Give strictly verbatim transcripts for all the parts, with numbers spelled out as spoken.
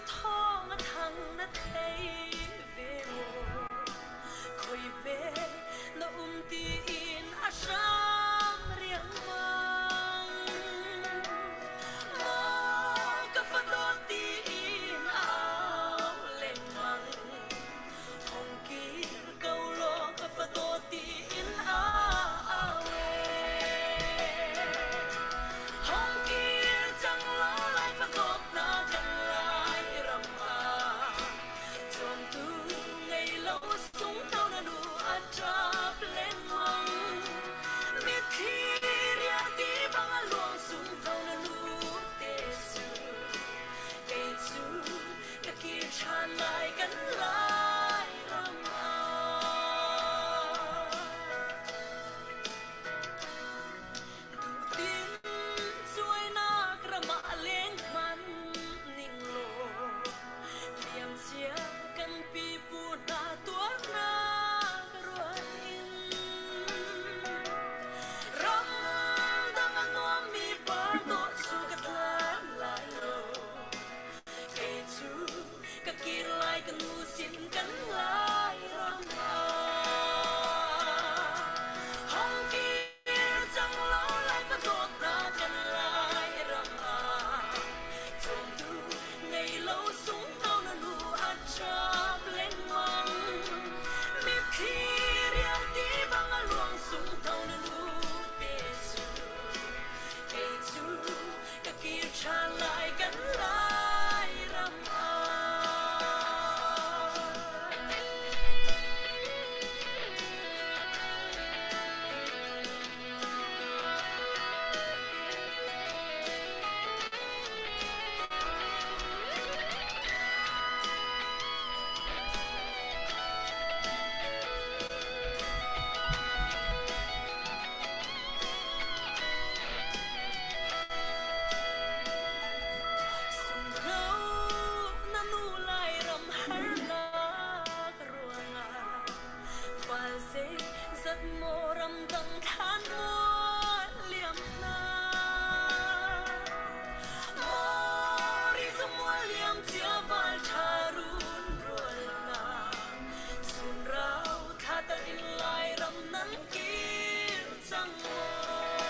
thawng a thang na thei ve maw? Khawi hme na um tiin a hram riang mang. Maw ka fa dawt tiin a au lengmang. Hong kir ko law ka fa dawt tiin a au e. Hong kir cang law lai fa dawtna kan Lairam ah. Cuangtu ngei lo sung tho na nu a ṭap lengmang. Mitthli rial ti bang a luang sung tho na nu te cu. Kei cu ka kir ṭhan lai kan Lairam ah. Duhtin cuainak ram ah leng hman ning law, liamcia kan pipu hna tuarnak ruang in. Ram dang a nuammi bar dawh cu ka tlan lai lo. Kei cu ka kir lai ka nu sin kan Lairam ah. Hong kir cang lo lai fa dawtna kan Lairam ah. Cuangtu ngei lo sung tho na nu a ṭap lengmang. Mitthli rial ti bang a luang sung tho na nu te cu. Kei cu ka kir ṭhan lai kan Lairam ah. Sungro na nu Lairam harnak ruangah val zeizat maw ram dang thlan mual liam hna. Maw ri zung mual liam cia val ṭha run rual hna. Sunrau thlatak in Lairam nan kir cang maw?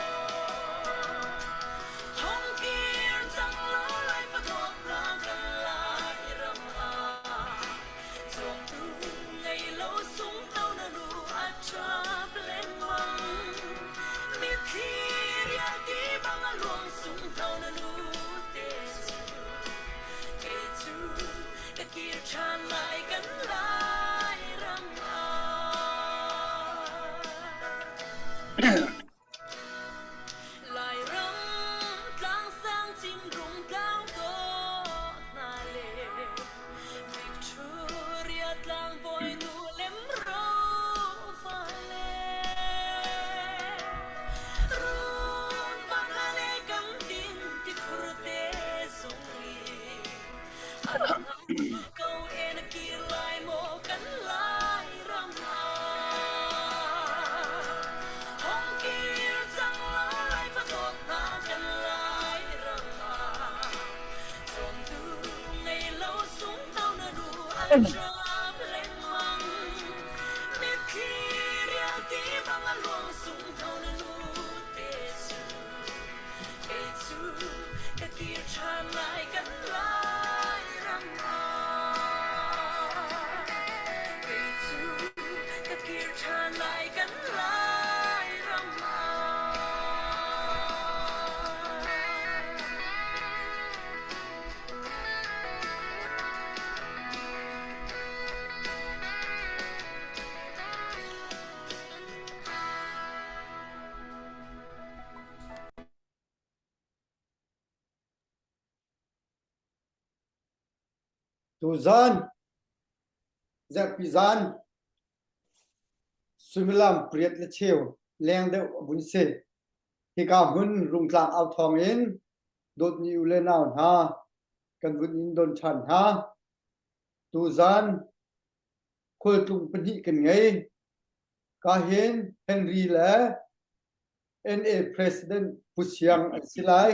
Hong kir cang law lai fa dawtna kan Lairam ah. Cuangtu ngei lo sung tho na nu a ṭap lengmang. Mitthli rial ti bang a luang sung tho na nu te cu. Kei cu ka kir ṭhan lai kan Lairam ah. Lairam tlang sang cin rung tlang dawh hna le Victoria tlang bawi nu lem ro fale. Run va hna le kan tin ti phurte zong i a ko en a kir lai maw kan Lairam ah? Hong kir cang lai fa dawtna kan Lairam ah. Cuangtu ngei lo sung tho na nu a ṭap lengmang. Mitthli rial ti bang a luang sung tho na nu te cu. Kei cu ka kir ṭhan lai kan Lairam ah. Kei cu ka kir ṭhan lai kan Lairam ah. Tuzan, zarhpi zan, suimilam pariat le cheu leng deuh a vun si. Hika hmun Rungtlang au thawngin dawtmi u le nau hna kan vun in don ṭhan hna. Tuzan khualtlung pahnih kan ngei. Ka hin Henry le N A President Pu Siang an si lai.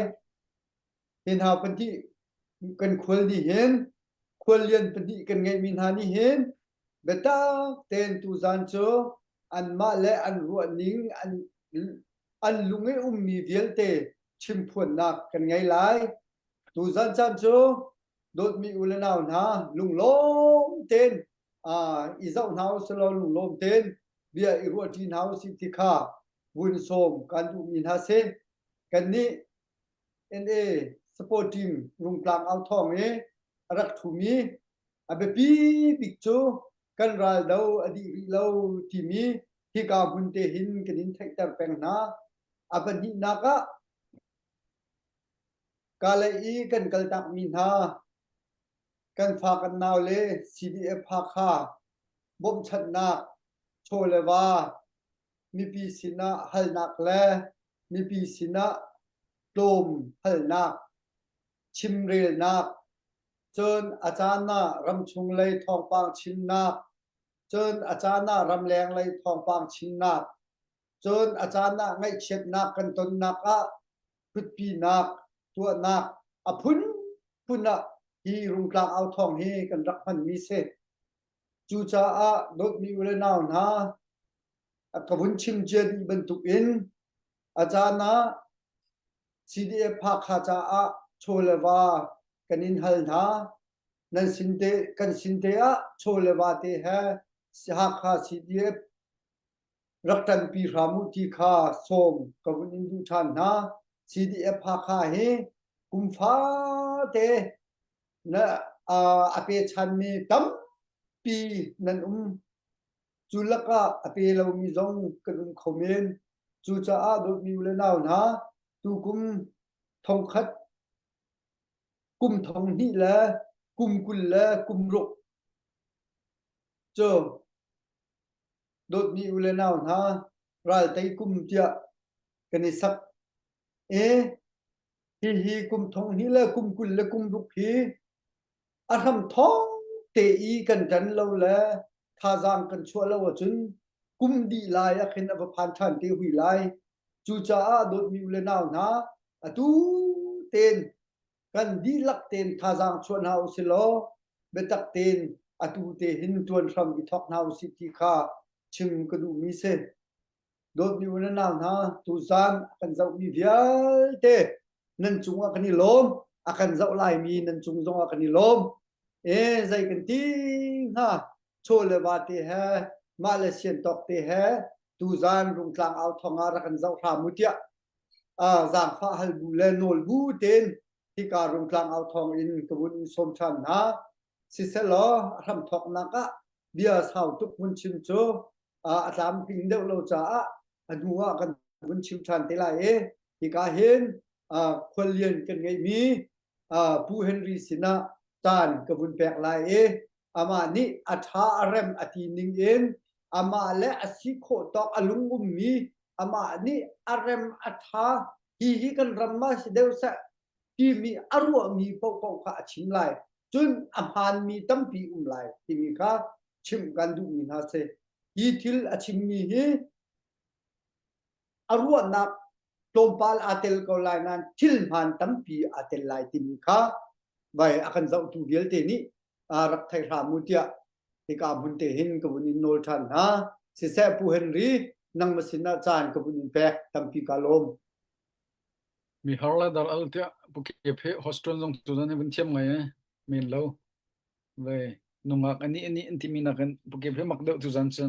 Hi hna pahnih kan khual nih hin khuallian pahnih kan ngeihmi hna nih hin biatak tein tuzan cu anmah le an ruah ning an, an lung i ummi vialte chimphuannak kan ngei lai. Tuzan caan cu dawtmi u le nau hna lunglawm tein, aa, i zoh hna u sih law, lunglawm tein bia i ruahṭi hna u sih ti kha vun sawm kan duhmi hna si. Kannih N A support team Rungtlang Au Thawng i a rak thumi a biapi bik cu kan ral do a dih rih lo timi hika hmun te hin kan in theihter peng hna. A pahnihnak ah Kalay i kan kaltakmi hna, kan fa kan nau le C D F Hakha bawmhchanhnak, chaw le va, mipi sinah halnak le mipi sinah tlawm halnak, chimrelnak, cun a caan ah ramchung lei thawngpang chimnak, cun a caan ah ramleng lei thawngpang chimnak, cun a caan ah ngaihchiatnak kan tonnak ah khutpinak tuahnak a phunphun ah hi Rungtlang Au Thawng hi kan rak hmanmi si. Cucaah dawtmi u le nau hna, a ka vun chim cia dih bantukin a caan ah C D F Hakha caah chaw le va kan in hal hna. Nan sinte, kan sinte ah chaw le va te he Hakha C D F rak ṭanpi hram u ti kha sawm ka vun in duh ṭhan hna. C D F Hakha hi kum fate na, aa, a pe chanmi tampi nan um. Cu lakah a pe lomi zong kan um kho men. Cucaah dawtmi u le nau hna, tukum thongkhat, kum thonghnih le kum kul le kum ruk cu dawtmi u le nau hna raltei kum tiah kan i sak. E, hihi kum thonghnih le kum kul le kum ruk hi a hram thawngte i kan ṭan lo le thazaang kan chuah lo ahcun kum dih lai ah khin a va phan ṭhan te hui lai. Cucaah dawtmi u le nau hna, atu tein kan dihlak tein thazaang chuah hna u si law, biatak tein atu te hin ṭuan hram i thawk hna u sih ti kha chim ka duhmi si. Dawtmi u le nau hna, tuzan a kan zohmi vialte nan cungah kan i lawm, a kan zoh laimi nan cung zongah kan i lawm. E, zei kan ti hnga, chaw le va te he, mah le sian tawk te he, tuzan Rungtlang Au Thawng ah rak kan zoh hram u tiah, aa, zaangfah halbu le nawlbu tein hika Rungtlang Au Thawng in ka vun in sawm ṭhan hna. Sisehlaw, a hramthawknak ah bia sau tuk vun chim cu, aa, a tlamtling deuh lo caah a hnu ah kan vun chim ṭhan te lai i, hika hin, aa, khuallian kan ngeihmi, aa, Pu Henry sinah caan ka vun pek lai i, amah nih a ṭha a rem a ti ning in, amah le a si khawh tawk a lung ummi, amah nih a rem a ṭha, hihi kan ram mah si deuh seh, timi a ruahmi paohpaoh kha a chim lai. Cun a hmaanmi tampi um lai timi kha chimh kan duhmi hna si. Hi thil a chimmi hi a ruahnak tlawmpal aa tel ko lai nain thil hmaan tampi aa tel lai timi kha vai a kan zohtu vialte nih aa rak theih hram u tiah hika hmun te hin ka vun in nawl ṭhan hna. Siseh, Pu Henry, nangmah sinah caan ka vun in pek, tampi ka lawm. Mihar le Dal Al tiah Pu Kep he hostel zong tuzan hi vun thiam ngai e, men lo. Vai, nungak anih anih an timi nakin Pu Kep he mak deuh tuzan cu.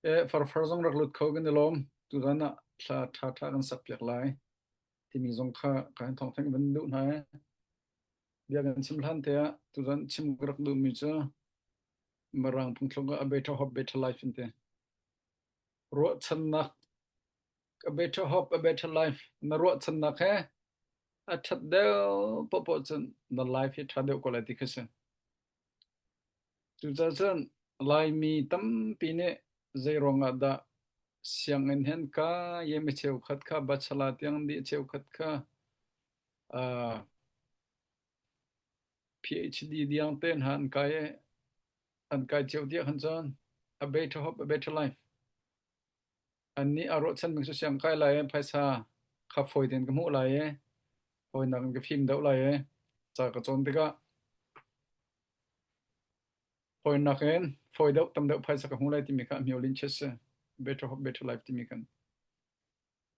E, farfar zong rak lut kho kan i lawm, tuzan ah thla ṭha ṭha kan sak piak lai timi zong kha ka hin thawngtheng van duh hna e. Bia kan chim hlan te ah tuzan chim ka rak duhmi cu Mirang phungthluk ah a better hope, better life in te. Ruahchannak, a better hope, a better life. Na ruahchannak he a ṭhat deuh pohpoh cun na life hi ṭha deuh ko lai ti kha si. Cucaah cun Laimi tampi nih zei ruangah dah sianginn he an kai, ye mi cheukhat kha bachelor tiang dih, cheukhat kha, aa, P H D tiang te hna an kai, an kai cio tiah khan cun a better hope, a better life. Annih a ruahchan bing cu siang kai lai, phaisa kha fawi tein ka hmuh lai, fawinak in ka fim deuh lai. Ca ka cawn tikah Fawinak in fawi deuh tam deuh phaisak a hmu lai timi kha a hmio lin chet se. Better hope, better life timi khan.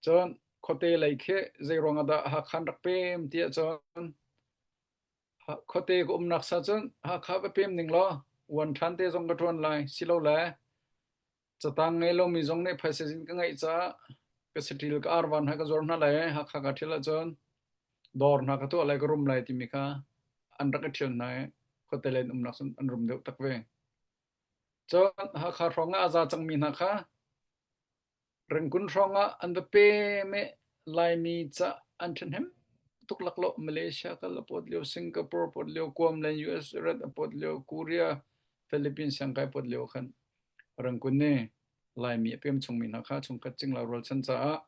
Cun khuate lei khi zei ruangah dah Hakha an rak pem tiah cun, ha, khuate ka umnak sa cun Hakha va pem ning law, uan ṭhan te zong ka ṭuan lai, silole catang ngei lomi zong nih phaisa zin ka ngeih caah ka saṭil ka arvan hna ka zuar hna lai, Hakha ka ṭhil ahcun dawr hna ka tuah lai, ka rum lai timi kha an rak i ṭhial hna i khuate lei an umnak cun an rum deuh tak ve. Cun Hakha hrawngah a za cangmi hna kha Rengkun hrawngah an va pem i Laimi ca an ṭhahnem tuk laklawh. Malaysia kal a pawt lio, Singapore pawt lio, Guam le U S rat a pawt lio, Korea, Philippines siangkai pawt lio khan Rengkun i Laimi a pem chungmi hna kha chungkhat cingla rualchan caah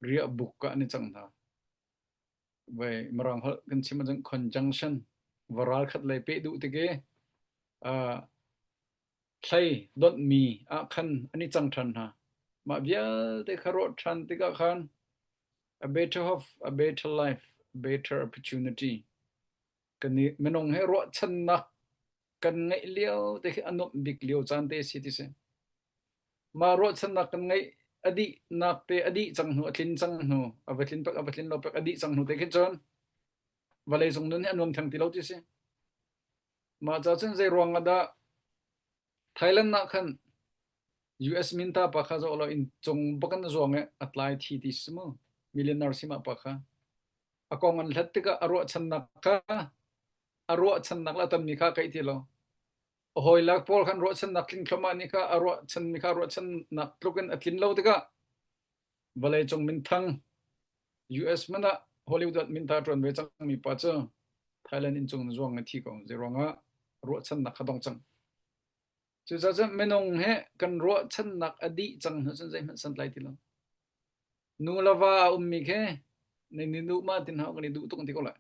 riahbuk ah an i cang hna. Vai Mirang holh kan chim ahcun conjunction, va ralkhat lei peh duh tik i, aa, hlei donhmi ah khan an i cang ṭhan hna. Mah vialte kha ruah ṭhan tikah khan a better hope, a better life, a better opportunity. Kan i minung he ruahchannak kan ngeih lio te khi a nuamh bik lio caan te a si ti si. Mah ruahchannak kan ngeih a dihnak te, a dih cang hnu, a tlin cang hnu, a va tlin pek, a va tlin lo pek, a dih cang hnu te khi cun vawleicung nun hi a nuam theng ti lo ti si. Mah ca cun zei ruangah dah Thailand ah khan U S minta pa kha zoh lo in cung bak an zuang i a tlai thi ti si mu. Millionaire si mah pa kha a kong an hlat tikah a ruahchannak kha, a ruahchannak le a tonmi kha kaih ti lo. A hawilak pawl khan ruahchannak tling thluahmah nih kha a ruahchanmi kha ruahchannak tluk in a tlin lo tikah vawleicung minthang U S hmanh ah Hollywood ah minta ṭuan ve cangmi pa cu Thailand inn cung in zuang a thi ko. Zei ruangah ruahchannak kha dong cang. Cucaah cun minung he kan ruahchannak a dih cang hnu cun zeihmanh san tlai ti lo. Nu le va a ummi khi, "Nan i duh ma tin hau, kan i duh tuk," an ti ko lai.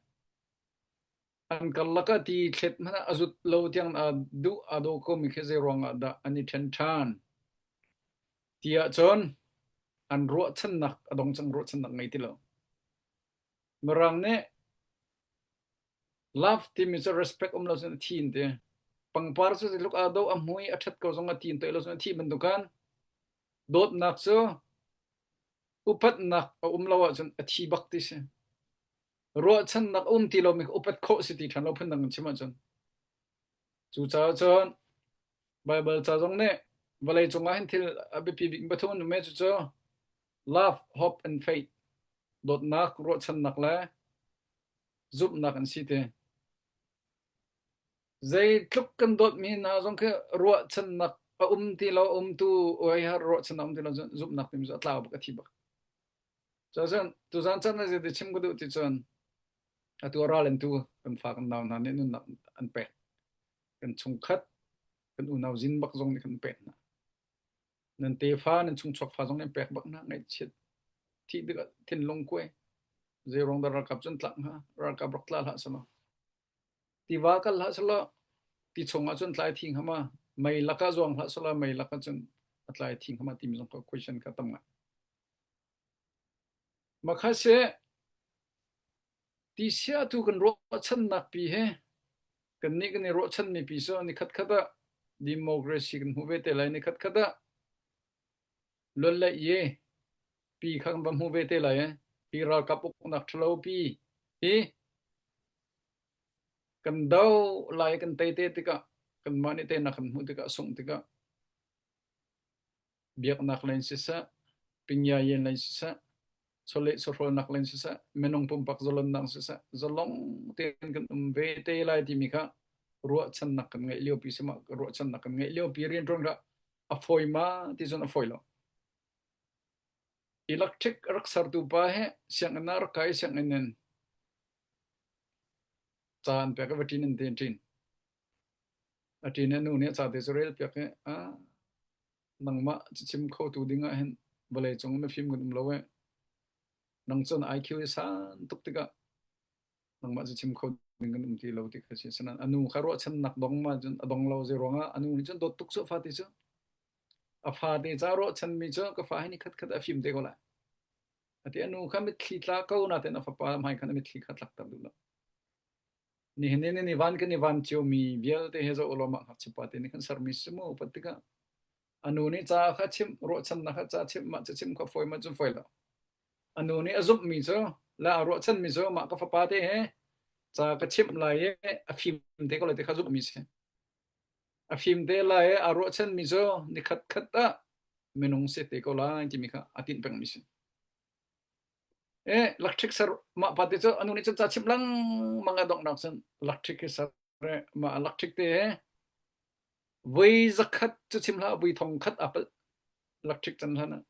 An karlak ah ti thlet hmanh ah a zut lo tiang aa duh aa daw komi khi zei ruangah dah an i ṭhen ṭhan? Tiah cun an ruahchannak a dong cang, ruahchannak ngei ti lo. Mirang nih love timi cu respect um lo cun a thi an ti. Pangpar cu zeitluk aa doh, a hmui a ṭhat ko zong a ti an ti lo cun a thi bantuk khan dawtnak cu upatnak a um lo ahcun a thi bak ti si. Ruahchannak a um ti lomi kha upat khawh si ti ṭhan lo phundang kan chim ahcun. Cucaah cun Baibal ca zong nih vawleicung ah hin thil a biapi bik pathum an um i cucu love, hope and faith. Dawtnak, ruahchannak le zumhnak an si ti. Zeitluk kan dawtmi hna zong khi ruahchannak a um ti lo, a umtu, uaiha ruahchannak a um ti lo cun zumhnak timi cu a tlau bak, a thi bak. Cucaah cun tuzan caan ah zei ti chim ka duh ti cun, atu a ral in tu kan fa kan nau hna nih nunnak an pek. Kan chungkhat, kan unau zin bak zong nih kan pek hna. Nan tefa, nan chungchuak fa zong nih an pek bak hna. Ngaihchiat thih dikah thinlung kuai. Zei ruang dah ralkap cun tlak hnga, ralkap rak tla hlah seh law. Tiva kal hlah seh law, ti chungah cun tlai thi hnga ma, mei lakah zuang hlah seh law, mei lakah cun a tlai thi hnga ma timi zong kha question kha tam ngai. Makha seh, ti sia tu kan ruahchannak pi he, kannih kan i ruahchanmi pi cu nikhat khat ah democracy kan hmu ve te lai, nikhat khat ah luatlei ye pi kha kan va hmu ve te lai. Hi ralkap uknak ṭhalo pi hi kan do lai, kan tei te tikah, kanmah nih teinak kan hmuh tikah, a sungh tikah, biaknak lei in siseh, pinyayen lei in siseh, chawleh chawhrawlnak lei in siseh, minung pumpak zalonnak in siseh, zalong tein kan um ve te lai timi kha ruahchannak kan ngeih liopi si mah, ruahchannak kan ngeih liopi rianṭuan kha a fawi ma ti cun a fawi lo. Electric rak sertu pa he sianginn ah rak kai, sianginn in ca an pek, a va ṭin an ti, an ṭin. A ṭin i a nu nih a ca te cu rel piak i, a, nangmah cachim khotu dingah hin vawleicung mifim kan um lo i, nang cun I Q i san tuk tikah nangmah cachim kho ding kan um ti lo ti kha si. Sinain a nu kha ruahchannak dong ma cun a dong lo, zei ruangah a nu nih cun dawt tuk cu a fate cu. A fate ca ruahchanmi cu ka fa hi nikhat khat a fim te ko lai, a ti. A nu kha mitthli tla ko natein a fapa hmai khan a mitthli kha tlakter duh lo. Nihin ni ni van ka ni van cio mi vialte he zo lo mah ngakchia pate ni khan ser mi si maw, patika. A nu ni ca kha chim, ruahchanna kha ca chim, mah ca chim kha foi, mah cun foi lo. A nu ni a zumh mi cu, la a ruahchan mi cu, mah ka fapa te he, ca ka chim lai e, a fim te ko lai te kha zumh mi si. A fim te lai e, a ruahchan mi cu, ni khat khat ah, minung si te ko lai, timi kha a tin peng mi si. E, electric ser mah pa te cu, a nu ni cun ca chim lang mang a donghnak cun, electric hi ser e, mah electric te he, voi zakhat cu chim hlah, voi thong khat a palh, electric can hlan ah.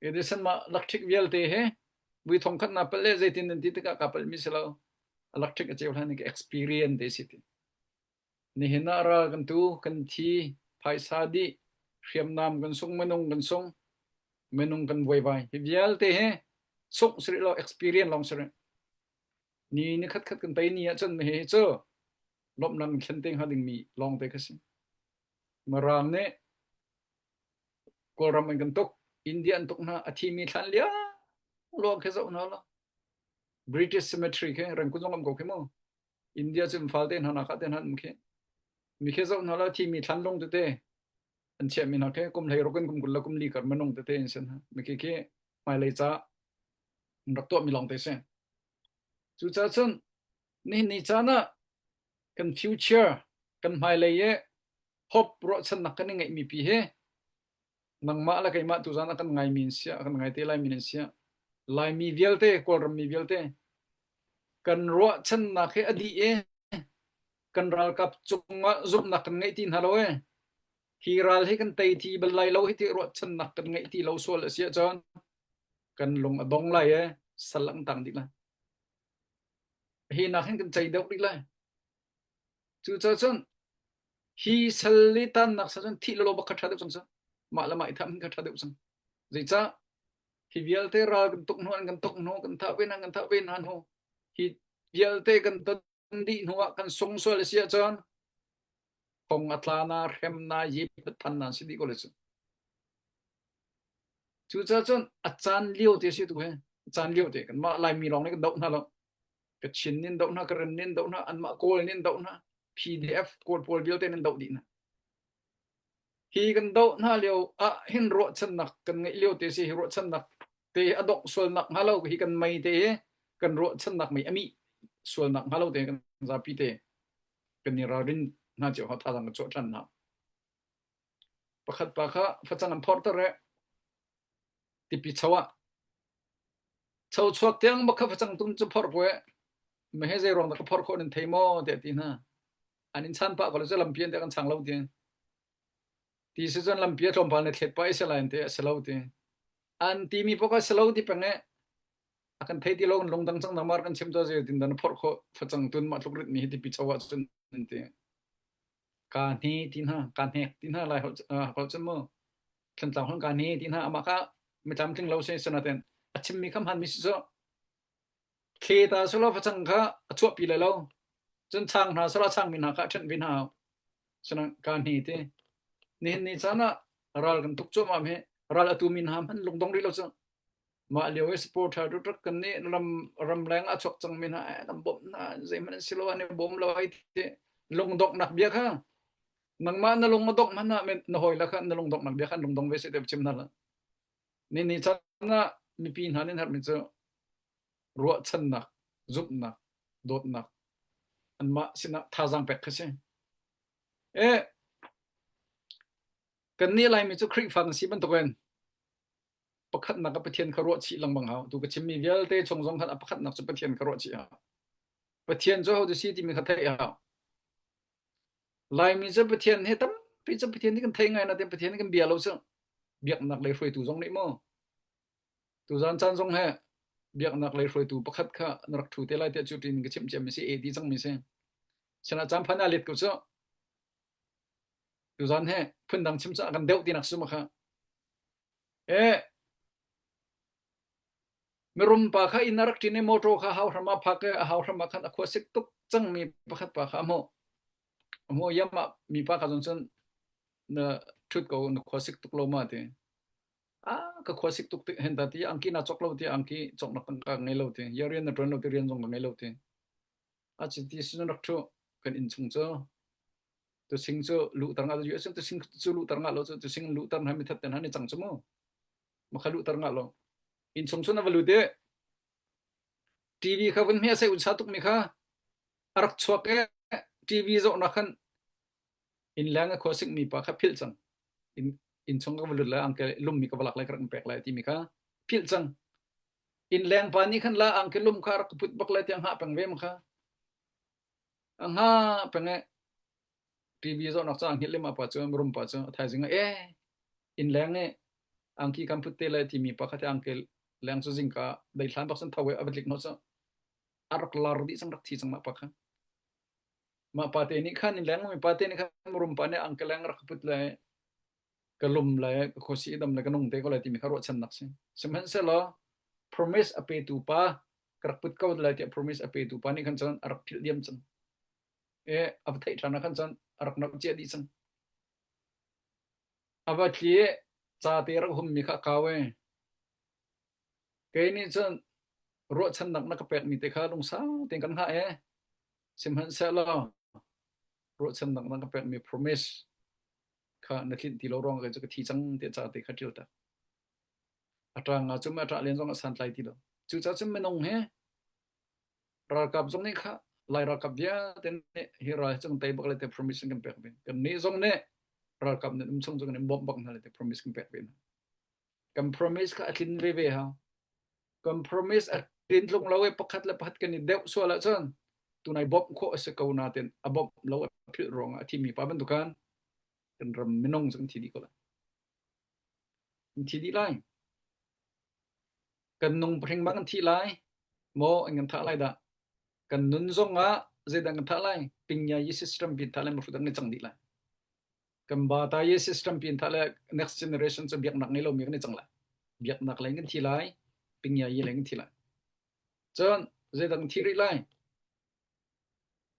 E, disen mah electric vialte he, voi thong khat na palh le, zeitin nan ti tikah ka palh mi si lo, electric a ceu hlan ka experience te si ti. Nihin ah ral kan tu, kan thi, phaisa dih, hriamnam kan sung, minung kan sung, minung kan vuaivai. Hi vialte he sung si rih lo, experience long si rih. Ni, ni khat khat kan tei ni ah cun mi hi cu lawmhnak in thlen te hnga ding mi lawngte kha si. Mirang nih Kawlram an kan tuk, India an tuk hna, a thi mi thlan liang luang khe zoh hna lo. British cemetery khe, Rangoon zong um ko khe maw. India cu Imphal te hna, Naga te hna, mi khe, mi khe zoh hna lo, thi mi thlan lung tete. An chiah mi hna khe, kum hlei ruk in kum kul le kum li kar minung tete in si hna. Mi khe khe, hmailei ca, an rak tuah mi lawngte si. Cucaah cun, nihin ni caan ah kan future, kan hmailei e hope, ruahchannak kan i ngeih mi pi he, nangmah le keimah tuzan a kan ngai mi an si ah, a kan ngai te lai mi an si ah, Laimi vialte, Kawlram mi vialte, kan ruahchannak he a dih e, kan ralkap cungah zumhnak kan ngeih ti hna lo e, hi ral hi kan tei ti bal lai lo, hi ti ruahchannak kan ngeih ti lo sual a si ahcun kan lung a dong lai e, sal lang tang dih lai. Hi nak hin kan cei deuh rih lai. Cucaah cun hi sal i tannak sa cun thih lolo bak kha ṭha deuh cang sa. Mah le mah i tham hin kha ṭha deuh cang. Zeicah hi vialte ral kan tuk hnu, an kan tuk hnu, kan thah ve hna, kan thah ve hna hnu. Hi vialte kan ton dih hnu ah kan sung sual a si ahcun, kong a tla hna, hrem hna, ye phat phan hna si dih ko le cu. Cucaah cun a caan lio te si tu he, a caan lio te kanmah Laimi lawng nih kan doh hna lo. Kachin nih an doh hna, Karen nih an doh hna, anmah Kawl nih an doh hna, P D F Kawl pawl vialte nih an doh dih hna. Hi kan doh hna lio ah hin ruahchannak kan ngeih lio te si, hi ruahchannak te a dongh sualnak hnga lo, hi kan mei te hi kan ruahchannak mei a mih sualnak hnga lo te kan zapi te kan i ralrin hna cio hna, thazaang kan chuah ṭhan hna. Pakhat pa kha facang an phorh ter e, tipi cho ah. Cho chuak tiang bak kha facang tun cu phorh ko e, mah he zei ruang dah ka phorh khawh nan thei maw tiah ti hna. An in chan pah ko le cu lampi an tiah kan chang lo ti. Ti si cun lampi a tlawmpal na thlet pah i si lai an ti, a si lo ti. An timi pawh kha a si lo ti peng e. A kan thei ti lo, kan lungdang cang, nangmah kan chim tuah zei tin dah na phorh khawh facang tun mah tluk rit mi hi tipi cho ah cun an ti. Ka hne ti hna, ka hnek ti hna lai holh, ah, holh cun maw. Thantlang holh ka hne ti hna, amah kha mitlam tling lo si, sinaten a chimmi kha hmaan mi si cu. Thli ta si lo, facang kha a chuahpi lai lo. Cun chang hna si lo, a changmi hna kha a ṭhenhpi hna. Sinain ka hne ti. Nihin ni caan ah ral kan tuk cuahmah mi, ral a tumi hna hman lungdong rih lo cu. Mah lio i supporter ṭuṭak kan nih, ram, ramleng a chuak cangmi hna, eh, kan bawmh hna, zeihmanh an si lo, an i bawm lo, ai ti. Lungdonghnak bia kha. Nangmah na lung a dongh hmanh ah, na hawi la kha, na lungdonghnak bia kha, an lungdong ve seh ti chim hna la. Nihin ni caan ah mipi hna nih herhmi cu ruahchannak, zumhnak, dawtnak, anmah sinah thazaang pek kha si. Eh, kannih Laimi cu Khrihfa kan si bantukin pakhatnak ah Pathian kha ruah chih lengmang hau. Tu ka chimmi vialte chung zong khan a pakhatnak cu Pathian kha ruah chih hau. Pathian cu ho tu si timi kha theih hau. Laimi cu Pathian he tampi cu Pathian hi kan theih ngai nain Pathian hi kan bia lo cu. Biaknak lei hruaitu zong nih maw? Tuzan caan zong he biaknak lei hruaitu pakhat kha na rak ṭhu te lai tiah cu ṭin ka chimh ciami si, eh, ti cangmi si. Sinah caan phan a let ko cu. Tuzan he phundang chim cu a kan deuh tinak si maw kha. Eh, mirum pa kha inn a rak ṭin i motor kha hauhram ah phak i, a hauhram ah khan a khua sik tuk cangmi pakhat pa kha a hmuh. A hmuh, yam ah mi pa kha zong cun na ṭhut ko, na khua sik tuk lo ma ti. Ah, ka khua sik tuk ti, hen ta ti, angki na cawk lo ti, angki cawknak tangka ka ngei lo ti, ya rian na ṭuan lo ti, rian zong ka ngei lo ti. A ci ti sun rak thu kan inn chung cu. Tu sing cu luhter ngah lo, U S tu sing cu luhter ngah lo cu, tu sing luhter hna mi that te hna ni cang cu mu. Makha luhter ngah lo. Inn chung cu na va lut e. T V kha vun hmeh a sei un sa tuk mi kha a rak chuak e. T V zohnak khan inn leng a khua sik mi pa kha philh cang. Inn, inn chung ka va lut lai, angke lum mi ka va lak lai, ka rak pek lai ti mi kha philh cang. Inn leng pa nih khan la angke lum kha rak put bak lai tiang hah peng ve ma kha. A hngah peng e. T V zohnak cu a hngilh lim ah pa cu, mirum pa cu a thaizing ah, e, inn leng e, angki kan put te lai timi pa kha te angke leng cu zingka dei hlan bak cun tho e, a va tlik hnawh cu a rak lar dih cang, rak thi cang mah pa kha. Mah pa te nih khan, inn leng mi pa te nih khan mirum pa nih angke leng rak put lai, ka lum lai, ka khuasi i dam lai, ka nung te ko lai timi kha ruahchannak si. Sihmanhsehlaw, promise a petu pa, ka rak put ko lai tiah promise a petu pa nih khan cun a rak philh diam cang. E, a va theih ṭhan ah khan cun a rak nolh cia dih cang. A va tli e, ca te rak hum mi kha a kau e. Kei nih cun ruahchannak na ka pekmi te kha lungsau tein kan hngah e. Sihmanhsehlaw, ruahchannak na ka pekmi promise kha na tlinh ti lo ruangah kei cu ka thi cang tiah ca te kha ṭial ta. A ṭang ah cun a ṭah lian zong a santlai ti lo. Cucaah cun minung he ralkap zong nih kha, Lai ralkap vialte nih hi ral hi cun tei bak lai te promise kan pek ve. Kannih zong nih ralkap nih um chung cu kan in bawmh bak hna lai te promise kan pek ve. Kan promise kha a tlin veve hau. Kan promise a tlin tlung lo i pakhat le pakhat kan i deuh sual ahcun tunai bawmh khawh a si ko nain a bawmh lo a philh ruangah a thimi pa bantukin kan ram minung cu kan thi dih ko lai. Kan thi dih lai. Kan nung pahring bang kan thih lai. Maw, an kan thah lai dah. Kan nun zongah zeidah kan thah lai? Pingya yi system pin thah lai, mahrut an i cang dih lai. Kan bata yi system pin thah lai, next generation cu biaknak ngei lomi kan i cang lai. Biaknak lei kan thi lai, pingya yi lei kan thi lai. Cun zeidah kan thih rih lai?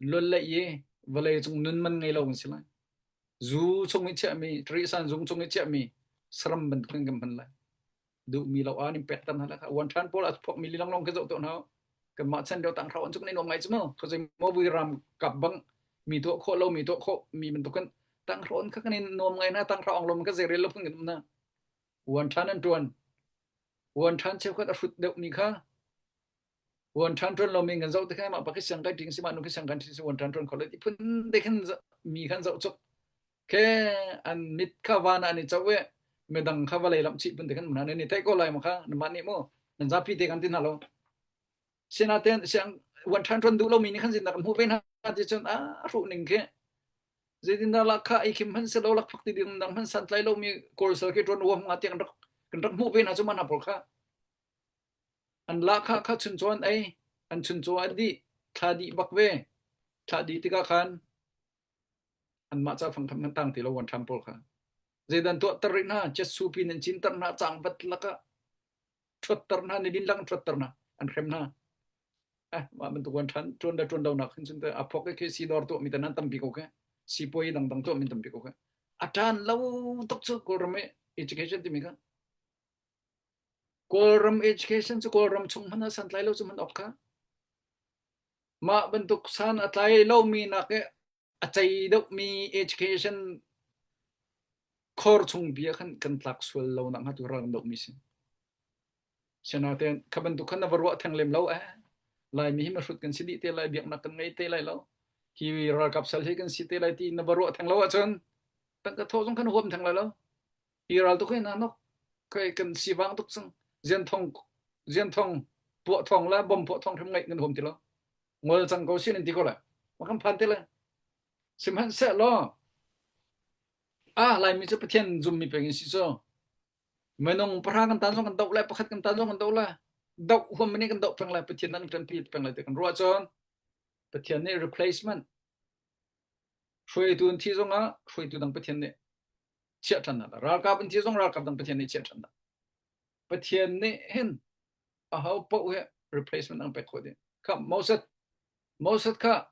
Luat lei i vawlei cung nun man ngei lo kan si lai. Zu chung i chiahmi, Tarisan zung chung i chiahmi saram bantukin kan hman lai. Duhmi lo an in pekter hna lai kha. Wanṭhan pawl a phuakmi li langlawng khi zoh tuah hna. Kanmah chan deuh tang hrau an cuk nei nuam ngai cu maw? Kha zei maw vui ram kap bang mi tuah khawh lo, mi tuah khawh mi bantukin tang hrau an kha kan in nuam ngai hna, tang hrau ang lo man kha zei rel lo phun kan um hna. Wanṭhan an ṭuan. Wanṭhan cheukhat a hrut deuh mi kha Wanṭhan ṭuan lomi kan zoh tikah mah pa khi siangkai ṭing si, mah nu khi siangkai ṭing si, wanṭhan ṭuan kho le ti phun te khan zoh, mi khan zoh cuk. Khe an mit kha van ah an i coh ve, midang kha vawlei lam chih phun te khan hna, nan i theih ko lai maw kha, nanmah nih maw, nan zapi te kan ti hna lo. Sinain siang wanṭhan ṭuan duh lomi nih khan zin dah kan hmuh ve hna ti cun a hruh ning khi. Zeitindah lak kha ei khim hmanh si lo, lak phak ti ding dah hmanh santlai lomi Kawl sal khi ṭuan huam nga tiang rak, kan rak hmuh ve hna cu mah hna pawl kha. An lahkhah kha chuncaw an ei, an chuncaw a dih, thla dih bak ve. Thla dih tikah khan anmah ca fangkhat hmanh tang ti lo, wanṭhan pawl kha. Zeidan tuahter rih hna, cetsu pin an cinter hna, cangvat lakah ṭhuatter hna, nidin lang ṭhuatter hna, an hrem hna. Eh, mah bantuk wanṭhan ṭuan le ṭuan lonak hin cun a phawk khi sidor tuahmi te nan tampi ko khe, sipuai dangdang tuahmi tampi ko khe. A ṭan lo tuk cu Kawlram i education timi kha. Kawlram education cu Kawlram chung hmanh a san tlai lo cu hmanh awk kha. Mah bantuk san a tlai lomi nak i a cei deuhmi education khor chung bia khan kan tlak sual lo nak hnga tu ral kan dohmi si. Sinain kha bantuk khan na va ruah theng lem lo eh. Laimi hi mihrut kan si dih te lai, biaknak kan ngei te lai lo. Hi ralkap sal hi kan si te lai ti na va ruah theng lo ahcun tangka thawh zong khan huam theng lai lo. Hi ral tuk hi na nok. Kei kan si vang tuk cang. Zian thong, zian thong, puah thong la, bom puah thong hrim ngeih kan huam ti lo. Ngol cang ko si nan ti ko la. Ma kan phan te la. Sihmanhsehlaw, ah, Laimi cu Pathian zummi peng in si cu. Minung pahra kan tan zong kan doh lai, pakhat kan tan zong kan doh lai. Doh huam mi nih kan doh peng lai, Pathian nan kan pi peng lai te kan ruah cun. Pathian nih replacement. Hruaitu an thi zongah hruaitu dang Pathian nih chiah ṭhan hna. Ralkap an thi zong ralkap dang Pathian nih chiah ṭhan hna. Pathian nih hin aho paoh he replacement an pek khawh dih. Kha Moses, Moses kha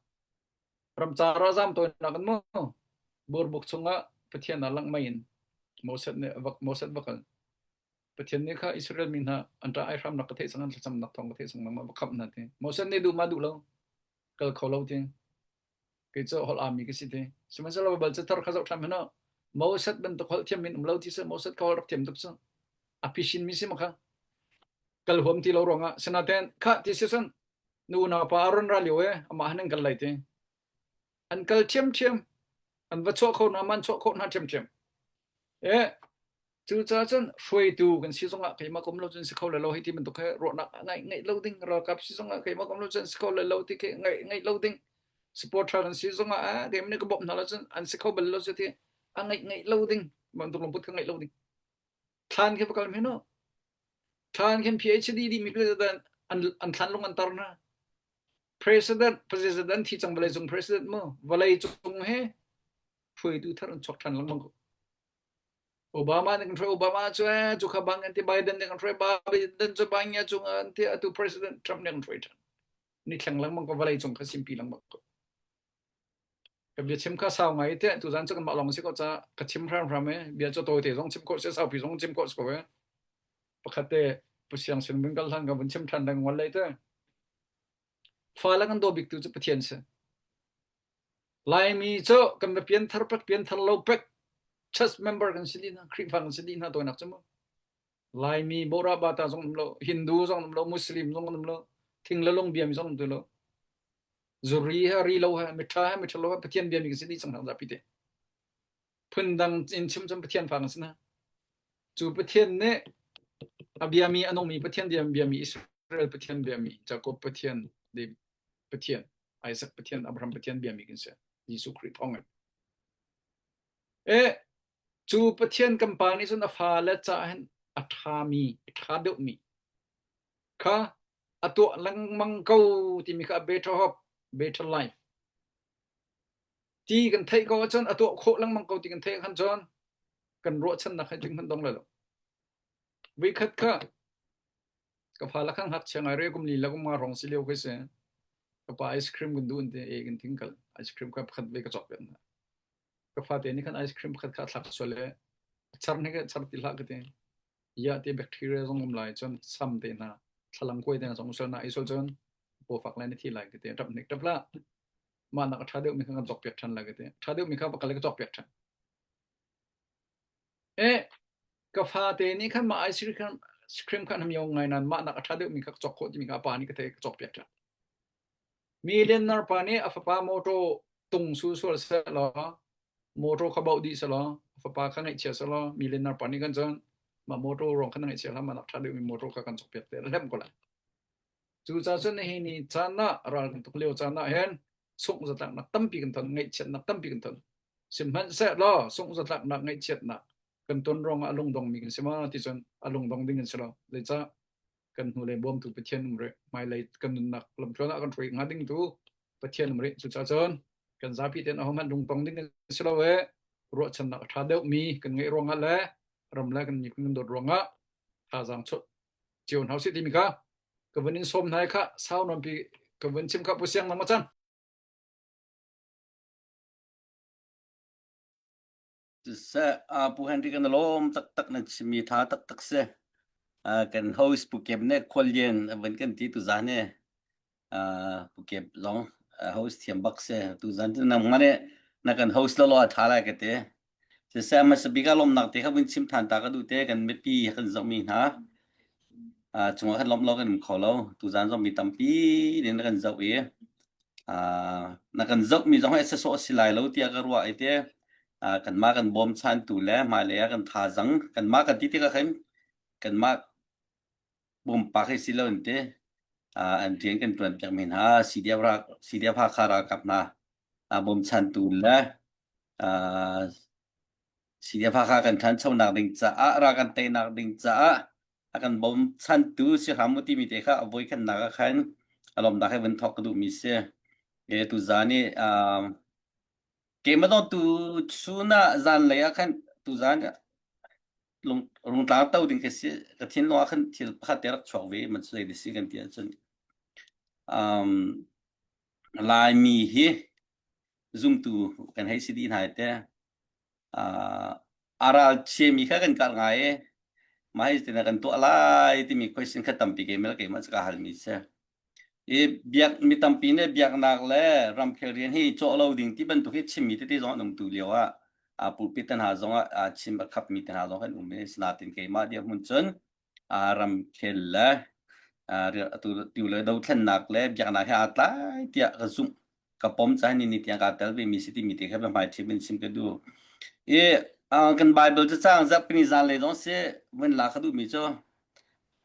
ramcar ah zam tawinak an mu. Burbuk chungah Pathian a langh mai in Moses nih a vak, Moses va kal. Pathian nih kha Israel mi hna an ṭah ai hramnak ka theih cang, an thlacamnak thawng ka theih cang, nangmah va khamh hna ti. Moses nih duh mah duh lo. kal kho lo ti. Kei cu holh a mi ka si ti. Sihmanhsehlaw Baibal cu thar kha zoh ṭhan hmanh aw. Moses bantuk holh thiam min um lo ti si, Moses kha holh rak thiam tuk cu a phisin mi si maw kha. Kal huam ti lo ruangah, sinaten kha ti si cun, nu unau pa Aaron ra lio e, amah hin an kal lai ti. An kal ṭhiamṭhiam, an va chuah kho hna, man chuah kho hna ṭhiamṭhiam. E, cucaah cun hruaitu kan si zongah keimah ka um lo cun si kho lai lo, hei ti bantuk he ruahnak a ngeih, ngeih lo ding, ralkap si zongah keimah ka um lo cun si kho lai lo ti khi ngeih, ngeih lo ding. Supporter kan si zongah, a, keimah nih ka bawmh hna lo cun an si kho bal lo cu ti a ngeih, ngeih lo ding, bantuk lungput kha ngeih lo ding. Thlan khi va kal hmanh aw. Thlan khin PhD dih mi president an, an thlan lung an tar hna. President, president thi cang vawleicung president maw? Vawleicung he hruaitu thar an chuak ṭhan lengmang ko. Obama nih kan hruai Obama cu, eh, cu kha bang an ti, Biden nih kan hruai Biden cu bang ya cu an ti, atu President Trump nih kan hruai ṭhan. Ni thleng lengmang ko, vawleicung kha simpi lengmang ko. Ka bia chim kha sau ngai te, tuzan cu kanmah lawng si ko ca ka chim hram hram e, bia cu tawite zong chim ko si, saupi zong chim ko si ko e. Pakhat te Pasiang sin vun kal hlan ka vun chim ṭhan dang ngal lei te. Fa le kan daw bik tu cu Pathian si. Laimi cu kan va pianthar pek, pianthar lo pek, church member kan si dih hna, Khrihfa kan si dih hna tawinak cu maw? Laimi, Bora Bata zong an um lo, Hindu zong an um lo, Muslim zong an um lo, thing le lung biami zong an um lo. Zuri he, ri lo he, mitha he, mitha lo he, Pathian biami kan si dih cang hna zapi te. Phundang in chim cun Pathian fa kan si hna. Cu Pathian nih a biami, a nungmi Pathian, biami, biami Israel Pathian, biami Jacob Pathian, di Pathian, Isaac Pathian, Abraham Pathian biami kan si. Jesuh Khrih thawngin. Eh, cu Pathian kan pa nih cun a fale caah hin a ṭhami, a ṭha deuhmi kha a tuah lengmang ko timi kha, a better hope, better life ti kan theih ko ahcun, a tuah khawh lengmang ko ti kan theih khan cun kan ruahchannak kha tlingmanh dong lai lo. Voikhat kha ka fale khan ngakchia ngai rih, kum li le kum nga hrawng si lio khi si. Ka pa ice cream kan duh an ti, e kan ting kal. Ice cream kha pakhat ve ka cawk piak hna. Ka fate nih khan ice cream pakhat kha a thlak sual le, char hnik, char ti hlah ka ti. Ya te bacteria zong um lai cun sam te hna, thlalang kuai te hna zong sual hna, i sual cun pawfak lai na thi lai ka ti. Ṭap hnik ṭap hlah. Mah nak a ṭha deuhmi kha kan cawk piak ṭhan lai ka ti. Ṭha deuhmi kha pakal le ka cawk piak ṭhan. Eh, ka fate nih khan mah ice cream, ice cream khan hmio ngai nain mah nak a ṭha deuhmi kha ka cawk khawh timi kha a pa nih ka thei, ka cawk piak ṭhan. Millionaire pa nih a fapa motor tung susual seh law, motor kha bauh dih seh law, a fapa kha ngaihchia seh law, millionaire pa nih kan cun mah motor ruang khan a ngaihchia hlah, mah nak ṭha deuhmi motor kha kan cawk piak te hlem ko lai. Cucaah cun nihin ni caan ah, ral kan tuk lio caan ah hin sungh zatlaknak tampi kan ton, ngaihchiatnak tampi kan ton. Sihmanhsehlaw sungh zatlaknak, ngaihchiatnak kan ton ruangah a lungdongmi kan si maw ti cun a lungdong ding kan si lo. Zeicah kan hnulei bawmtu Pathian um rih, hmailei kan nunnak lamthluan ah kan hruai hnga dingtu Pathian um rih. Cucaah cun kan zapi tein ahohmanh lungtong ding kan si lo e, ruahchannak a ṭha deuhmi kan ngeih ruangah le ram le kan miphun kan dawt ruangah thazaang chawnh cio hna usih timi kha ka vun in sawm hna i kha, sau nuampi ka vun chim kha, Pu Siang nangmah caan. Siseh, ah, Pu Henry kan lawm taktak, nan chimmi ṭha taktak si. Ah, kan host Pu Kep nih khual lian a vun kan ti tuzan e. Ah, Pu Kep zong, ah, host thiam bak si. Tuzan cu nangmah nih na kan host lo lo a ṭha lai ka ti. Siseh, a hmasa bik ah lawmhnak te kha vun chim ṭhan ta ka duh te, kan mipi kan zohmi hna, ah, cungah kan lawmh lo kan um kho lo. Tuzan zong mi tampi nih na kan zoh i, ah, na kan zohmi zong he a sawh a si lai lo tiah ka ruah i te, ah, kanmah kan bawmchantu le hmailei ah kan thazaang, kanmah kan ti tikah khan kanmah bawmpa hi si lo in te, ah, an rian kan ṭuanpiakmi hna, CDF ra, CDF Hakha ralkap hna, ah, bawmchantu le, ah, CDF Hakha kan ṭhanchonak ding caah, ral kan teinak ding caah a kan bawmchantu si hram uh timi te kha a voikhatnak ah khan a lawmhnak he vun thawk ka duhmi si. E, tuzan i, ah, keimah zong tu chun ah zanlei ah khan tuzan lung, lungtlang to ding ka si, ka thinlung ah khan thil pakhat te rak chuak ve, man cu zei dih si kan ti ahcun, um, Laimi hi zumtu kan hei si dih hna i te, ah, a ral chiami kha kan karh ngai i, mah hi te na kan tuah lai timi question kha tampi keimah le keimah cu ka halmi si. I biak mi tampi nih biaknak le ramkhel rian hi cawh lo ding ti bantuk hi chim mi tete zong an um tu lio ah, a pulpit te hna zong ah, a chim a khap mi te hna zong kan um i, sinatin keimah dirhmun cun, a ramkhel le, a ri-, atu, tiu le dothlennak le biaknak hi a tlai tiah ka zumh, ka pom ca ni ni tiang ka tel ve mi si ti mi te kha hmai thim in chim ka duh. I, a, kan Bible cacang zarhpi ni zan lei zong si, vun la ka duh mi cu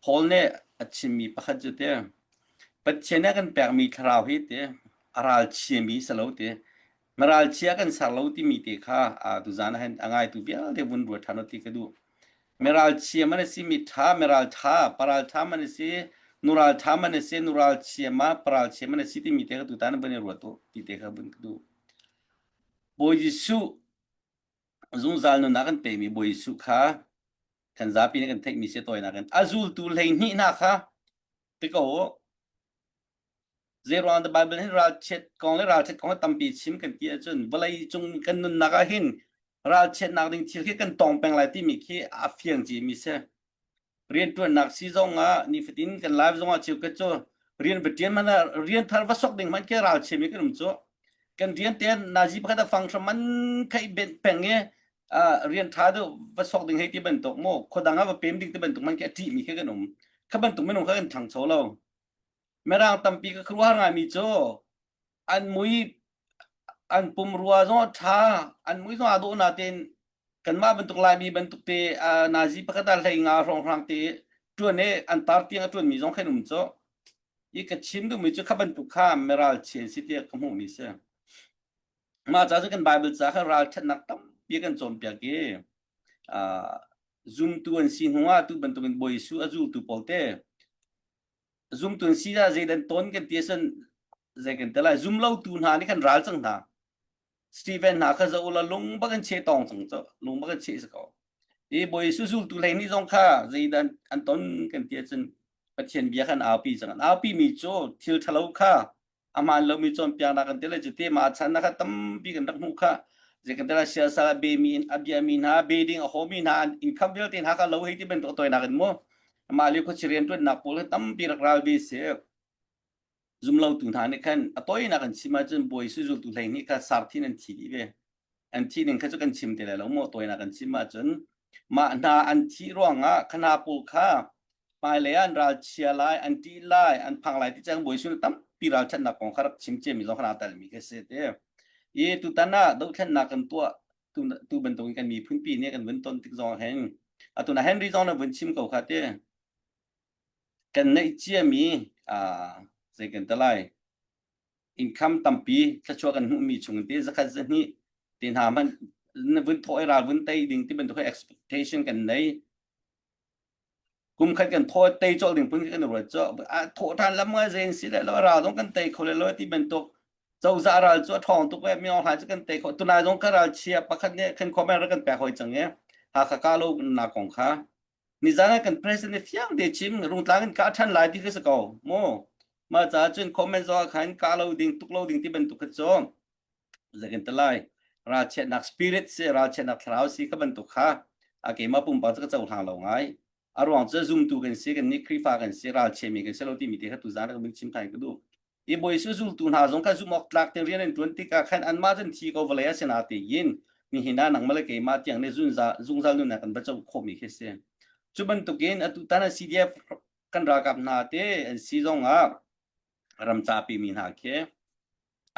Paul nih a chimmi pakhat cu te, Pathian nih kan pekmi thlarau hi te, a ralchiami si lo te, miralchia kan ser lo timi te kha, a, tuzan ah hin a ngaitu vialte vun ruat ṭhan aw ti ka duh. Miralchia man a si, mi ṭha, miral ṭha, paral ṭha man a si, nural ṭha man a si, nural chia ma, paral chia man a si timi te kha tutan vun i ruat aw ti te kha vun ka duh. Bawi Jesuh zungzal nunnak kan pemi Bawi Jesuh kha kan zapi nih kan theihmi si tawinak kan a zultu hleihnih hna kha ti ko. Zeiruang the Bible hin ralchiat kong le ralchiat kong tampi chim kan ti ahcun, vawlei cung kan nunnak ah hin ralchiatnak ding thil khi kan tong peng lai timi khi a fiang cimi si. Rianṭuannak si zongah, nifatin kan life zongah cheukhat cu rian va ṭian hmanh ah, rian thar va sok ding hmanh khi ralchiami kan um cu. Kan rian te nazi pakhat ah function hmanh kha i benh peng i, aa, rian ṭha deuh va sok ding hei ti bantuk maw, khuadang ah va pem ding ti bantuk hmanh khi a ṭihmi khi kan um. Kha bantuk minung kha kan ṭhangcho lo. Mirang tampi ka khuaruahhar ngaimi cu an mui, an pum rua zong a ṭha, an mui zong a dawh natein kanmah bantuk Laimi bantuk te, aa, nazi pakhat ah hlei nga hrawnghrang te ṭuan i an tar tiang a ṭuanmi zong khan um cu. I ka chim duhmi cu kha bantuk kha miralchia an si tiah ka hmuhmi si. Mah ca cu kan Bible ca kha ralṭhatnak tampi kan cawnpiak i, aa, zumtu an si hnu ah tu bantukin Bawi Jesuh a zultu pawl te zumtu an si ah zeidan ton kan ti ahcun zei kan ti lai, zum lo tu hna nih kan ral cang hna. Stephen hna kha zoh ula lung bak an cheh tong cang cu, lung bak an cheh si ko. I Bawi Jesuh zultu hleihnih zong kha zeidan an ton kan ti ahcun Pathian bia khan aupi cang. An aupi mi cu thil ṭhalo kha a hmaan lomi cawnpiaknak kan ti le, cu te mah chan kha tampi kan rak hmuh kha. Zei kan ti lai, siasal a bemi in a biami hna, be ding a hawmi hna, an income vialte hna kha lo hei ti bantuk a tawinak in maw, mah lio khuachia rianṭuannak pawl kha tampi rak ral ve si. Zum lo tu hna nih khan a tawinak an chim ahcun Bawi Jesuh zultu hleihnih kha sarthin an thi dih ve. An thih ning kha cu kan chim te lai lo maw, tawinak kan chim ahcun mah hna an thih ruangah kha hna pawl kha hmailei ah an ralchia lai, an ṭih lai, an phang lai ti cang Bawi Jesuh nih tampi ralṭhatnak kong kha rak chim ciami zong kha aa telmi kha si te. I tutan ah dothlennak kan tuah, tu, tu bantukin kan miphunpi nih kan vun ton tik zong ah hin, atu nain Henry zong na vun chim ko kha te. Kan neih ciami, aa, zei kan ti lai, income tampi thluachuah kan hmuhmi chung in te zakhat zahnih te hna hmanh na vun thawh i ral vun tei ding ti bantuk hi expectation kan nei. Kum khat kan thawh tei colh ding phun khi kan ruat cu, a thawh ṭhan lam ngai zei in si le lo, ral zong kan tei kho le lo ti bantuk. Cozah ral cu a ṭhawng tuk ve, mi awng hlan cu kan tei kho. Tunai zong kha ralchia pakhat nih khan comment rak kan pek hoi cang i, Hakha kah lonak kong kha. Nizan ah kan president nih fiang te chim, rungtlang in kah ṭhan lai ti khi si ko maw? Mah ca cun comment zong ah khan kah lo ding, tuk lo ding ti bantuk kha cu. Zei kan ti lai, ralchiatnak spirit si, ralchiatnak thlarau si kha bantuk kha, a keimah pumpak cu ka cohlang lo ngai. A ruang cu zumtu kan si, kan nih Khrihfa kan si, ralchiami kan si lo timi te kha tuzan ka min chim ṭhan ka duh. I Bawi Jesuh zultu hna zong kha zumh awk tlak tein rian an ṭuan tikah khan anmah cun thi ko vawlei ah si natein nihin ah nangmah le keimah tiang nih zungzal, zungzal nunnak kan va co khawhmi khi si. Cu bantukin atu tan ah C D F kan ralkap hna te an si zongah ram capi mi hna khi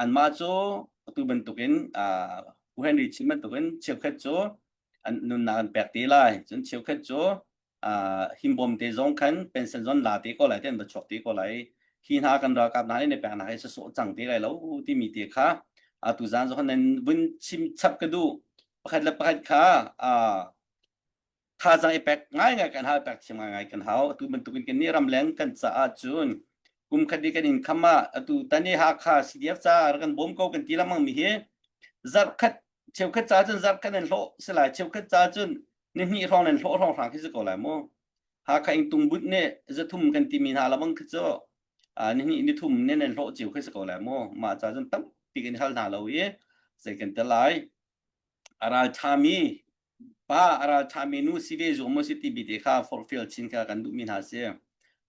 anmah cu atu bantukin, aa, Pu Henry chim bantukin cheukhat cu an nunnak an pek te lai. Cun cheukhat cu, aa, himbawm te zong khan pension zong la te ko lai, te an va chuak te ko lai. Hi hna kan ralkap hna nih na pek hna hi sasawh cang te lai lo timi te kha atu zan zong khan nan vun chim chap ka duh. Pakhat le pakhat kha, aa, thazaang i pek ngaingai kan hau, i pek thiam ngaingai kan hau. Atu bantukin kan nih ramleng kan caah cun kum khat i kan income ah atu tan i Hakha C D F ca rak kan bawm ko kan ti lengmang mi hi zarh khat, cheukhat ca cun zarh khat nan hlawh si lai, cheukhat ca cun ni hnih hrawng nan hlawh hrawnghrang khi si ko lai maw? Hakha Ingtung Bunh nih zathum kan timi hna lamang khi cu, aa, ni hnih ni thum nih nan hlawh cio khi si ko lai maw? Mah ca cun tampi kan i hal hna lo i zei kan ti lai. A ralṭhami pa, a ralṭhami nu si ve, zuam maw si ti bite kha forhfial chin kha kan duhmi hna si.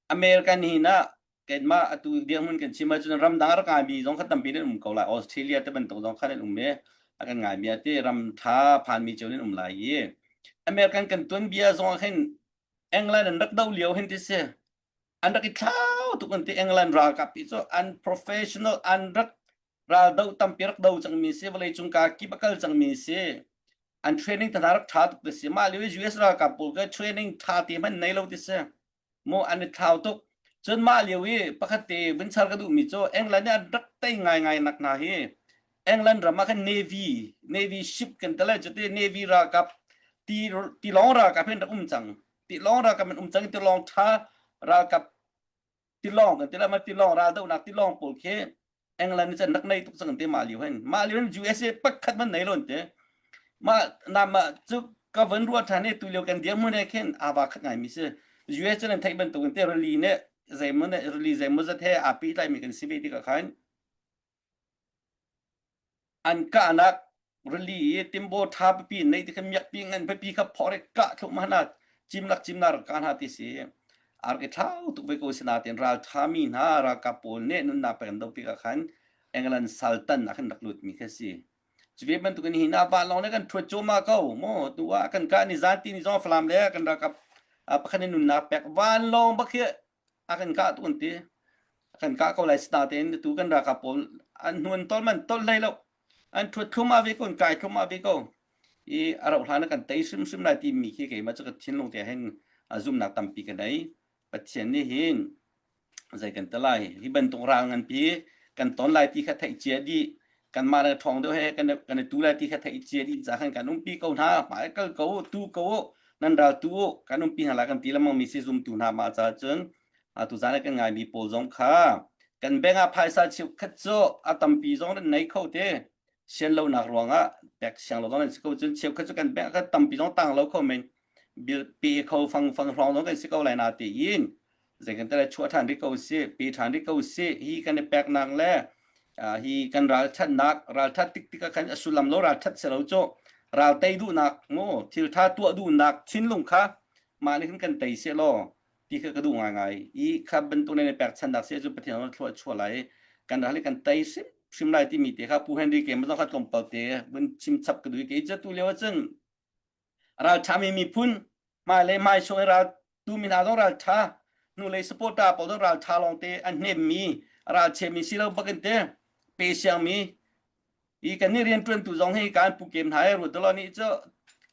American hi na keimah atu dirhmun kan chim ahcun ram dang a rak ngaimi zong kha tampi nih um ko lai. Australia te bantuk zong kha nih um e. A kan ngaimi a ti ram ṭha phanmi cio nih um lai i American kan tuanbia zong ah khin England an rak do lio hin ti si. An rak i thlau tuk an ti England ralkap i cu an professional, an rak ral do tampi rak do cangmi si, vawleicung ka kip a kal cangmi si. An training tana rak ṭha tuk ti si. Mah lio i U S ralkap pawl kha training ṭha ti hman nei lo ti si. Maw an i thlau tuk. Cun mah lio i pakhat te vun char ka duhmi cu England nih an rak tei ngaingai nak hna hi. England ram ah khan Navy, Navy ship kan ti lai cu ti Navy ralkap, ti, ti lawng ralkap hin rak um cang. Ti lawng ralkap hin um cang, ti lawng ṭha ralkap, ti lawng kan ti lai, ma ti lawng ral dohnak ti lawng pawl khi England nih cun rak nei tuk cang an ti mah lio hin. Mah lio hin U S A pakhat man nei lo an ti. Mah, namah cu ka vun ruah ṭhan i tu lio kan dirhmun he khin a va khat ngaimi si. U S cun an theih bantuk in ti rili nih, zeimaw nih, rili zeimaw zat he aa peh laimi kan si ve tikah khan an kahnak rili i timbaw ṭha pipi an neih ti kha miakpi ngan pipi kha phawrh i kah thluh hna, cimnak cimnak rak kah hna ti si. A rak i thlau tuk ve ko si nain ralṭhami hna ralkap pawl nih nunnak pek an do tikah khan England saltan ah khan rak lutmi kha si. Cu ve bantukin hi na vanlawng le kan ṭhuat cuahmah ko maw? Tu ah kan kah ni zan ti ni zong Falam le kan ralkap, ah, pakhat nih nunnak pek vanlawng bak hi a kan kah tuk an ti. A kan kah ko lai si nain tu kan ralkap pawl an hnu an tolh man tolh hlei lo. An ṭhuat thluahmah ve ko, an kai thluahmah ve ko. I a rauh hlan a kan tei hrimhrim lai timi khi keimah cu ka thinlung te ah hin a zumhnak tampi ka nei. Pathian nih hin zei kan ti lai, hi bantuk ral nganpi kan ton lai ti kha theih cia dih, kanmah le ṭhawng deuh he kan, kan tu lai ti kha theih cia dih, ca khan kan umpi ko hna, hmai kal ko, tu ko, nan ral tu, kan umpi hna lai kan ti lamang mi si zumtu hna mah ca cun, atu zan a kan ngaimi pawl zong kha kan bank ah phaisa cheukhat cu a tampi zong nan nei kho te. Sian lonak ruangah pek siang lo zong nan si ko cun cheukhat cu kan bank ah kha tampi zong tang lo kho men, bil pe kho fangfang hrawng zong kan si ko lai nain zei kan ti lai, chuah ṭhan rih ko si, pe ṭhan rih ko si, hi kan i peknak le, aa, hi kan ralṭhatnak, ralṭhat tiktik ah khan a sullam lo ralṭhat si lo cu, ral tei duhnak maw, thil ṭha tuah duhnak thinlung kha mah nih khan kan tei seh law ti kha ka duh ngaingai i kha bantuk nan i pekchannak si cu Pathian a thluah chuah lai, kan ral i kan tei hrimhrim lai timi te kha Pu Henry keimah zong kha tlawmpal te vun chim chap ka duh i kei cu tu lio ahcun ralṭhami miphun, hmailei hmai chung i ral tumi hna zong ralṭha, hnulei supporter pawl zong ralṭha lawngte an hnemmi, ralchiami si lo bak in te, pe siangmi, i kan nih rianṭuantu zong hi kan pukem hna i ruat law nih cu,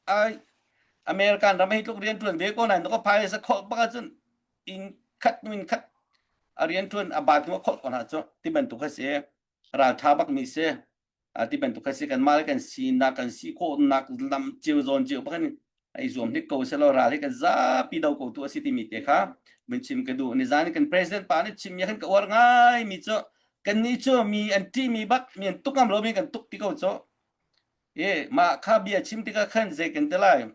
ai, American ram hi tluk rianṭuan ve ko nain, ka phai sa khawh bak ahcun, inn khat, nu inn khat, a rianṭuan a bat hnu a khawh ko hna cu, ti bantuk kha si, ralṭha bakmi si. Aa, ti bantuk kha si, kanmah le kan sinak, kan si khawhnak lam cio zawn cio pakhat in a i zuam hnik ko seh law, ral hi kan zapi do ko tu a si timi te kha vun chim ka duh. Nizan kan president pa nih chimmi ah khan ka uar ngaimi cu, kannih cu mi an ṭihmi bak, mi an tuk ngam lomi kan tuk ti ko cu. E, mah kha bia chim tikah khan zei kan ti lai?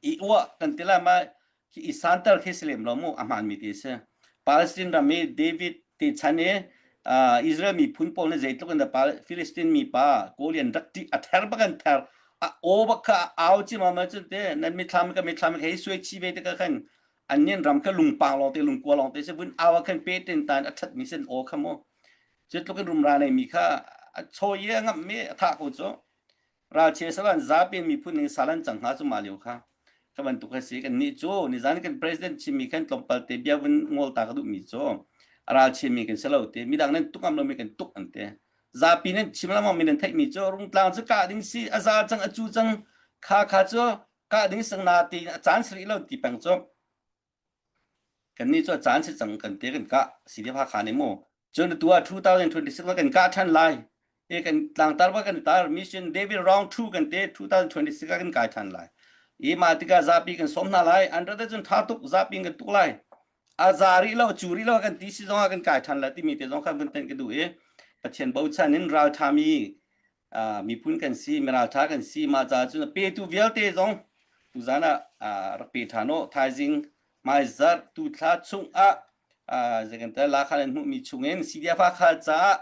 I uah kan ti lai, mah hi i santer khi si lem lo mu, a hmaanmi te si. Palestine ram i David te chan i, aa, Israel miphun pawl nih zeitluk in dah Pal-, Philistine mi pa Goliath rak ṭih, a ther bak an ther, a aw bak kha a au cimah mah cun te, nan mitthlam ka mitthlam ka hei suai chi ve tikah khan an nih ram kha lungpang lawngte, lungkua lawngte si, vun au ah khan pe tin tan a ṭhatmi si an aw kha mu. Cutluk in rumra neimi kha a chawi i a ngamh i a thah ko cu. Ralchia salan zapi in miphun ning salan cang hna cu mah lio kha. Kha bantuk kha si, kannih cu nizan kan president chimmi khan tlawmpal te bia vun ngol ta ka duhmi cu ralchiami kan si lo te, midang nan tuk ngam lomi kan tuk an te. Zapi nan chim lengmang mi nan theihmi cu rungtlang cu kah ding si, a za cang, a cu cang, kha kha cu kah ding sang na ti a caan si rih lo ti peng cu. Kannih cu a caan si cang kan ti, kan kah si dih, Hakha nih mu. Cun atu ah two thousand twenty-six ah kan kah ṭhan lai. E, kan tlangtar bak kan tar, Mission David Round two kan ti, two thousand twenty-six ah kan kai ṭhan lai. I mah tikah zapi kan sawm hna lai, an rat ahcun ṭha tuk, zapi kan tuk lai. A za rih lo, a cu rih lo kan ti si zongah kan kai ṭhan lai timi te zong kha vun tan ka duh i, Pathian bochan in ralṭhami, aa, miphun kan si, miralṭha kan si, mah ca cun a petu vialte zong tuzan ah, aa, rak pe ṭhan aw, thaizing, hmaizarh, tuthla chungah, aa, zei kan ti lai, lak khan an hmuhmi chungin C D F Hakha caah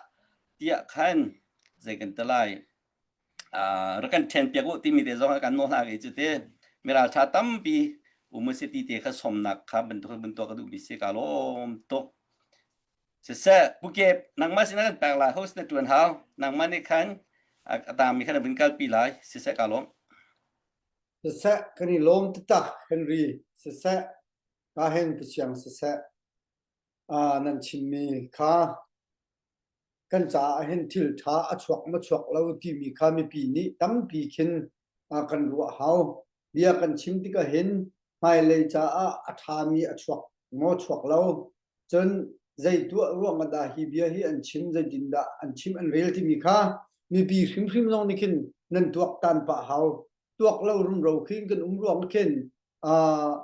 tiah khan zei kan ti lai, aa, rak kan ṭhenpiak uh timi te zong kan nawl hna kei cu ti. Miralṭha tampi um a si ti te kha sawmnak kha bantuk, bantuk ka duhmi si ka lawm tuk. Siseh, Pu Kep, nangmah sinah kan pek lai, host na ṭuan hau, nangmah nih khan a, a tangmi khan a vun kalpi lai, siseh ka lawm. Siseh, kan i lawm taktak Henry, siseh, ka hen Pu Siang, siseh, a, nan chimmi kha kan caah hin thil ṭha a chuak maw chuak lo timi kha mipi nih tampi khin, a, kan ruah hau. Bia kan chim tikah hin hmailei caah a ṭhami a chuak maw chuak lo, cun zeitluk ruangah dah hi bia hi an chim, zeitindah an chim an rel timi kha mipi hrimhrim zong nih khin nan tuak tan pah hau. Tuak lo rumro khi kan um ruang khin, aa,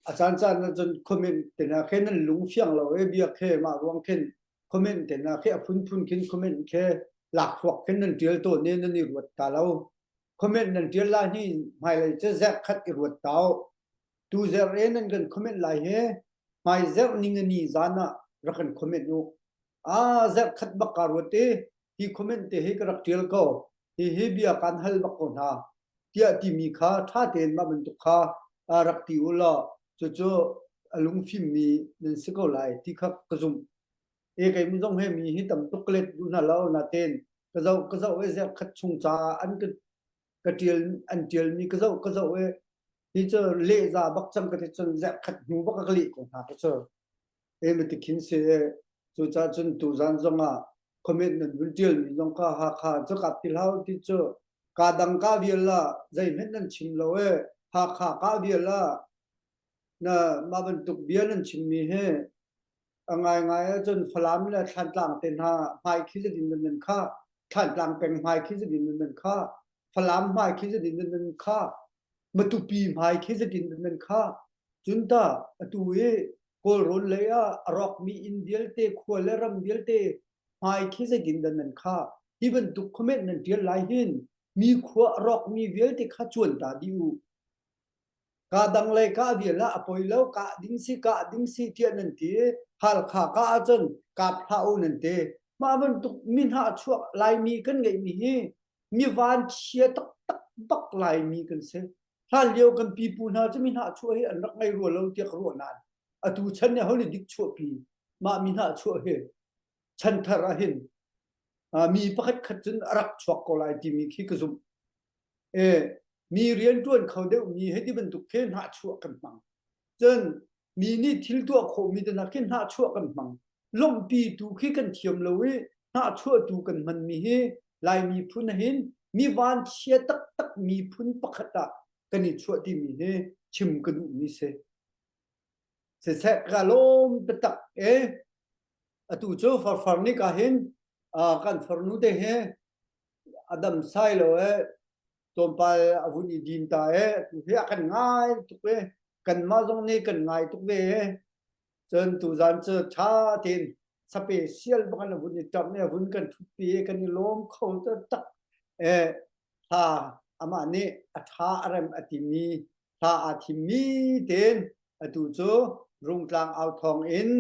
a caan caan ah cun comment te hna khi nan lungfiang lo e, bia khi mah ruang khin comment te hna khi a phunphun khin comment khi lak hruak khin nan ṭial tawn e, nan i ruat ta lo. Comment nan ṭial lai hi hmailei cu zarh khat i ruat ta u. Tu zarh e nan kan comment lai he, hmai zarh ning a ni zan ah rak kan comment u. Aa, zarh khat bak ka ruat e, hi comment te hi ka rak ṭial ko, hi hi bia kan hal bak ko hna, tiah timi kha ṭha tein mah bantuk kha, aa, rak ti u law, cucu a lungfimmi nan si ko lai ti kha ka zumh. E, keimah zong he mi hi tam tuk ka let duh hna lo, natein ka zoh, ka zoh e, zarh khat chung caah an ka, ka ṭial, an ṭialmi ka zoh, ka zoh e, hi cu lehza bak cang ka ti cun zarh khat hnu bak a ka leh ko hna ka cu. E, mah ti khin si e, cucaah cun tuzan zongah comment nan vun ṭialmi zong kha Hakha cu kap ti hlah u ti cu, ka dang ka vial ah zeihmanh nan chim lo e, Hakha ka vial ah na mah bantuk bia nan chimmi hi a ngaingai ahcun Falam le Thantlang te hna hmai khi zetin nan nan kha, Thantlang peng hmai khi zetin nan nan kha, Falam hmai khi zetin nan nan kha, Matupi hmai khi zetin nan nan kha. Cun ta atu i Kawlrawn lei ah a rawkmi inn vialte, khua le ram vialte hmai khi zetin nan nan kha. Hi bantuk comment nan ṭial lai hin mi khua a rawkmi vialte kha cuan ta dih u. Ka dang lei ka vial ah a poi lo, ka ding si, ka ding si tiah nan ti. Halkha ka ahcun kap hlah u nan ti. Mah bantuk mi hnahchuah Laimi kan ngeihmi hi mi vanchia taktak bak Laimi kan si. Hlan lio kan pipu hna cu mi hnahchuah hi an rak ngei rua lo tiah ka ruah nain atu chan nih ho nih dik chuahpi mah mi hnahchuah hi chanthar ah hin, aa, mi pakhat khat cun a rak chuak ko lai timi khi ka zumh. E, mi rian ṭuan kho deuh mi hei ti bantuk khi hnahchuah kan hmang. Cun mi nih thil tuah khawhmi te hna khi hnahchuah kan hmang. Lawmhpitu khi kan thiam lo i hnahchuahtu kan hmanmi hi Lai miphun ah hin mi vanchia taktak miphun pakhat ah kan i chuah timi hi chim ka duhmi si. Siseh, ka lawm taktak e. Atu cu farfar nih ka hin, aa, kan farnu te hi a dam sai lo e, tlawmpal a vun i din ta e, atu hi a kan ngai tuk e, kanmah zong nih kan ngai tuk ve e. Cun tuzan cu ṭha tein special bak in a vun i ṭamh e, a vun kan ṭhutpi e, kan i lawm kho taktak e. Hla amah nih a ṭha a rem a timi hla aa thimmi tein atu cu Rungtlang au thawng in,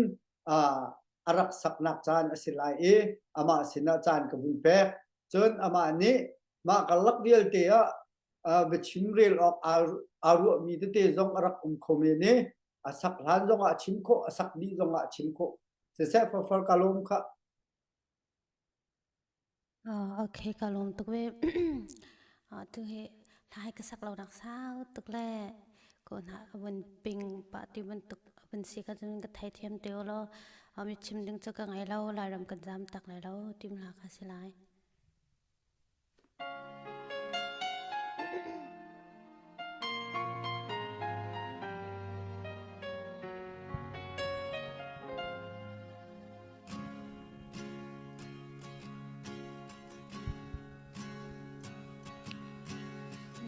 aa, a rak saknak caan a si lai i amah sinah caan ka vun pek. Cun amah nih mah karlak vialte ah, aa, biachim rel awk aa, aa ruahmi tete zong a rak um kho men i a sak hlan zongah a chim khawh, a sak dih zongah a chim khawh. Siseh, farfar, ka lawm kha. Ah, okay, ka lawm tuk ve. Ah, tu hi hla hi ka sak lonak sau tuk le. Ko hna a vun ping pah ti bantuk a vun si kha cun ka thei thiam te u law. Ah, mi chim ding cu ka ngei lo, Lairam kan zam tak lai lo, tim hla kha si lai.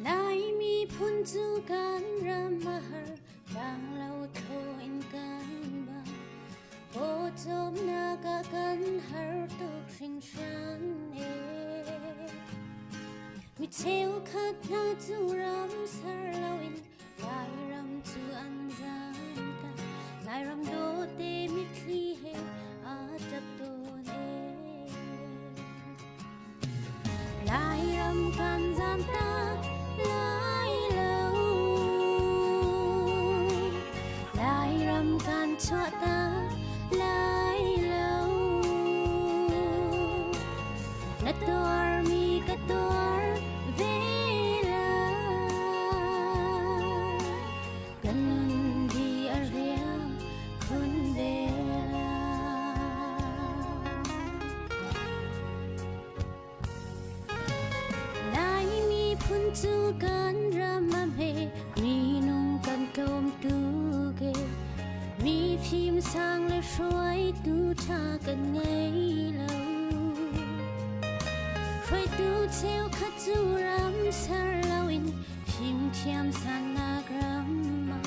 Lai miphun cu kan ram a har, tang lo thaw in kan bang, pawcawmnak ah kan har tuk hringhran e. Mi cheukhat hna cu ram ser loin Lairam cu an zan ta, Lairam dawte mitthli he aa ṭap tawn e. Lairam kan zam ta lai lo, Lairam kan chuah ta lai lo. Cu kan ram a hme, minung kan tlawmtu ke, mifim sang le hruaitu ṭha kan ngei lo. Hruaitu cheukhat cu ram ser loin fimthiam sannak ram ah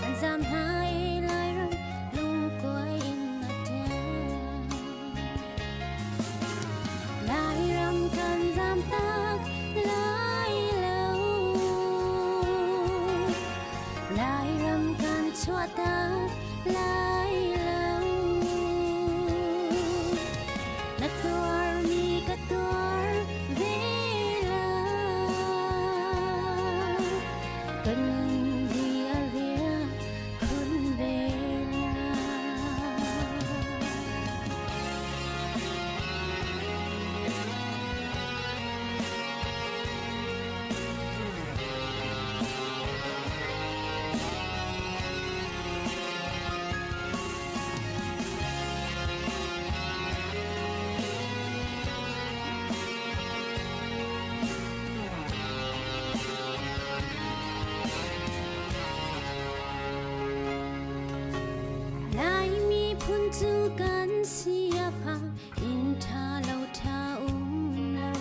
an zam hna i Lairam lungkuai in a ṭem. Lairam kan zam tak lai lo, Lairam kan chuah tak lai lo. Na tuarmi ka tuar ve lo, ka nunbi a riam khun ve lo. Lai miphun cu kan si a fang in ṭha lo ṭha um lo.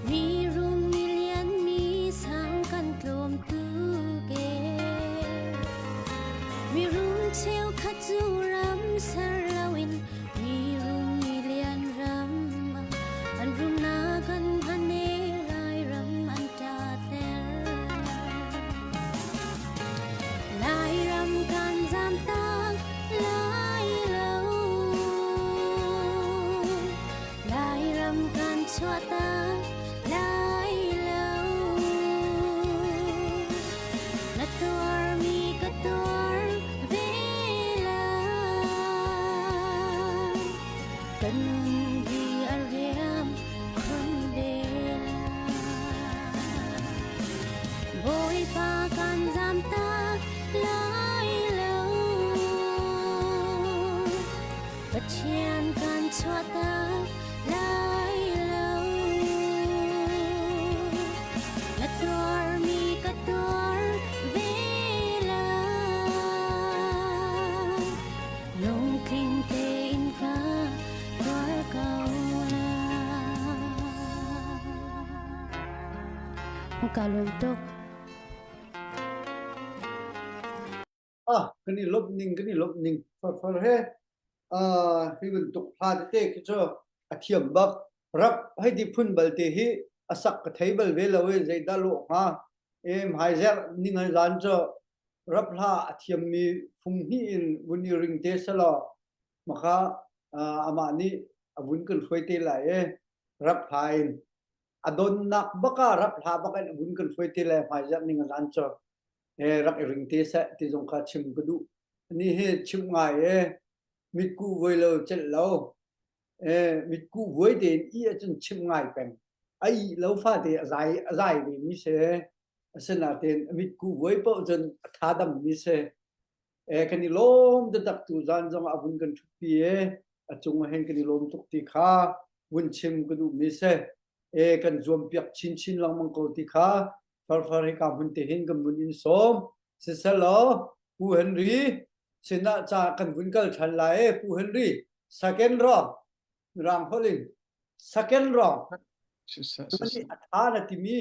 Mi rum mi lian mi sang kan tlawmtu ke. Mi rum cheukhat cu ram ser loin mi rum mi lian ram ah an rumnak an hman i Lairam an ṭater. Lairam kan zam tak lai lo, Lairam kan chuah tak lai lo. Na tuarmi ka tuar ve lo, ka nunbi a riam khun ve lo. Bawipa kan zam tak lai lo, Pathian kan chuah tak lai lo. Na tuarmi ka tuar ve lo, lungtling tein ka tuar ko lo. Ka lawm tuk. Ah, kan i lawmh ning, kan i lawmh ning. Farfar he, ah, hi bantuk hla tete khi cu a thiam bak. Rap hei ti phun bal te hi a sak ka thei bal ve lo e, zeidah lawh hnga? E, hmaizerh ning an zan cu rap hla a thiammi fung hnih in vun i ring te selaw, makha, ah, amah nih a vun kan hruai te lai e, rap hla in. A donnak bak ah rap hla bak in a vun kan hruai te lai, hmaizerh ning an zan cu, e, rak i ring te seh ti zong kha chim ka duh. Anih hi chim ngai e, mitkuh voi lo celh lo. E, mitkuh voi tein i ahcun chim ngai peng. A ih lo fate a zai, a zai ve mi si. Asinain a mitkuh voi paoh cun a tha dam mi si. E, kan i lawm taktak tu zan zong a vun kan ṭhutpi e, a cung ah hin kan i lawm tuk ti kha vun chim ka duh mi si. E, kan zuampiak chinchin lengmang ko ti kha farfar hi ka hmun te hin kan vun in sawm. Siselaw, Pu Henry, sinah ca kan vun kal ṭhan lai e, Pu Henry, second row, rang holh in, second row. Sisa, na sisa. Nih a ṭha na timi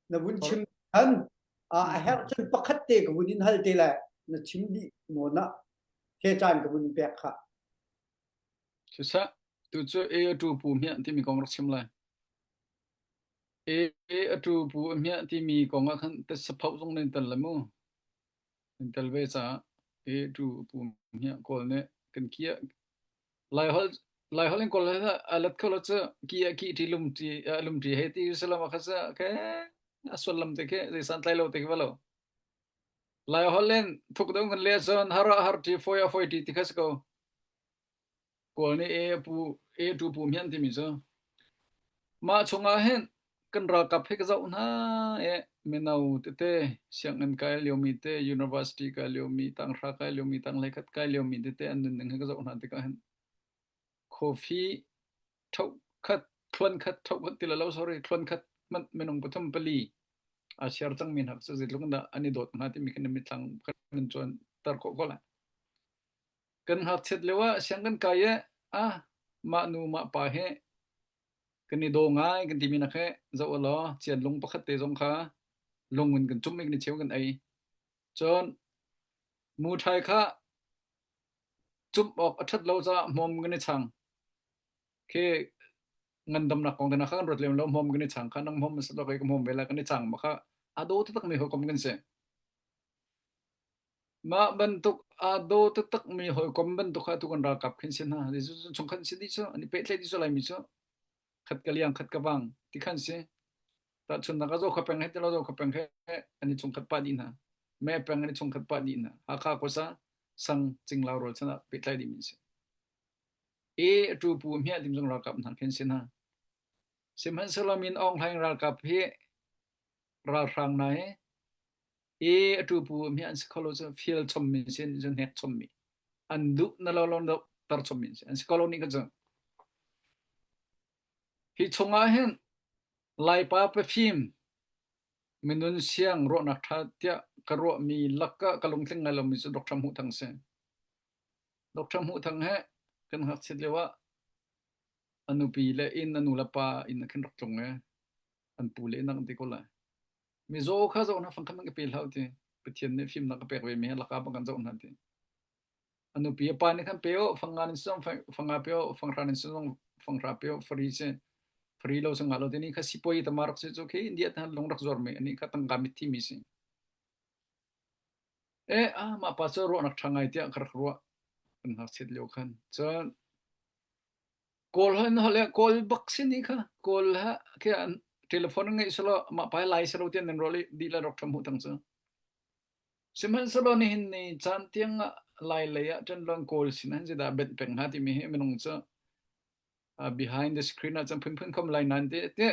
na vun chim ṭhan, a, a herh cun pakhat te ka vun in hal te lai, na chim dih nawn ah he caan ka vun pek kha. Sisa, tu cu e a ṭu pu hmiah timi kong rak chim lai. E, e a ṭu pu a hmiah timi kong ah khan te saphoh zong nan tel lai mu. Nan tel ve caah e a ṭu pu hmiah kawl nih kan kiah. Laihol, Laihol in kawl he a lat kho lo cu kiah ki ṭi lum ṭi, a lum ṭi he ti si lo ma kha cu ke a sual lam te ke zeisan tlai lo te ke va lo. Laihol in thuk deuh kan leh cun har ah har ṭi, foi ah foi ṭi ti kha si ko. Kawl nih e a pu, e a ṭu pu hmiah timi cu. Mah chungah hin kan ralkap hi ka zoh hna e, mino tete, sianginn kai liomi te, university kai liomi, tanghra kai liomi, tanghleikhat kai liomi tete an nunning hi ka zoh hna tikah hin. Coffee ṭhohkhat, thluankhat, ṭhohkhat ti lo, sorry, thluankhat hmanh minung pathum pali a siar cangmi hna kha cu zeitluk in dah an i dawt hnga timi kha na mitthlam kha nan cuan ter khawh ko lai. Kan ngakchiat lio ah siang kan kai i, a, mah nu mah pa he kan i daw ngai kan timi nak he zoh a law, cian lung pakhat te zong kha lung in kan cumh i kan i cheu kan ei. Cun muṭhai kha cumh awk a ṭhat lo caah hmawm kan i chang. Khi ngandamnak kong te nak kha kan ruat lem lo, hmawm kan i chang kha, nang hmawm a si lo, kei ka hmawm ve lai kan i chang mah kha, a daw taktakmi hawikom kan si. Mah bantuk a daw taktakmi hawikom bantuk kha tu kan ralkap khin si hna. Jesuh cun chungkhat si dih cu, an i pehtlaih dih cu Laimi cu. Khat ka liang, khat ka vang ti khan si. Tahchunhnak ah Zo kha peng he ti lo, Zo kha peng he an i chungkhat pah dih hna. Me peng an i chungkhat pah dih hna. Hakha khuasa sang cinglau rawl chan ah pehtlai dih min si. E, a ṭupu a hmiah tim zong ralkap hna khin si hna. Sihmanhsehlaw Min Aung Hlaing ralkap hi ralhrang hna hi, e, a ṭupu a hmiah an si kho lo cu fial chom min si, an hnek chom mi. An duh na lo lo tar chom min si. An si kho lo nih kha cu. Hi chungah hin Laipa pefim, minun siang ruahnak ṭha tiah ka ruahmi lakah ka lungtling ngai lomi cu Doctor Hmuh Thang si. Doctor Hmuh Thang he kan ngakchiat lio ah a nupi le inn, a nu le pa inn a khin rak tlung e, an pu le inn a kan ti ko lai. Mizaw kha zoh hna, fangkhat man ka pe hlah u ti. Pathian nih fimnak ka pek ve mi he laka bang kan zoh hna ti. A nupi a pa nih khan pe aw, fang nga nih zong fang, fang nga pe aw, fang hra nih zong fang hra pe aw, free si. Free lo si ngah lo ti, nih kha sipuai tama rak si cu khi India te lung rak zuar mi, anih kha tangka mitthi mi si. Eh, ah, mah pa cu ruahnak ṭha ngai tiah ka rak ruah. Kan ngakchiat lio khan. Cun Kawl hoi, hoi le Kawl bak si nih kha, Kawl ha khi an telephone ngeih si law, mah pa lai si lo tiah nan ruah dih lai, Doctor Hmuh Thang cu. Sihmanhsehlaw nihin ni caan tiang ah Lai lei ah ṭan lo in Kawl sin ah hin zeidah banh peng hna timi hi minung cu, ah, behind the screen ah cun phunphun khawm lai nan te, te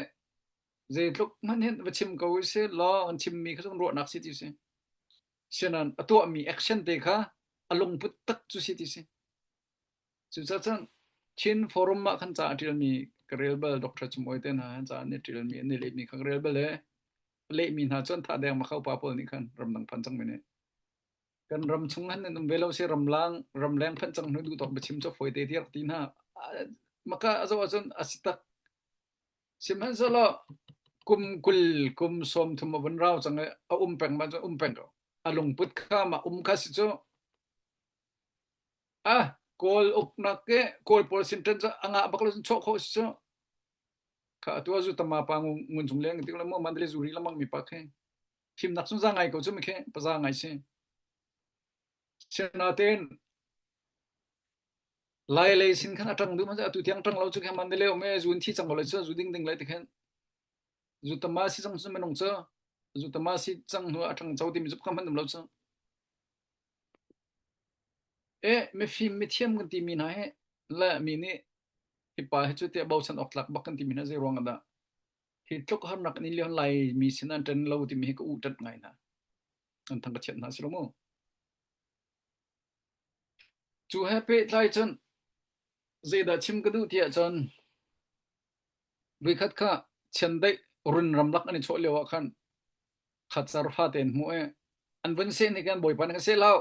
zeitluk hmanh hin va chim ko i si law, an chimmi kha zong ruahnak si ti si. Sinain a tuahmi action te kha a lungput tak cu si ti si. Cucaah cun Chin Forum ah khan ca a ṭialmi ka rel bal, Doctor Cumawite hna ca an i ṭialmi, an i lehmi kha ka rel bal le lehmi hna cu an thah deng ma kho pa pawl nih khan ramdang phan cangmi nih. Kan ram chung han in um ve lo si, ramlang, ramleng phan cang hnu duh tawk biachim cu fawi te ti rak ti hna. Ah, maka a zoh ahcun a si tak. Sihmanhsehlaw kum kul, kum sawmthum a vun rau cang i a um peng mah cun um peng ko. A lungput kha mah um kha si cu. Ah, Kawl uknak ke, Kawl pawl sin ṭan cu a ngah bak lo cun chawh khawh si cu. Kha atu a zutama pa ngun, ngun chung leng ti ko le maw, Mandalay zuri lamang mi pa khe. Fimnak cun za ngai ko cu mi khe, pa za ngai si. Sinain Lai lei sin khan a ṭang duh hmanh, atu tiang ṭang lo cu khan Mandalay um e, zu in thi cang ko le cu, zu ding ding lai ti khan. Zutama si cang cu minung cu, zutama si cang hnu a ṭang co timi cu pakhat hmanh um lo cu. Eh, mifim mithiam kan timi hna he, la mi nih hi pa hi cu tiah bochan awk tlak bak kan timi hna zei ruang ah dah hi tluk harnak in lio Lai mi sin an ṭan lo timi hi ka u ṭan ngai hna. An thang ka chiat hna si lo mu. Cu he pehtlai cun zeidah chim ka duh tiah cun voikhat kha Chiandeih run ramlak an i chuah lio ah khan Khacar fate an hmuh i an vun seh hnik i an Bawipa nih kan seh lo.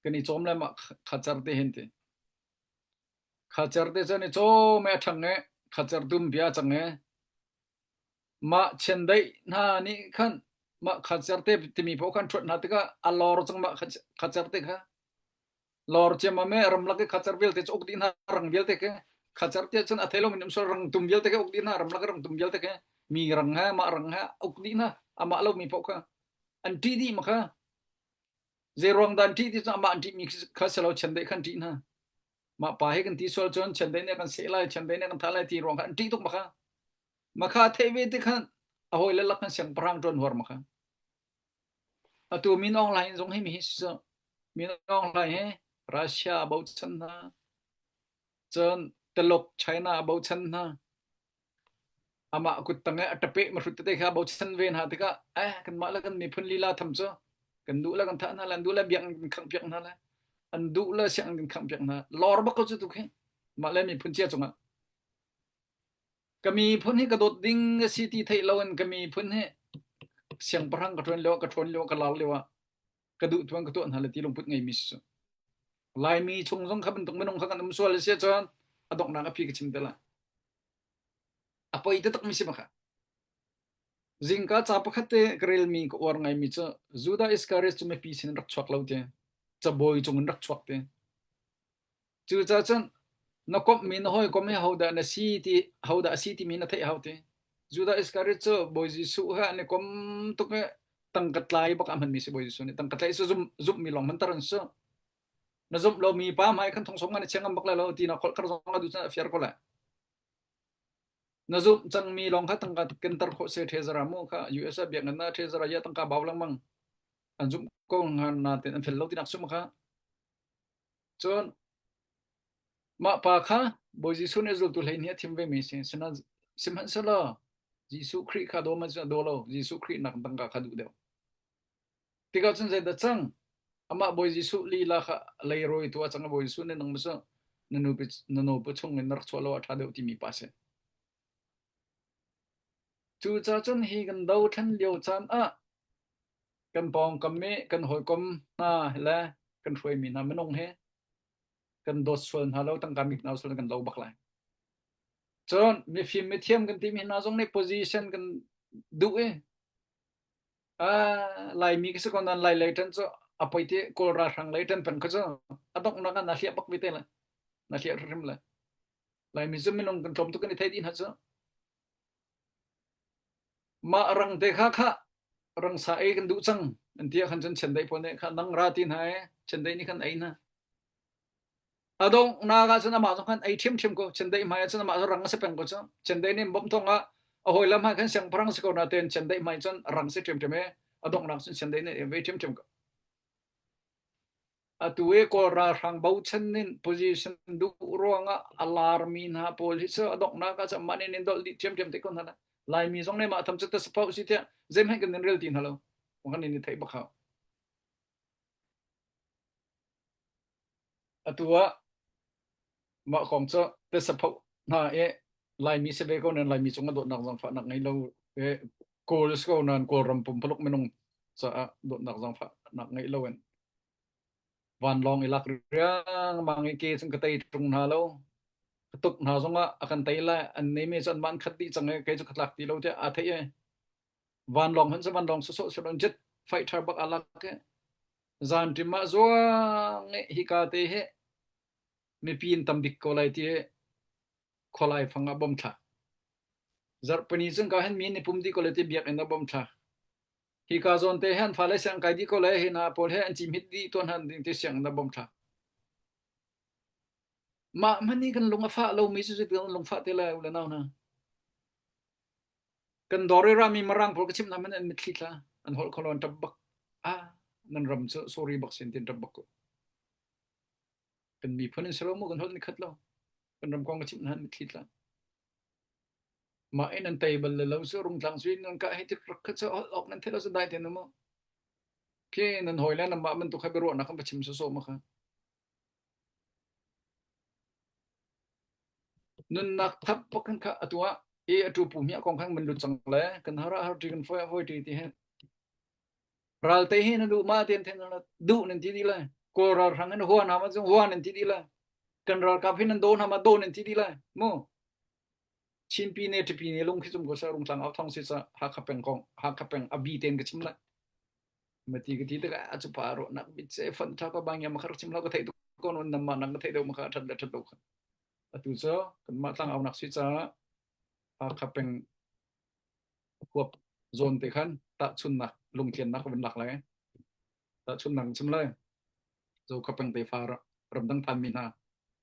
Kan i cawm le mah Khacar te hin ti. Khacar te cu an i cawm i a ṭhang i Khacar tum bia cang i mah Chiandeih hna nih khan mah Khacar te timi paoh khan ṭhuat hna tikah a lawr cang mah Khac-, Khacar te kha. Lawr ciammam i ramlak i Khacar vialte cu uk dih hna, rang vialte kha. Khacar te cun a thei lo min um sual, rang tum vialte kha uk dih hna, ramlak i rang tum vialte kha. Mi rang he, mah rang he, uk dih hna, amah lo mi paoh kha. An ṭih dih mah kha. Zei ruang dah an ṭih ti cun amah an ṭihmi kha si lo, Chiandeih khan ṭih hna. Mah pa hi kan ti sual cun Chiandeih nih kan seh lai, Chiandeih nih kan thah lai ti ruang kha an ṭih tuk mah kha. Mah kha a theih ve ti khan a hawi le lak khan siangpahrang ṭuanhuar mah kha. Atu Min Aung Hlaing zong hi mi hi si cu. Min Aung Hlaing hi Russia a bochan hna. Cun Taluk, China a bochan hna. Amah kuttang i a ṭapeh mahrut tete kha bochan ve hna tikah, eh, kanmah le kan miphun lila tham cu kan duh le kan thah hna le, an duh le biakinn kan khangh piak hna le, an duh le sianginn kan khangh piak hna. Lawr bak ko cu tuk hi. Mah le miphun cia cungah ka miphun hi ka dawt ding a si ti theih loin ka miphun hi siangpahrang ka ṭhuan lio, ka ṭhuan lio, ka lal lio ah ka duh tuan ka tuah hna le ti lungput ngei mi si cu. Laimi chung zong kha bantuk minung kha kan um sual a si ahcun a donghnak a phi ka chim te lai. A poi taktak mi si ma kha. Zingka ca pakhat te ka relmi ka uar ngaimi cu Judah Iskariot cu mipi sin in rak chuak lo ti, cabawi cung in rak chuak ti. Cucaah cun na komhmi na hawikom hi hodah na si ti, hodah a si timi na theih hau ti. Judah Iskariot cu Bawi Jesuh he an i kom tuk i tangka tlai bak a hmanmi si. Bawi Jesuh nih tangka tlai cu zumh, zumhmi lawng hmanter an si. Na zumh lomi pa hmai khan thong sawm ngan a chia ngam bak lai lo ti na kholh kar zong a duh cun a fiar ko lai. Na zumh cangmi lawng kha tangka kenter khawh si. Ṭhezara mu kha U S a biakngan ah ṭhezara ya tangka bau lengmang an zumh ko hnga nain an fel lo tinak sum kha. Cun mah pa kha Bawi Jesuh nih a zultu hlei nih a thim ve mi si. Sihmanhsehlaw Jesuh Khrih kha daw man cun a daw lo. Jesuh Khrih nak tangka kha duh deuh. Tikah cun zeidah cang? Amah Bawi Jesuh lila kha leirawi tu ah cang a Bawi Jesuh nih nangmah cu na nupi, na nupi chung in na rak chuah lo a ṭha deuh timi pa si. Cucaah cun hi kan do ṭhan lio caan ah kan pawngkam i kan hawikom hna le kan hruaimi hna minung hi kan dawt sual hna lo, tangka mit hna sual kan lo bak lai. Cun mifim mithiam kan timi hna zong nih position kan duh i, aa, Laimi ka si ko nain Lai lei ṭan cu a poi ti, Kawl ralhrang lei ṭan peng kha cu a donghnak ah na hliah bak ve te lai, na hliah hrimhrim lai. Laimi cu minung kan tlawm tuk kan i theih dih hna cu. Mah rang te kha kha rang sa ei kan duh cang an ti ah khan cun Chin Dei pawl nih kha nang ra ti hna i Chin Dei nih khan ei hna. A donghnak ah cun amah zong khan ei ṭhiamṭhiam ko. Chin Dei hmai ah cun amah zong rang a si peng ko cu. Chin Dei nih bawmh thawng ah a hawi lam hmai khan siangpahrang si ko nain Chin Dei hmai cun rang si ṭhiamṭhiam i a donghnak cun Chin Dei nih ei ṭhiamṭhiam ko. Atu i Kawl ralhrang bochan in position duh ruangah a larmi hna pawl hi cu a donghnak ah cun mah nih in dolh dih ṭhiamṭhiam te ko hna lai. Laimi zong nih mah tham cu tasaphoh si tiah zeihmanh kan in rel ti hna lo. Kan in i theih bak hau. Atu ah mah kong cu tasaphoh hna i Laimi si ve ko nain Laimi cungah dawtnak zaangfahnak ngei lo i Kawl si ko nain Kawlram pumpaluk minung caah dawtnak zaangfahnak ngei lo in vanlawng i lak riangmang i ke cun ka tei ṭung hna lo. Ka tuk hna zongah a kan tei lai, an neimi cu anmah an khat dih cang i kei cu ka tlak ti lo tiah aa theih i vanlawng hmanh cu vanlawng sawsawh si lo, jet fighter bak aa lak i zanṭim ah zuang i hika te hi mipi an tam bik ko lai ti i khualai fang ah bawm thla. Zarhpini cun ka hin mi an i pum dih ko lai ti biakinn ah bawm thla. Hika zawn te hin fale siang kai dih ko lai, hi hna pawl he an cimhit dih tuah hna ding ti siang in a bawm thla. Mah hmanh i kan lung a fah lomi cu zeitik kan lung fah te lai u le nau hna. Kan dawr i rami Mirang pawl ka chimh hna hmanh an mitthli thla, an holh kho lo, an ṭap bak. Ah, nan ram cu sorry bak sin tin ṭap bak ko. Kan miphun in si lo mu, kan holh ni khat lo. Kan ram kong ka chimh hna an mitthli thla. Mah in an tei bal le lo cu rungtlang cu in nan kah hei tik rak khat cu holh awk nan theih lo cu dai te na maw? Khi nan hawi le nanmah bantuk kha biaruahnak kan va chim sawsawh ma kha. Nunnak thap pakhat kha atu ah i a ṭupu hmiah kong khan min lut cang le kan har ah har ṭi, kan foi ah foi ṭi ti he. Ral te hi na duh ma tian then na duh nan ti dih lai. Kawl ral hrang hin huan hna ma cun huan nan ti dih lai. Kan ralkap hi nan daw hna ma daw nan ti dih lai. Mu. Chinpi ne, Ṭipi ne, lung khi cum ko sa, rungtlang au thawng si sa, Hakha peng kong, Hakha peng a bi ten ka chim lai. Mati ka ti tikah a cu pa ruahnak bit se fan ṭha ko bang ya ma kha rak chim lo ka theih tuk ko, nanmah nak ka theih deuh ma kha ṭhat le ṭhat lo kha. Atu cu kanmah tlang aunak si caah Hakha peng huap zawn te khan tahchunhnak, lungtliannak ka van lak lai. Tahchunhnak chim lai. Zokhua peng tefa ra-, ramdang phanmi hna,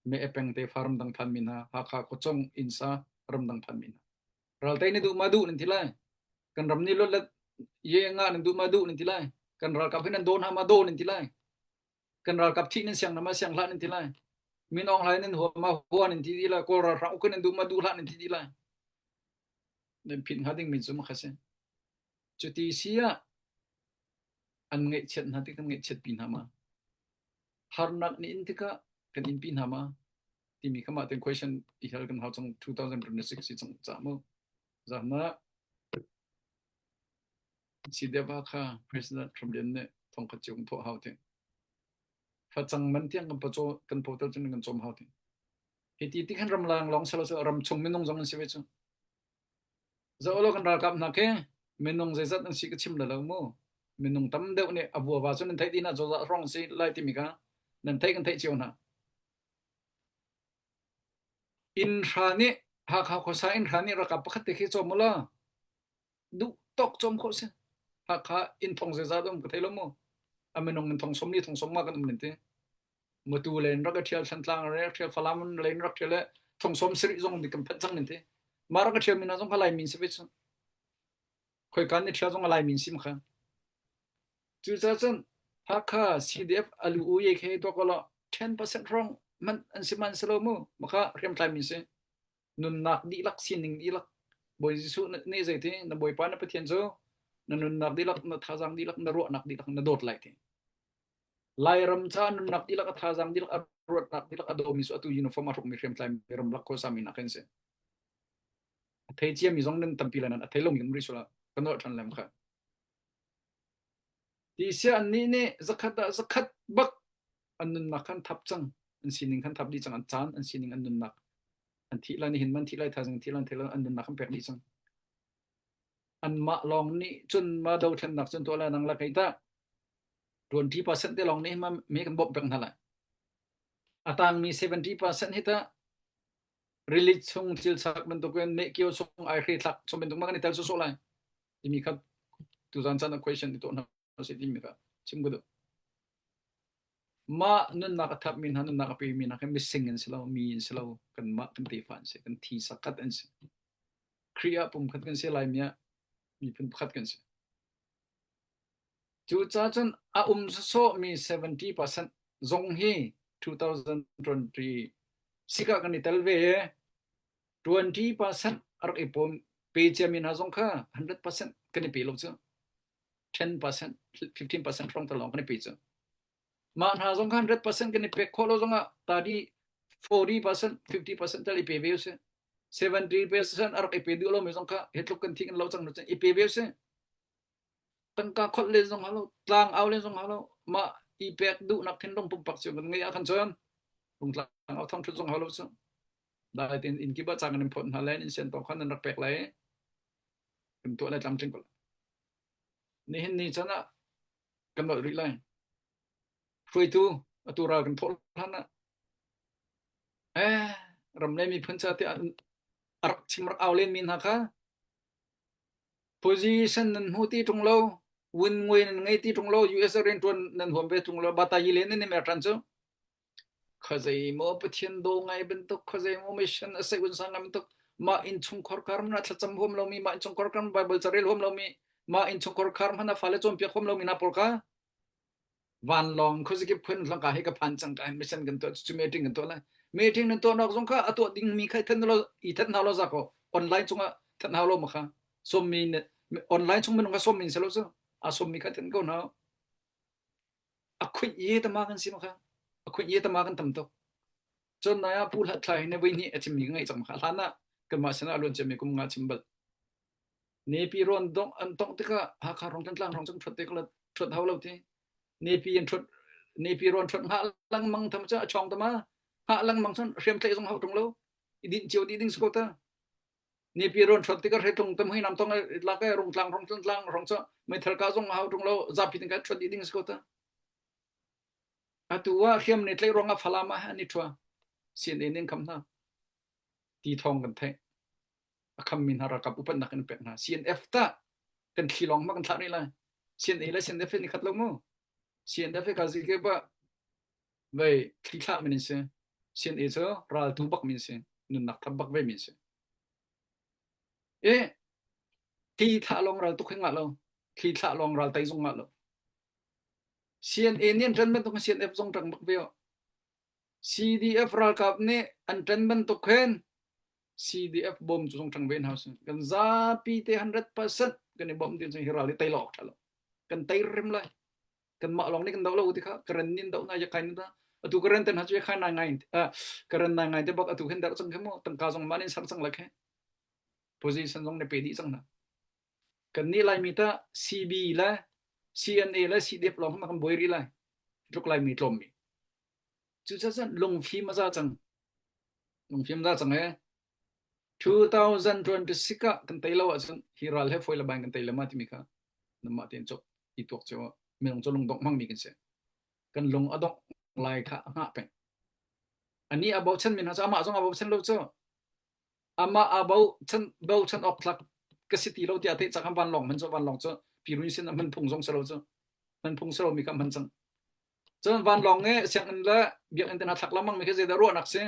Me peng tefa ramdang phanmi hna, Hakha khuachung innsa ramdang phanmi hna. Ral te nih duh ma duh nan ti lai. Kan ram nih luat le ye ngah nan duh ma duh nan ti lai. Kan ralkap hi nan daw hna ma daw nan ti lai. Kan ralkap thih nan siang hna ma siang hlah nan ti lai. Min Aung Hlaing nan hua ma hua nan ti dih lai. Kawl ral hrang uk hi nan duh ma duh hlah nan ti dih lai. Nan phit hnga ding min cu ma kha si. Cuti si ah an ngaihchiat hna ti kan ngaihchiatpi hna ma? Harnak nih in tikah kan inpi hna ma? Timi kha mah ten question i hal kan hau cang two thousand twenty-six i cang caah mu. Zahna CDF Hakha President Hram Lian nih thongkhat ciung thawh hau ti. Facang man tiang kan paco, kan potel cun kan cawm hau ti. Hiti ti khan ramlang lawng salo salo, ramchung minung zong an si ve cu. Zoh lo kan ralkap hna khi minung zeizat an si ka chim lo mu. Minung tam deuh nih a vuava cun an theih dih hna, cozah hrawng si lai timi kha nan theih kan theih cio hna. Inn hra nih, Hakha khuasa inn hra nih ralkap pakhat te khi cawm ula. Duh tawk cawm khawh si. Hakha inn thong zeizat um ka thei lo mu. A minung in thong sawm li, thong sawm nga kan um ning ti. Matu le in rak a ṭhial, Thantlang le rak ṭhial, Falam le in rak ṭhial le thong sawm sarih zong dik kan phet cang ning ti. Mah rak a ṭhial mi hna zong kha Lai min si ve cu. Khoika nih ṭhial zong a Lai min si ma kha. Cucaah cun Hakha CDF a lu u ye khi tuak awla ten percent hrawng man an si man si lo mu. Makha hriamtlai min si. Nunnak dihlak, sining dihlak. Bawi Jesuh nih zei ti, na Bawipa na Pathian cu na nunnak dihlak, na thazaang dihlak, na ruahnak dihlak na dawt lai ti. Lairam ca nunnak dihlak, a thazaang dihlak, a ruahnak dihlak a dawmi cu atu uniform a hrukmi hriamtlai mi ramlak khuasami nak kan si. A thei ciami zong nan tampi lai nan a thei lomi kan rih sual ah kan nolh ṭhan lem kha. Tisia annih nih zakhat ah zakhat bak an nunnak khan thap cang, an sining khan thap dih cang, an caan, an sining, an nunnak, an thih lai, nihin man thih lai, thazaang thih lai, an thih lai, an nunnak khan pek dih cang. Anmah lawng nih cun mah dothlennak cun tuah lai, nang le kei tah twenty percent te lawng nih mah mi kan bawmh pek hna lai. A tangmi seventy percent hi tah rili chung cilsak bantukin mehkio chung ai hre thlak chung bantuk mah kan i tel sawsawh lai. Timi kha tuzan caan a question i tuah hna si timi kha chim ka duh. Mah nunnak a thapmi hna, nunnak a pemi hna kha mising an si lo, mi an si lo, kanmah kan tefa an si, kan thi sakhat an si. Khrih ah pumkhat kan si, Laimi ah miphun pakhat kan si. Cucaah cun a um sawsawhmi seventy percent zong hi two thousand twenty-six ah kan i tel ve. Twenty percent a rak i pawm pe ciami hna zong kha hundred percent kan i pe lo cu. Ten percent, fifteen percent hrawng ta lawng kan i pe cu. Mah hna zong kha hundred percent kan i pek khawh lo zongah tadi forty percent, fifty percent tal i pe ve usih. Seventy percent a rak i pe duh lomi zong kha hi tluk kan thih kan lo cang hnu cun i pe ve usih. Tangka kholh len zong hau lo, tlang au len zong hau lo, mah i pek duhnak thinlung pumpak cio kan ngeih ah khan cun rung tlang au thawng ṭhut zong hau lo cu. Dai tein inn kip ah ca kan in phawt hna len, inn sian tawng khan nan rak pek lai. Kan tuah lai tlamtling ko lai. Nihin ni caan ah kan nolh rih lai. Hruaitu, atu ral kan thawh hlan ah, eh, ram le miphun ca tiah a rak chim rak au len mi hna kha position nan hmu ti ṭung lo, vun ngui nan ngei ti ṭung lo, U S A rianṭuan nan huam ve ṭung lo, bata yi len nan i mer ṭhan cu. Khuazei maw Pathian daw ngai bantuk, khuazei maw mission a seih un sa ngai bantuk, mah innchungkhar kar hmanh ah thlacam huam lomi, mah innchungkhar kar hmanh Bible carel huam lomi, mah innchungkhar kar hmanh ah fale cawnpiak huam lomi hna pawl kha vanlawng khuazakip khuan hlangka hi ka phan cang ka, mission kan tuah, cucu meeting kan tuah lai. Meeting nan tuah nak zong kha a tuah ding mi kha i that hna lo, i that hna lo za ko. Online cungah that hna lo ma kha. Sawmmi online chung minung kha sawmmi an si lo cu. A sawmmi kha i that ko hna. A khuih ye tama kan si ma kha. A khuih ye tama kan tam tuk. Cun naya pu hlat thlai ne voi hnih a chimmi ka ngeih cang ma kha. Hlan ah kanmah sinah a luan ciami kum nga chim bal. Nepi rawn dong an tongh tikah Hakha hrawng Thantlang hrawng cun ṭhuat te ko la ṭhuat hau lo ti. Nepi an ṭhuat, Nepi rawn ṭhuat hngah langmang tam cun a chawng tama hngah langmang cun hriamtlai zong hau ṭung lo. I dinh cio dih ding si ko ta. Nepi rawn ṭhuat tikah hretlung tam hui nam tong lak e, rungtlang hrawng Thantlang hrawng cu meithal ka zong hau ṭung lo, zapi tingka ṭhuat dih ding si ko ta. Atu ah hriam ni tlaih ruangah Falam ah an i ṭhua. C N A nih an kham hna. Ti thawng kan theih. A khammi hna ralkap upatnak kan pek hna. C N F tah kan thli lawng hmanh kan thlah rih lai. C N A le C N F hi ni khat lo mu. C N F hi ka zikip ah vei thli thlah min an si. C N A cu raltu bak min si. Nunnak thap bak vei min si. Eh, thli thlah lawng ral tuk hi ngah lo. Thli thlah lawng ral tei zong ngah lo. C N A nih an ṭan bantuk C N F zong ṭang bak ve aw. C D F ralkap nih an ṭan bantuk khin C D F bawm cu zong ṭang ve hna usih. Kan zapi te hundred percent kan i bawm ti cun hi ral hi tei lo ṭha lo. Kan tei rem lai. Kanmah lawng nih kan doh lo ti kha, Karen nih an doh hna, Yakai nih an doh. Atu Karen te hna cu Yakai nai ngai, ah, Karen nai ngai te bak atu khin der cang khe maw, tangka zong mah nih an ser cang lai khe. Position zong na pe dih cang hna. Kannih Laimi ta C B le C N A le C D F lawng hma kan buai rih lai. Tluk Laimi tlawm mi. Cucaah cun lungfim a za cang. Lungfim a za cang e. Two thousand twenty-six ah kan tei lo ahcun hi ral he fawi le ban kan tei le mah timi kha nanmah tein cawk i tuak cio ah minung cu lungdongh hmangmi kan si. Kan lung a dongh lai kha a hngah peng. Anih a bochan mi hna cu amah zong a bochan lo cu. Amah a bochan, bochan awk tlak ka si ti lo tiah theih cang khan vanlawng hman cu vanlawng cu pirun sin a hman phung zong si lo cu. Hman phung si lo mi kha hman cang. Cun vanlawng e sianginn le biakinn te hna thlak lamang mi kha zeidah ruahnak si?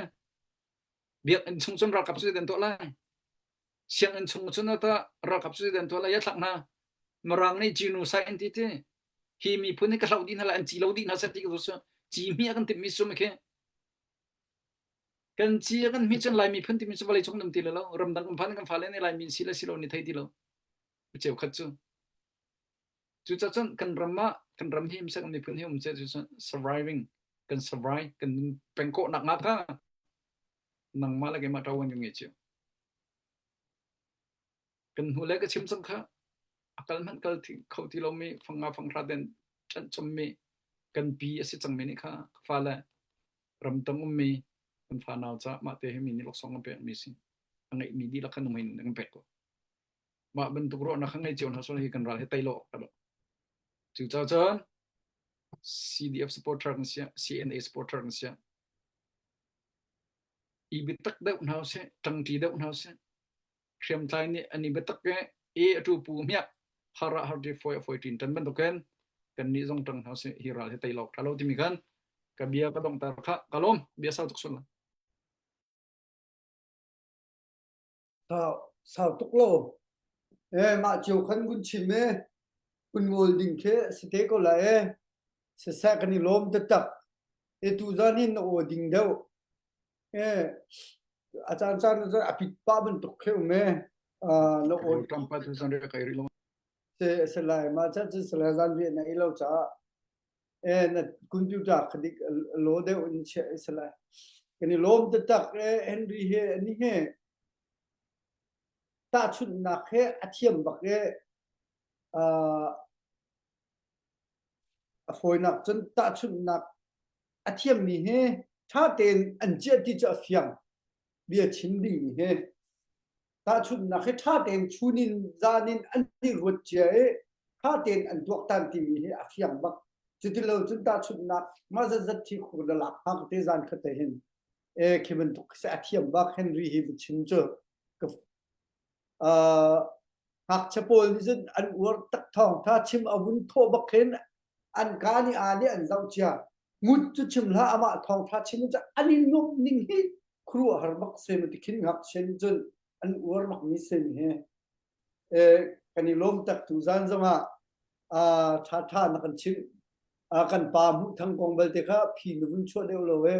Biakinn chung cun ralkap cu zeidah an tuah lai? Sianginn chung cun ata ralkap cu zeidah an tuah lai? Ya thlak hna. Mirang nih genocide an ti ti. Hi miphun hi ka hloh dih hna lai, an ci lo dih hna seh ti ka duh cu. Ci hmi a kan timhmi cu mi khi. Kan ci a kan hmi cun Lai miphun timi cu vawlei chung an um ti lo. Ramdang kan phan kan fale nih Lai mi an si le si lo nih thei ti lo. Cheukhat cu. Cucaah cun kan ram ah, kan ram hi um seh, kan miphun hi um seh, cucaah surviving, kan survive, kan pengkawhnak nga kha nangmah le keimah ṭuan kan ngei cio. Kan hnu le ka chim cang kha a kal hmanh kal ti, kho ti lomi fang nga fang hra ten ṭanh commi kan pi a si cangmi nih kha ka fale ramdang ummi kan fanau ca mah te hi mi nih laksawng kan pekmi si. A ngeihmi dihlak kha numei nih kan pek ko. Mah bantuk ruahnak kha ngei cio hna sual hi kan ral hi tei lo awk lo. Cucaah cun C D F supporter kan si ah, C N A supporter kan si ah. I biatak deuh hna usih, ṭangṭi deuh hna usih. Hriamtlai nih an i biatak e, e a ṭupu hmiak, har ah har ti, fawi ah fawi ṭin ṭan bantuk hin kannih zong ṭang hna usih, hi ral hi tei lo ṭha lo timi khan ka bia ka donghter kha ka lawm, bia sau tuk sual. Sau, sau tuk lo. Eh, mah cio khan vun chim e. Vun ngol ding khi si te ko lai e. Siseh, kan i lawm taktak. Eh, tuzan hin na aw ding deuh. Eh, a caan caan na cun a pit pah bantuk khi um e. Ah, na aw. Ṭam pa tuzan rih kai rih lo. Si, si lai, mah ca cu si lai, zan rian na i lo caah. Eh, na computer kha dik a law deuh in chiah i si lai. Kan i lawm taktak e, Henry he, ani he. Tahchunhnak he a thiam bak e, aa, a fawinak cun tahchunhnak a thiammi he ṭha tein an ciah ti cu a fiang. Bia chim dingmi he tahchunhnak he ṭha tein chun in zan in an i ruat cia i ṭha tein an tuaktan timi he a fiang bak. Cuti lo cun tahchunhnak mah zetzet hi khur na lak hna ka te zan kha te hin. E, khi bantuk khi si a thiam bak Henry hi vun chim cu ka, aa, ngakchia pawl nih cun an uar tak thawngṭha chim a vun thawh bak khin an kaa nih aa nih an zoh cia. Ngut cu chim hlah, amah thawngṭha chim cu an i nuamh ning hi khuaruahhar bak si, mah ti khin ngakchia nih cun an uar bakmi si mi he. Eh, kan i lawm tak tuzan zongah, ah, ṭha ṭha na kan chimh. Ah, kan pa Hmuh Thang kong belte kha phi na vun chuah deuh lo e.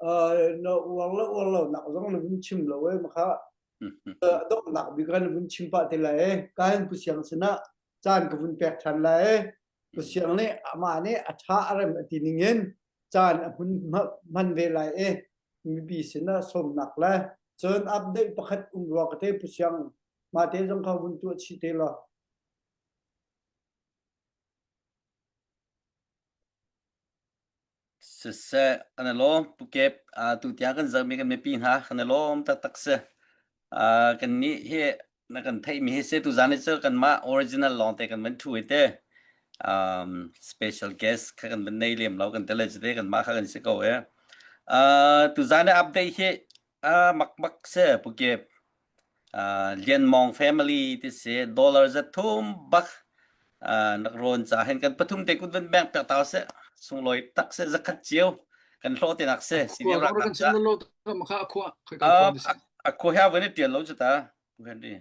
Ah, na uar lo, uar lo nak zong na vun chim lo e, makha. Ah, a donghnak bik kha na vun chim pah te lai e. Ka hin Pu Siang sinah caan ka vun pek ṭhan lai e. Pu Siang nih amah nih a ṭha a rem a ti ning in caan a hmun hma-, hman ve lai e. Mipi sinah sawmnak lai. Cun update pakhat um rua ka te, Pu Siang. Mah te zong kha vun tuah chih te law. Siseh, kan i lawm, Pu Kep, aa, tu tiang kan zohmi kan mipi hna, kan i lawm taktak si. Aa, kannih hi na kan theihmi hi si, tuzan hi cu kanmah original lawngte kan van ṭhu i te. Um, special guest kha kan van nei lem lo kan ti le, cite kanmah kha kan si ko e. Aa, tuzan i update hi a makmak si, Pu Kep. Aa, Lian Mawng family ti si, dollar za thum bak, aa, nak rawn ca hin kan pathum te kut van bank pek tau si, sunglawi tak si, za khat cio kan hlawh te nak si, si viau rak kan ca. Lo, lo, lo, makha a khua, khoi kan khua si. A khua hia van i tial lo cu ta, Pu Henry.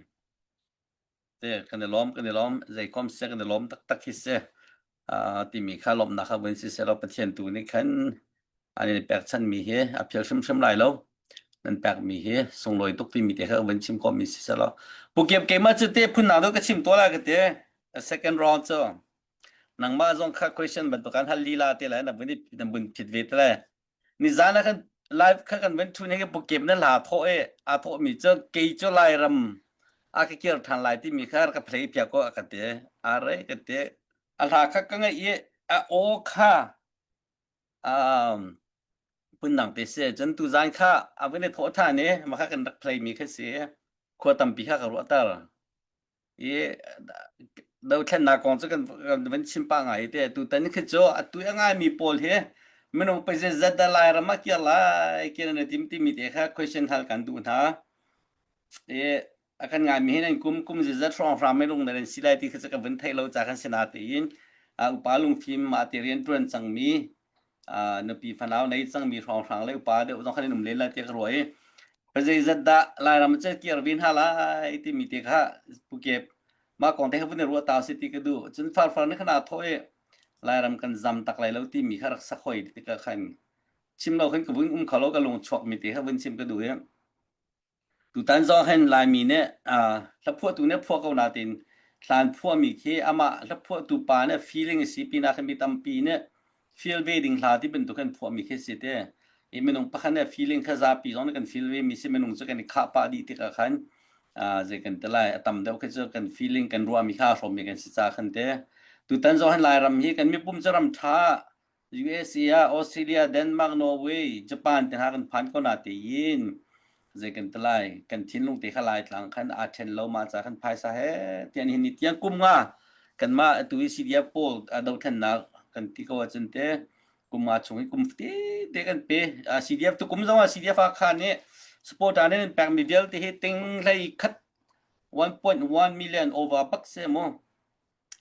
Te kan i lawm, kan i lawm, zei khawm si, kan i lawm taktak hi si. Aa, timi kha lawmhnak kha van si si lo, Pathian tu nih khan an in pek chanmi hi a phial hrimhrim lai lo. Nan pekmi hi sunglawi tuk timi te kha van chim khawhmi si si lo. Pu Kep, keimah cu te phunnak deuh ka chim tuah lai ka ti. A second round cu nangmah zong kha question bantuk kan hal lila te lai, na vun, na vun phit ve te lai. Nizan ah khan live kha kan van ṭhu ning i Pu Kep na hla thawh e, a thawhmi cu kei cu Lairam a ka kir than lai timi kha ka play pia ko a ka te. A re ka te. A hla kha ka ngai i a o kha. Um, pun nang te se, cun tuzan kha a vun i thawh than i, ma kha kan rak play mi kha si. Khua tampi kha ka ruah tar. I, dothlennak kong cu kan, kan van chim pah ngai te. Tutan khi cu atu a ngaimi pawl hi minung pazet zat dah Lairam a kir lai, kir na tim timi te kha question hal kan duh hna. I, a kan ngaimi hi nan kum, kum zet zat hrawnghrang minung na len si lai ti kha cu ka van theih lo ca kan si na tein, a, upa lungfim mah te rianṭuan cangmi, aa, nupi fanau nei cangmi hrawnghrang le upa deuh zong khan in um len lai tiah ka ruah i, pazet zat dah Lairam a kir ve hna lai timi te kha Pukep mah kong te kha vun i ruah ta si ti ka duh. Cun farfar nih khan aa thawh i Lairam kan zam tak lai lo timi kha rak sak hoi tikah khan chim lo khan ka vun um kho lo, ka lung chuak mi te kha vun chim ka duh i. Tutan zong hin Laimi nih, aa, hlaphuahtu nih phuah ko nain hlan phuahmi khi amah hlaphuahtu pa nih feeling a si, pinah khan mi tampi nih feel ve ding hla ti bantuk hin phuahmi khi si te. I minung pakhat nih feeling kha zapi zong nih kan feel ve mi si, minung cu kan i khah pah dih tikah khan, aa, zei kan ti lai, a tam deuh khi cu kan feeling kan ruahmi kha a hrawmmi kan si ca khan te. Tutan zong hin Lairam hi kan mipum cu ram ṭha, U S A, Australia, Denmark, Norway, Japan te hna kan phan ko nain, zei kan ti lai, kan thinlung te kha Laitlang khan aa ṭhen lo, mah ca khan phaisa he, tian hin ni tiang kum nga kanmah atu i C D F pawl a dothlennak kan ti ko ahcun te, kum nga chung hi kum fate te kan pe. A, C D F tu kum zong ah C D F a khan i support an in pek mi vialte hi ting hlei khat, one point one million over bucks se maw.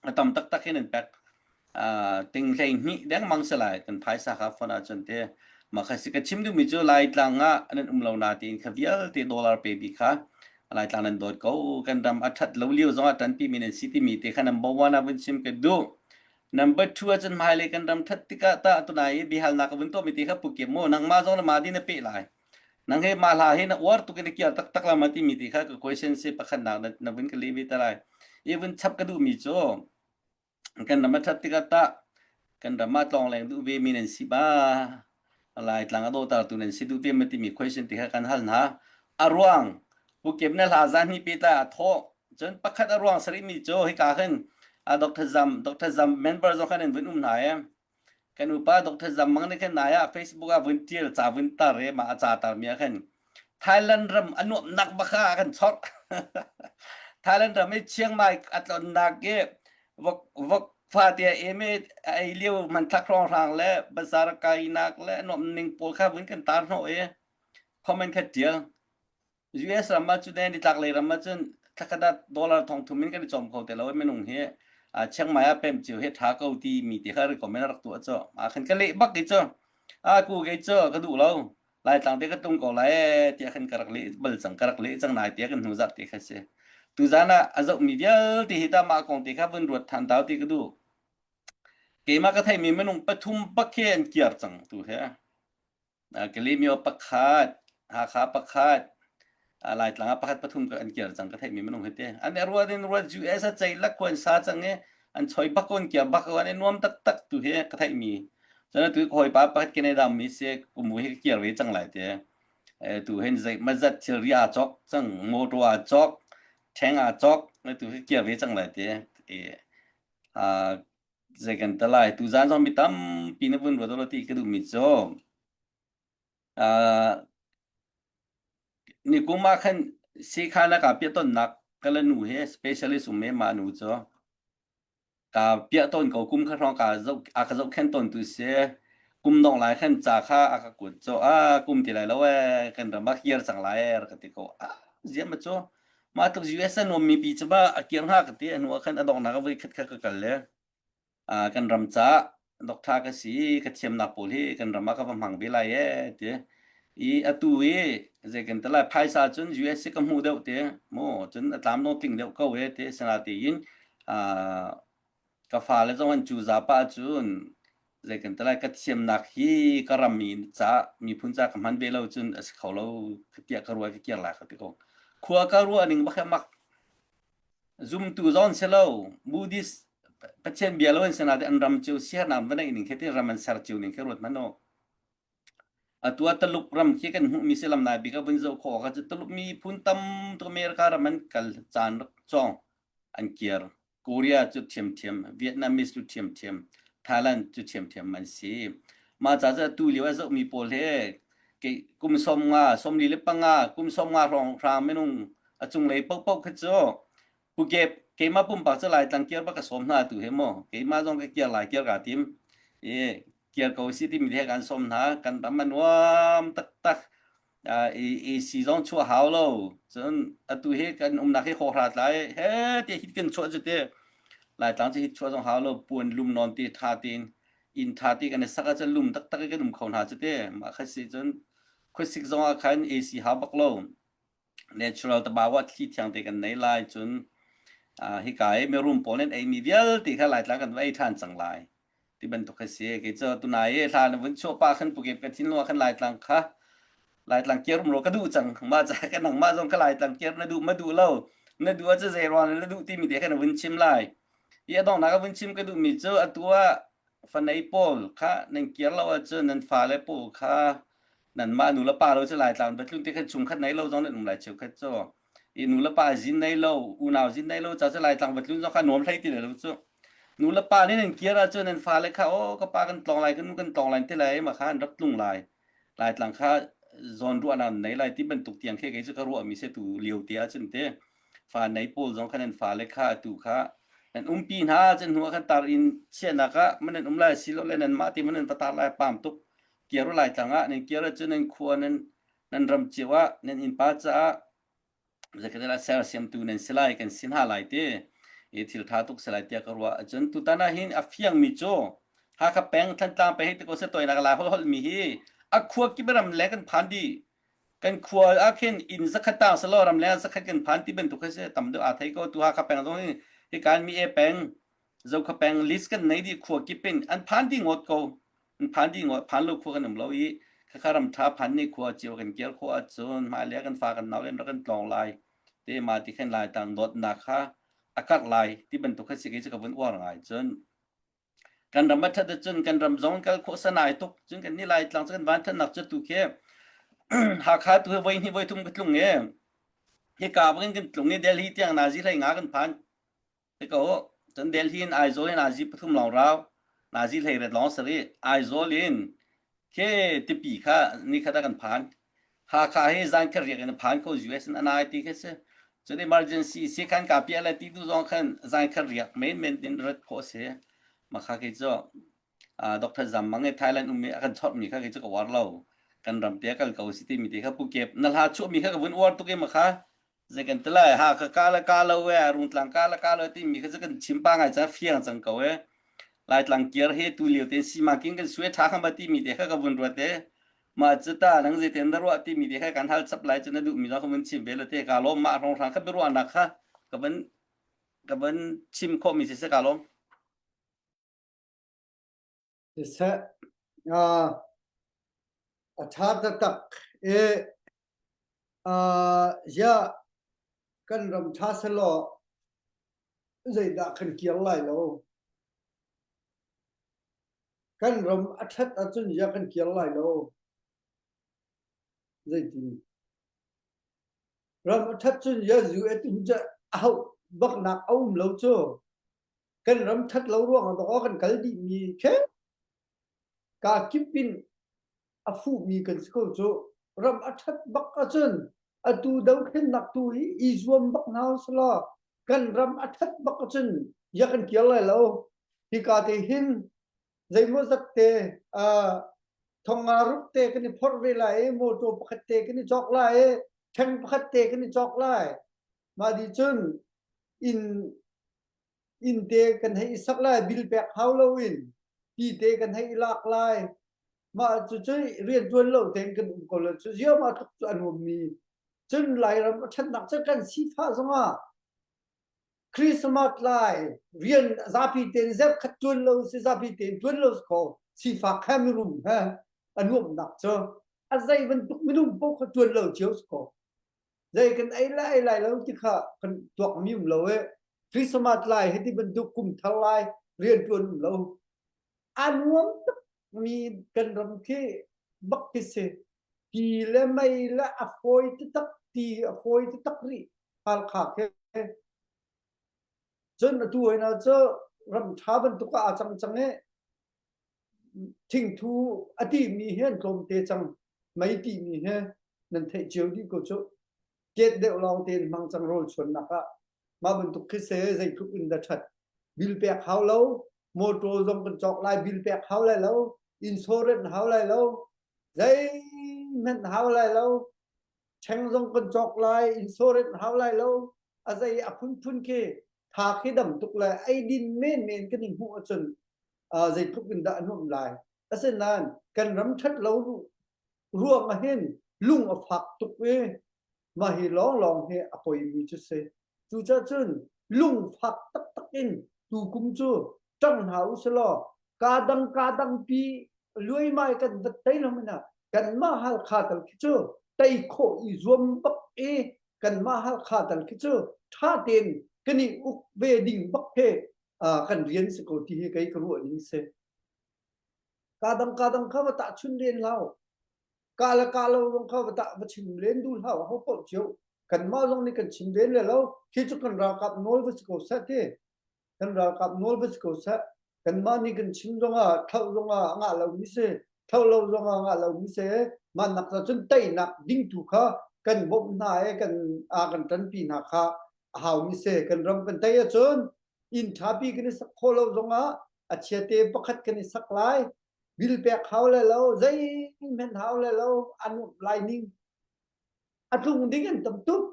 A tam taktak hin an pek, aa, ting hlei hnih deng mang si lai kan phaisa kha fund ah cun te. Mah kha si ka chim duhmi cu Laitlang ah nan um lo nain kha vialte dollar pe bik kha Laitlang nan dawt ko. Kan ram a ṭhat lo lio zong a ṭanpi mi nan si timi te kha number one ah vun chim ka duh. Number two ah cun hmailei kan ram ṭhat tikah tah atu nai i biahalnak a vun tuahmi te kha Pukep maw, nangmah zong na mah dih na peh lai. Nang he mah hla he na uar tuk in na kiar taktak lam a timi te kha ka question si pakhatnak na, na vun ka leh ve ta lai. I vun chap ka duhmi cu kan ram a ṭhat tikah tah kan ram ah tlawng leng duh ve mi nan si ba, Laitlang a dawhtertu nan si duh ve ma timi question te kha kan hal hna. A ruang, Pukep nih hla zan hnih pe ta a thawh. Cun pakhat a ruang sarih mi cu hika khan, a, Doctor Zam, Doctor Zam member zong khan an vun um hna i, kan upa Doctor Zam Mang nih khan nai ah Facebook ah vun ṭial, ca vun tar i, mah a ca tarmi ah khan Thailand ram a nuamhnak bak kha a kan chorh. Thailand ram i Chiang Mai a tlonnak i vok, vok fate em i a ei lio hmanthlak hrawnghrang le bazar a kainak le a nuamh ning pawl kha vun kan tar hnawh i comment kha ṭial. U S ram ah cun, nitlak lei ram ah cun thlakhat ah dollar thong thum in kan i cawm kho te lo i minung hi, aa, Chiang Mai ah pem cio hi ṭha ko ti mi te kha recommend a rak tuah cu. Aa, khan ka leh bak i cu. Aa, ku kei cu ka duh lo. Laitlang te ka tlung ko lai e, tiah khan ka rak leh bal cang, ka rak leh cang nai tiah kan hnu zarh te kha si. Tuzan ah a zohmi vialte hi tah mah kong te kha vun ruat than tau ti ka duh. Keimah ka theihmi minung pathum pakhat an kiar cang tu he. Aa, Kalemyo pakhat, Hakha pakhat, aa, Laitlang ah pakhat, pathum kha an kiar cang ka theihmi minung hi te. An i ruat in ruat U S a ceih lak khuan sa cang i an chawi bak ko, an kiar bak ko, an i nuam taktak tu hi ka theihmi. Cun atu ka hawipa pakhat Canada mi si, kum vu hi ka kiar ve cang lai te. Eh, tu hin zei mazat thilri aa cawk cang, motor aa cawk, tank aa cawk, tu hi ka kiar ve cang lai te. Eh, aa, zei kan ta lai, tuzan zong mi tampi na vun ruat lo ti ka duhmi cu. Aa, nikum ah khan sikha nak a piahtonnak ka la nu hi specialist um e, mah nu cu ka piah tawn ko, kum kha hrawng ka zoh, a ka zoh khen tawn tu si, kum dongh lai khan ca kha a ka kut cu, a kum ti lai lo e, kan ram ah kir cang lai e, ka ti ko. A ziah ma cu, mah tuk U S a nuam mi pi cu mah a kir hnga ka ti, a hnu ah khan a donghnak a voi khat kha ka kal le. Aa, kan ram caah doctor ka si, ka thiamnak pawl hi kan ram ah ka va hmang ve lai e, ti. I atu i zei kan ti lai, phaisa cun U S a ka hmuh deuh te, maw, cun a tlam dong tling deuh ko e, ti. Sinatein, aa, ka fale zong an cu za pah cun zei kan ti lai, ka thiamnak hi ka ram mi caah, miphun caah ka hman ve lo cun a si kho lo, ka tiah ka ruah, ka kir lai ka ti ko. Khua ka ruah ning bak he mak. Zumtu zawn si lo, Buddhist Pathian bia lo in si nain an ram cio siar nan va neih ning khi ti, ram an ser cio ning khi ruat hmanh aw. A tua Taluk ram khi kan hmuh mi si lam nai bik a vun zoh khawh kha cu Taluk miphun tam tuk America ram an kal caan rak cawng an kiar. Korea cu thiamthiam, Vietnamese cu thiamthiam, Thailand cu thiamthiam an si. Mah ca cu atu lio a zohmi pawl he kei kum sawmnga, sawmli le panga, kum sawmnga hrawng hrang minung a cunglei pohpoh kha cu Phuket, keimah pumpak cu Laitlang kiar bak ka sawm hna tu he maw? Keimah zong ka kiar lai kiar ka tim. E, kiar ko si timi te kan sawm hna, kan ram a nuam taktak. A, A C zong chuah hau lo. Cun atu he kan umnak he hrawh hra tlai. He, te hit kan chuah cu te. Laitlang cu hit chuah zong hau lo. Puan lum nawn te ṭha tein, inn ṭha te kan i sak ah cun lum taktak i kan um kho hna cu te. Mah kha si cun khuasik zong ah khan A C hau bak lo. Natural tabawa thli thiang te kan nei lai cun, aa, hika i mirum pawl in ei mi vialte kha Laitlang kan va ei ṭhan cang lai. Ti bantuk kha si. Kei cu tunai i hla na vun chuah pah khan Phuket ka thin lua khan Laitlang kha, Laitlang kiar um ro ka duh cang. Mah ca ka nangmah zong kha Laitlang kiar na duh ma duh lo. Na duh a cu zei ruang na duh timi te kha na vun chim lai. I a donghnak a vun chim ka duhmi cu atu ah fanei pawl kha nan kiar lo ahcun nan fale pawl kha nanmah nu le pa lo cu Laitlang va tlun ti kha chung khat nei lo zong nan um lai cheukhat cu. I nu le pa zin nei lo, unau zin nei lo ca cu Laitlang va tlun zong kha nuam hlei ti lai lo cu. Nu le pa nih nan kiar ahcun nan fale kha, "Aw, ka pa kan tlawng lai, ka nu kan tlawng lai," an ti lai, mah kha an rak tlung lai. Laitlang kha zawn ruahnak an nei lai ti bantuk tiang khi kei cu ka ruahmi si tu lio te ahcun te. Fanei pawl zong kha nan fale kha atu kha nan umpi hna ahcun hnu ah khan tar in chiahnak ah man nan um lai, si lo le nanmah te man nan va tar lai pam tuk. Kiar u Laitlang ah nan kiar ahcun nan khua, nan, nan ram cio ah, nan innpa caah zeikatela sersiamtu nan si lai, kan si hna lai te. I thil ṭha tuk si lai tiah ka ruah. Ahcun tutan ah hin a fiangmi cu Hakha peng, Thantlang peng hi te ko si tawinak a lai holhol mi hi a khua kip i ram leng kan phan dih. Kan khua ah khin inn zakhat tang si lo, ram leng zakhat kan phan ti bantuk kha si, tam deuh aa thei ko. Tu Hakha peng zong hi, hi kan mi e peng, Zokha peng list kan nei dih khua kip in an phan dih ngawt ko. An phan dih ngawt, phan lo khua kan um lo i, khakha ram ṭha phan ni khua cio kan kiar khua ahcun hmailei kan fa kan nau le rak kan tlawng lai. Te mah ti khan Laitlang dawtnak kha a karh lai ti bantuk kha si kei cu ka vun uar ngai cun. Kan ram a ṭhat ahcun kan ram zong kal khawh sa nai tuk. Cun kan ni Laitlang cu kan vanṭhatnak cu tu khi Hakha tu hi voi hnih voi thum ka tlung i, hi ka bangin kan tlung i Delhi tiang nazi hlei nga kan phan. Hi ko, cun Delhi in Aizawl in nazi pathum lawng rau, nazi hlei ret lawng sarih, Aizawl in khi tipi kha ni khat ah kan phan. Hakha hi zan khat riak in a phan ko, U S in a nai ti kha si. Cun emergency si khan ka piak lai ti tu zong khan zan khat riak men men in rat khawh a si. Mah kha kei cu, aa, Doctor Zam Mang i Thailand um i a kan chawrhmi kha kei cu ka uar lo. Kan ram te a kal ko si timi te kha Phuket na hla chuahmi kha ka vun uar tuk i mah kha. Zei kan ti lai, Hakha ka la ka lo e, Rungtlang ka la ka lo e timi kha cu kan chim pah ngai cang, fiang cang ko e. Laitlang kiar he tu lio tein sima kin kan suai ṭha kha ma timi te kha ka vun ruat e. Mah cu ta nang zei tein na ruah timi te kha kan hal chap lai cu na duhmi zong ka vun chim ve lo te, ka lawm mah hrawnghrang kha biaruahnak kha ka van, ka van chim khawhmi siseh, ka lawm. Siseh, aa, a ṭha taktak e, aa, ziah kan ram ṭha selaw, zeidah kan kiar lai lo? Kan ram a ṭhat ahcun ziah kan kiar lai lo. Zeitin? Ram a ṭhat cun ziah zu e tum cu a hauh baknak a um lo cu. Kan ram ṭhat lo ruangah dawh kan kal dihmi khi ka kip in a fuhmi kan si ko cu. Ram a ṭhat bak ahcun atu dothlennak tu hi i zuam bak hna u sih law, kan ram a ṭhat bak ahcun ziah kan kiar lai lo. Hi ka te hin, zeimawzat te, aa, thong nga ruk te kan i phorh ve lai i, motor pakhat te kan i cawk lai i, ṭheng pakhat te kan i cawk lai. Mah dih cun inn, inn te kan hei i sak lai, bil pek hau lo in, ti te kan hei i lak lai. Mah cucu rianṭuan lo tein kan um ko lo cu, ziahmah tuk cu a nuammi. Cun Lairam a ṭhatnak cu kan sifah zongah Christmas lai rian zapi tein zarh khat ṭuan lo si, zapi tein ṭuan lo si ko, sifak kha mirum he a nuamhnak cu a zei bantuk minung paoh kha ṭuan lo cio si ko. Zei kan ei lai, ei lai lo ti kha kan tuakmi um lo eh. Christmas lai hiti bantuk kum thar lai rian ṭuan um lo. A nuam tak mi kan ram khi bak hi si. Ti le mei le a fawi taktak, ti a fawi taktak rih Halkha khi. Cun atu hoina cu ram ṭha bantuk ah aa cang cang i, thingthu a timi hi an tlawmte cang, mei timi hi nan theih cio dih ko cu. Ket deuh lawngte in hmang cang rawl chuannak ah mah bantuk khi si, zeitluk in dah ṭhat. Bil pek hau lo, motor zong kan cawk lai, bil pek hau lai lo, insurance hau lai lo, zeihmanh hau lai lo, ṭheng zong kan cawk lai, insurance hau lai lo, a zei a phunphun khi, tha khi dam tuk lai, ei din menmen kan i hmuh ahcun, aa, zeitluk in dah a nuamh lai. Asinain kan ram ṭhat lo ruang ahhin lung a fak tuk i, mah hi lawnglawng hi a poimi cu si. Cucaah cun lung fak taktak in tukum cu ṭang hna u sih law, kaa dang, kaa dangpi luaimai kan vat tei lo hmanh ah, kanmah Halkha tal khi cu tei khawh i zuam bak i, kanmah Halkha tal khi cu ṭha tein kan i uk ve ding bak he, aa, kan rian si ko ti hi kei ka ruah ding si. Kaa dang, kaa dang kha va tahchun len hlah u. Kaa le kaa lo zong kha va tah, va chim len duh hlah u, aho paoh cio. Kanmah zong nih kan chim len le lo, khi cu kan ralkap nawl va si ko seh ti. Kan ralkap nawl va si ko seh. Kanmah nih kan chim zongah, thlauh zongah a ngah lomi si, thlauh lo zongah a ngah lomi si. Mah nak cun teinak dingtu kha kan bawmh hna i kan, aa, kan ṭanpi hna kha a haumi si. Kan ram kan tei ahcun inn ṭhapi kan i sak khawh lo zongah a chiate pakhat kan i sak lai. Bil pek hau le lo, zeihmanh hau le lo, a nuamh lai ning. A tlung ding an tam tuk.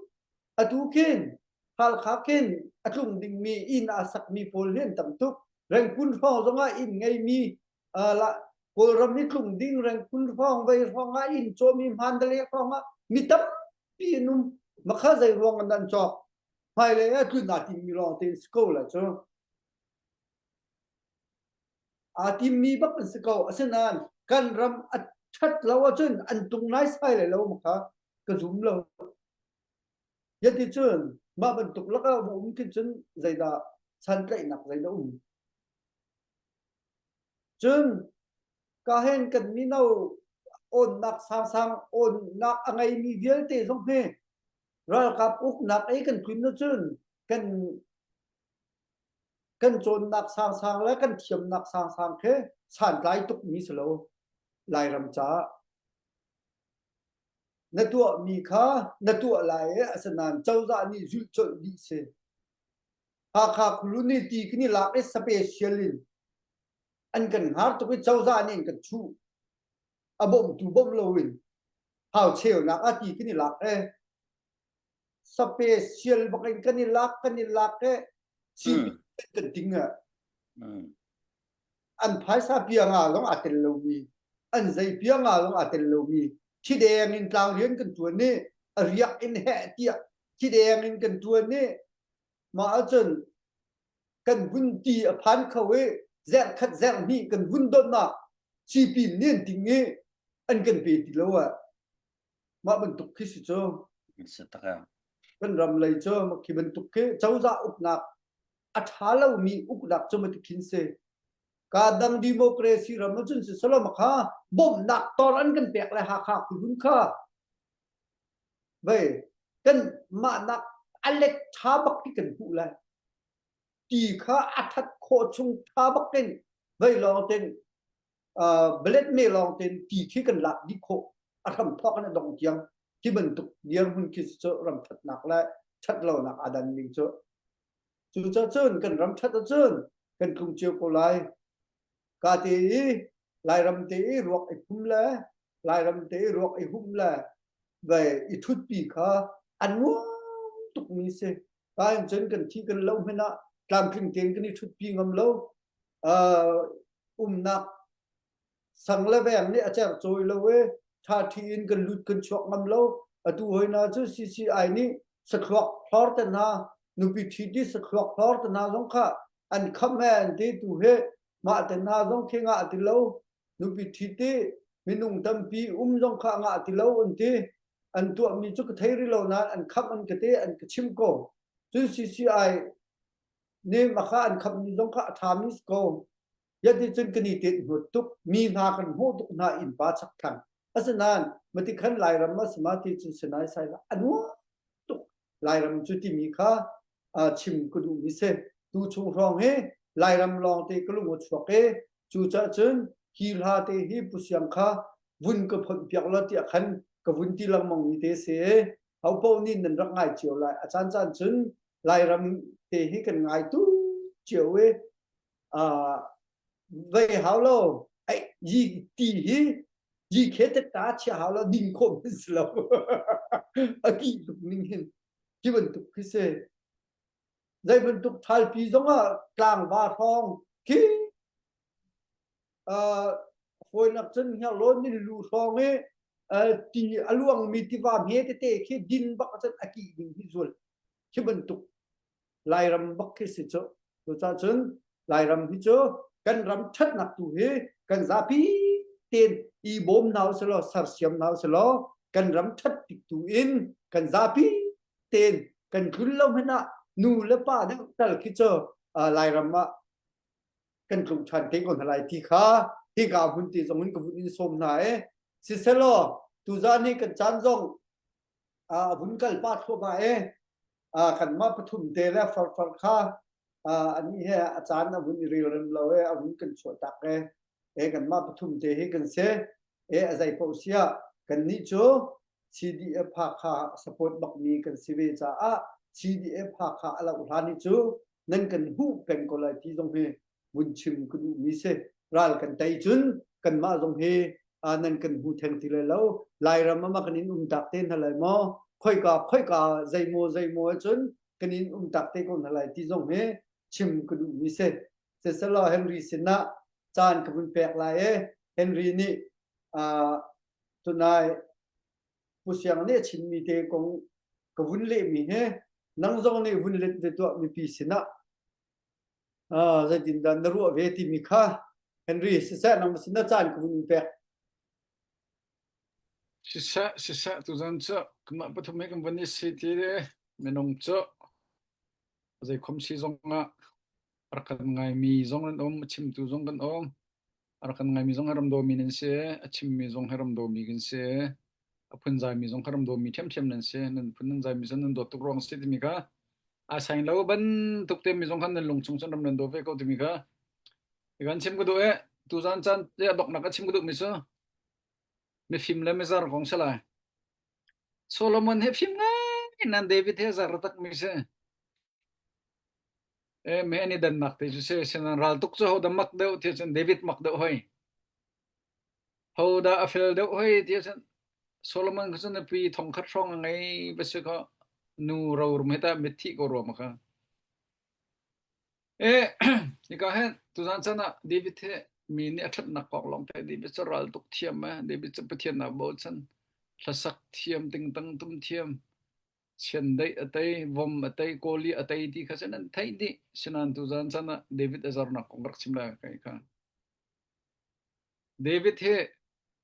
Atu khin, Halkha khin a tlung dingmi inn a sakmi pawl hi an tam tuk. Rengkun hrawng zongah inn ngeimi, aa, la, Kawlram hi tlung ding, Rengkun hrawng, vei hrawngah inn cawmi, Mandalay hrawngah mi tampi an um. Makha zei ruang an cawk? Hmailei ah tlun aa timmi lawngte an si ko lai cu. Aa timmi bak an si ko. Asinain kan ram a ṭhat lo ahcun an tung naisai lai lo, makha ka zum lo. Yati cun mah bantuk lakah va um khin cun zeidah santlaihnak zeidah um? Cun ka hen kan mino onnak sangsang, onnak a ngeimi vialte zong hi ralkap uknak ei kan tlun ahcun kan, kan cawnnak sangsang le kan thiamnak sangsang khi santlai tukmi si lo. Lairam caah na tuahmi kha na tuah lai i, asinain cozah nih zulh colh dih si. Hakha khulun nih ti kan i lak i special in an kan har tuk i cozah nih an kan chuh. A bawmtu bawmh loin hau cheunak ah ti kan i lak i, special bak in kan i lak, kan i lak i, sipi kan kan ting ah an phaisa piang ah zong aa tel lomi, an zei piang ah zong aa tel lomi, thideng in tlang rian kan ṭuan i, a riak in heh tiah thideng in kan ṭuan i, mah ahcun kan vun ti a phan kho i, zerh khat zerh hnih kan vun donhnak sipi nih an ting i, an kan pe ti lo ah, mah bantuk khi si cu. Si tak ah. Kan ram lei cu mah khi bantuk khi cozah uknak a ṭha lomi uknak cu mah ti khin si. Kaa dang democracy ram ahcun si salo, makha bawmhnak tor an kan pek le Hakha khulun kha vei kan mahnak a let ṭha bak hi kan hmuh lai. Ti kha a ṭhat khawh chung ṭha bak in vei lawngte in, aa, belet me lawngte in ti khi kan lak dih khawh a hramthawk in a dong tiang, hi bantuk dirhmun khi si cu ram ṭhatnak le ṭhat lonak aa dan ding cu. Cucaah cun kan ram ṭhat ahcun kan tlung cio ko lai. Ka te i, Lairam te i ruak i phum le, Lairam te i ruak i humh le, vei i ṭhutpi kha a nuam tukmi si. Ka in cun kan thi kan lo hmanh ah tlamtling tein kan i ṭhutpi ngam lo. Aa, umnak sang le veng nih a cercawi lo i ṭhaṭhi in kan lut kan chuak ngam lo. Atu hoina cu C C I nih sathluak hlawr te hna, nupi ṭhit i sathluak hlawr te hna zong kha an khamh he an ti tu hi, mah te hna zong khi ngah ti lo. Nupi ṭhit i minung tampi um zong kha ngah ti lo an ti. An tuahmi cu ka thei rih lo nain an khamh an ka ti, an ka chimh ko. Cun C C I nih makha an khamhmi zong kha a ṭhami si ko. Yati cun kan i tet hnawt tuk, mi hna kan hmuh tuk hna in pa chak thlang. Asinain, mati khan Lairam a sima ti cun Sinai sai la, a nuam tuk Lairam cu timi kha, aa, chim ka duhmi si. Tu chung hrawng hi Lairam lawngte ka lung a chuak i, cucaah cun hi hla te hi pusiang kha vun ka phonhpiak law tiah khan ka vun ti lengmangmi te si i, hopaoh nih nan rak ngai cio lai. A caan caan cun Lairam te hi kan ngai tu cio i, aa, vei hau lo, ei, yi ti hi, yi khe teta chia hau lo, ding khawh si lo. A kih tuk ning hin, hi bantuk khi si. Zei bantuk thalpi zongah tlangva hrawng khi, aa, fawinak cun hiang law nin lu hrawng i, aa, ti a luangmi tiva hme tete khi din bak cun a kih ding hi zual. Hi bantuk Lairam bak khi si cu. Cucaah cun Lairam hi cu kan ram ṭhatnak tu hi kan zapi tein i bawm hna usih law, sersiam hna usih law, kan ram ṭhat tik tu in kan zapi tein kan tlun lo hmanh ah nu le pa deuh tal khi cu, aa, Lairam ah kan tlung ṭhan te ko hna lai ti kha hika hmun te zong in ka vun in sawm hna i, siseh law, tuzan hi kan caan zong, aa, a vun kal pah thluahmah i, aa, kanmah pathum te le farfar kha, aa, anih he a caan a vun i ril rem lo i, a vun kan chuah tak i, e, kanmah pathum te hi kan si. E, a zei paoh si ah kannih cu C D F Hakha support bakmi kan si ve caah C D F Hakha a lo hlan i cu nan kan hmuh peng ko lai ti zong hi vun chim ka duhmi si. Ral kan tei cun kanmah zong hi, aa, nan kan hmu theng ti lai lo. Lairam ah mah kan in um tak te hna lai maw? Khoika, khoika, zeimaw, zeimaw ahcun kan in um tak te ko hna lai ti zong hi chim ka duhmi si. Siseh law, Henry sinah caan ka vun pek lai i, Henry nih, aa, tunai pusiang nih a chimmi te kong ka vun lehmi hi, nang zong nih vun let ve tuah mipi sinah, aa, zeitindah na ruah ve timi kha, Henry, siseh, nang sinah caan ka vun in pek. Siseh, siseh, tuzan cu kanmah pathum hi kan van i si ti le minung cu zeikhom si zongah a rak kan ngaimi zong an um, a chimtu zong kan um. A rak kan ngaimi zong hi ramdawmi nan si, a chimmi zong hi ramdawmi kan si, a phunzaimi zong hi ramdawmi ṭhiamṭhiam nan si, nan phun nan zaimi cun nan dawt tuk ruang a si timi kha a sain lo bantuk timi zong khan nan lungchung cun ram nan daw ve ko timi kha i kan chim ka duh i, tuzan caan i a donghnak a chim ka duhmi cu mifim le mizar kong si lai. Solomon he fim ngai nan David he zar takmi si. E, mi an i dannak te cu si, sinan raltuk cu hodah mak deuh ti cun David mak deuh hoi. Hodah a fel deuh hoi ti cun Solomon kha cun nupi thongkhat hrawng a ngei va si kha, nu rorum he ta mitthih ko ruam a kha. E, hika he tuzan caan ah David he mi nih a ṭhatnak kong lawngte, David cu raltuk thiam e, David cu Pathian a bochan, hlasak thiam, tingtang tum thiam, chiandeih a tei, vom a tei, kawli a tei ti kha si nan theih dih. Sinan tuzan caan ah David a zarnak kong rak chim lai ka kha. David hi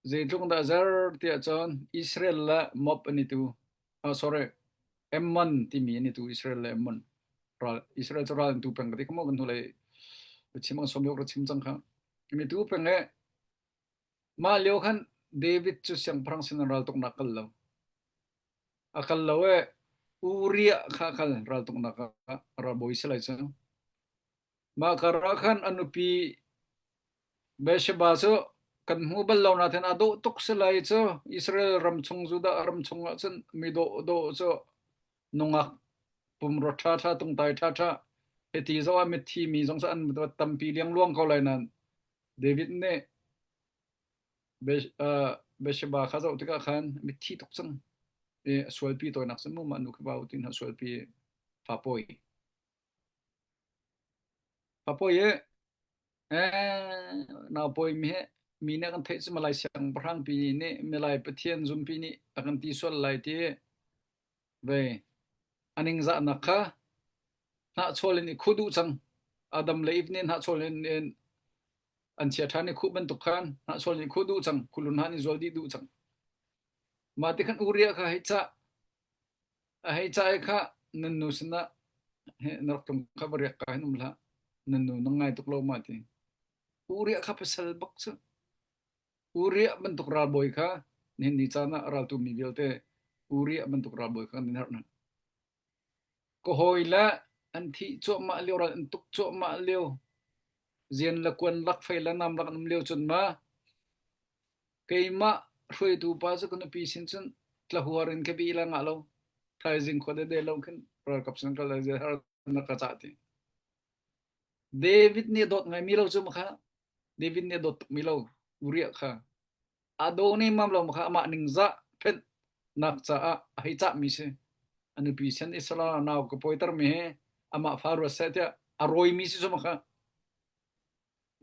zeitluk dah a zar tiah cun Israel le Moab an i tu, ah, sorry, Ammon timi an i tu, Israel le Ammon. Ral, Israel cu ral an tu peng ka ti kha maw, kan hnulei chim ang sawm rak chim cang kha. An i tu peng e. Mah lio khan David cu siangpahrang sin raltuknak kal lo. A kal lo e, Uriah kha a kal raltuknak ah ralbawi si lai cu. Mah karah khan a nupi Bathsheba cu kan hmu bal lo nain a dawh tuk si lai cu, Israel ram chung, Judah ram chung ah cun mi dawh dawh cu nungak pumrua ṭha ṭha, tungtai ṭha ṭha, hiti zoh ah mitthimi zong cu an tampi liangluang ko lai nain David nih Be-, aa, Bathsheba kha zoh tikah khan mitthih tuk cang. E, a sualpi tawinak cun mumah nu kha bau tin a sualpi fa pawi. Fa pawi e, e, nau pawi mi he, mi nih kan theih cu Malai siangpahrang pi nih, Malai Pathian zumpi nih a kan ti sual lai ti. Ve, a ningzahnak kha hnahchawl in i khuh duh cang. Adam le Eve nih hnahchawl in, in an chia ṭhan i khuh bantuk khan hnahchawl in i khuh duh cang, khuh lunhah in i zual dih duh cang. Mah ti khan Uriah kha hei cah, a hei cah i kha nan nu sinah he, na rak tum kha va riak ka hin um hlah, nan nu nang ngai tuk lo mah ti. Uriah kha pasal bak cu. Uriah bantuk ralbawi kha Nihin ni caan ah raltu mi vialte Uriah bantuk ralbawi kha kan in harh hna. Ka hawi le an thih cuahmah lio, ral an tuk cuahmah lio, zian le kuan lak, fei le nam lak an um lio cun ma, keimah hruaitu pa cu ka nupi sin cun tlahuar in ka bih le ngah lo, thaizing khua dede lo khin ralkap sin kal le ziahar na ka cah ti. David nih a dawt ngaimi lo cu makha, David nih a dawt tukmi lo Uriah kha. A daw neimam lo makha, amah ningzah phenhnak caah a hei cahmi si. A nupi sin Israel nau ka pawitermi he amah fa ruat seh tiah a rawimi si cu makha.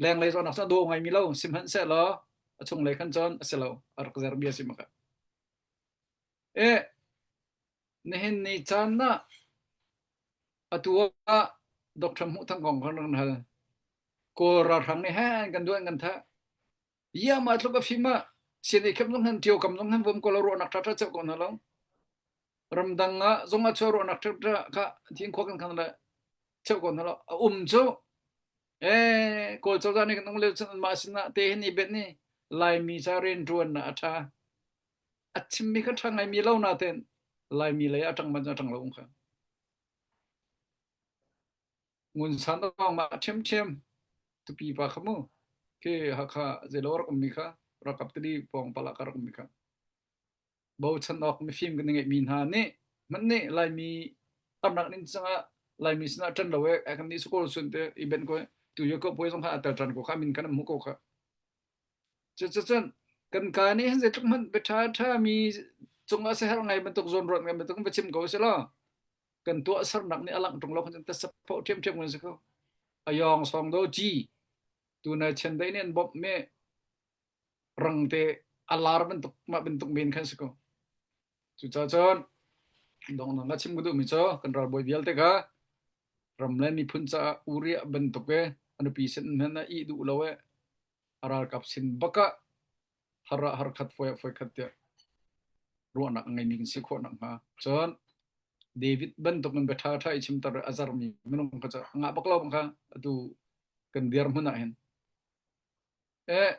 Lenglei zawhnak cun a daw ngaimi lo, sihmanhsehlaw a chunglei khan cun a si lo, a rak zer bia si makha. Eh, nihin ni caan ah atu ah Doctor Hmuh Thang kong kan rak hal. Kawl ralhrang nih he kan duan kan thah. Ziahmah tluk a fim ah, sin ei khem zong hen, ṭio kam zong hen, vom kawl a ruahnak ṭhaṭha cheuh ko hna lo. Ramdang ah zong a chuah ruahnak ṭhaṭha kha thingkhua kan khang le cheuh ko hna lo. A um cu, eh, Kawl cozah nih kan um lio cun anmah sinah te hin i bet ni Laimi ca rianṭuannak a ṭha. A chimmi kha ṭha ngaimi lo natein Laimi lei a ṭang man a ṭang lo um kha. Ngun san awng mah ṭhiamṭhiam tupi pa kha mu. Khi Hakha zei lo rak ummi kha, ralkap tili pawng palak ka rak ummi kha. Bochan awk mifim kan i ngeihmi hna nih hmanh nih Laimi tamnak nih cangah Laimi sinah ṭan lo e, a kan nih sukol sun te i ben ko tu yo ko poi zong kha a tel ṭan ko kha, min kan hmu ko kha. Cucu cun kan ka nih hin zeitluk hmanh biaṭha ṭha mi cungah si herh ngai bantuk, zawn ruat ngai bantuk kan va chim ko si law, kan tuahsernak nih a langh ṭung lo khan cun tasap phoh ṭhiamṭhiam kan si ko. A yawng sawng do ci tunai chen daih nih an bawmh mi rangte a lar bantuk, mah bantuk men khan si ko. Cucaah cun dongh nang a chim ka duhmi cu kan ralbawi vialte kha ram le miphun caah Uriah bantuk e, a nupi sin hmanh a ih duh lo e, a ralkap sin bakah har ah har khat, foi ah foi khat tiah ruahnak a ngeimi kan si khawh nakhnga. Cun David bantuk in biaṭha ṭha i chimter a zarmi minung kha cu a ngah bak lo bang kha atu kan dirhmun ah hin. Eh,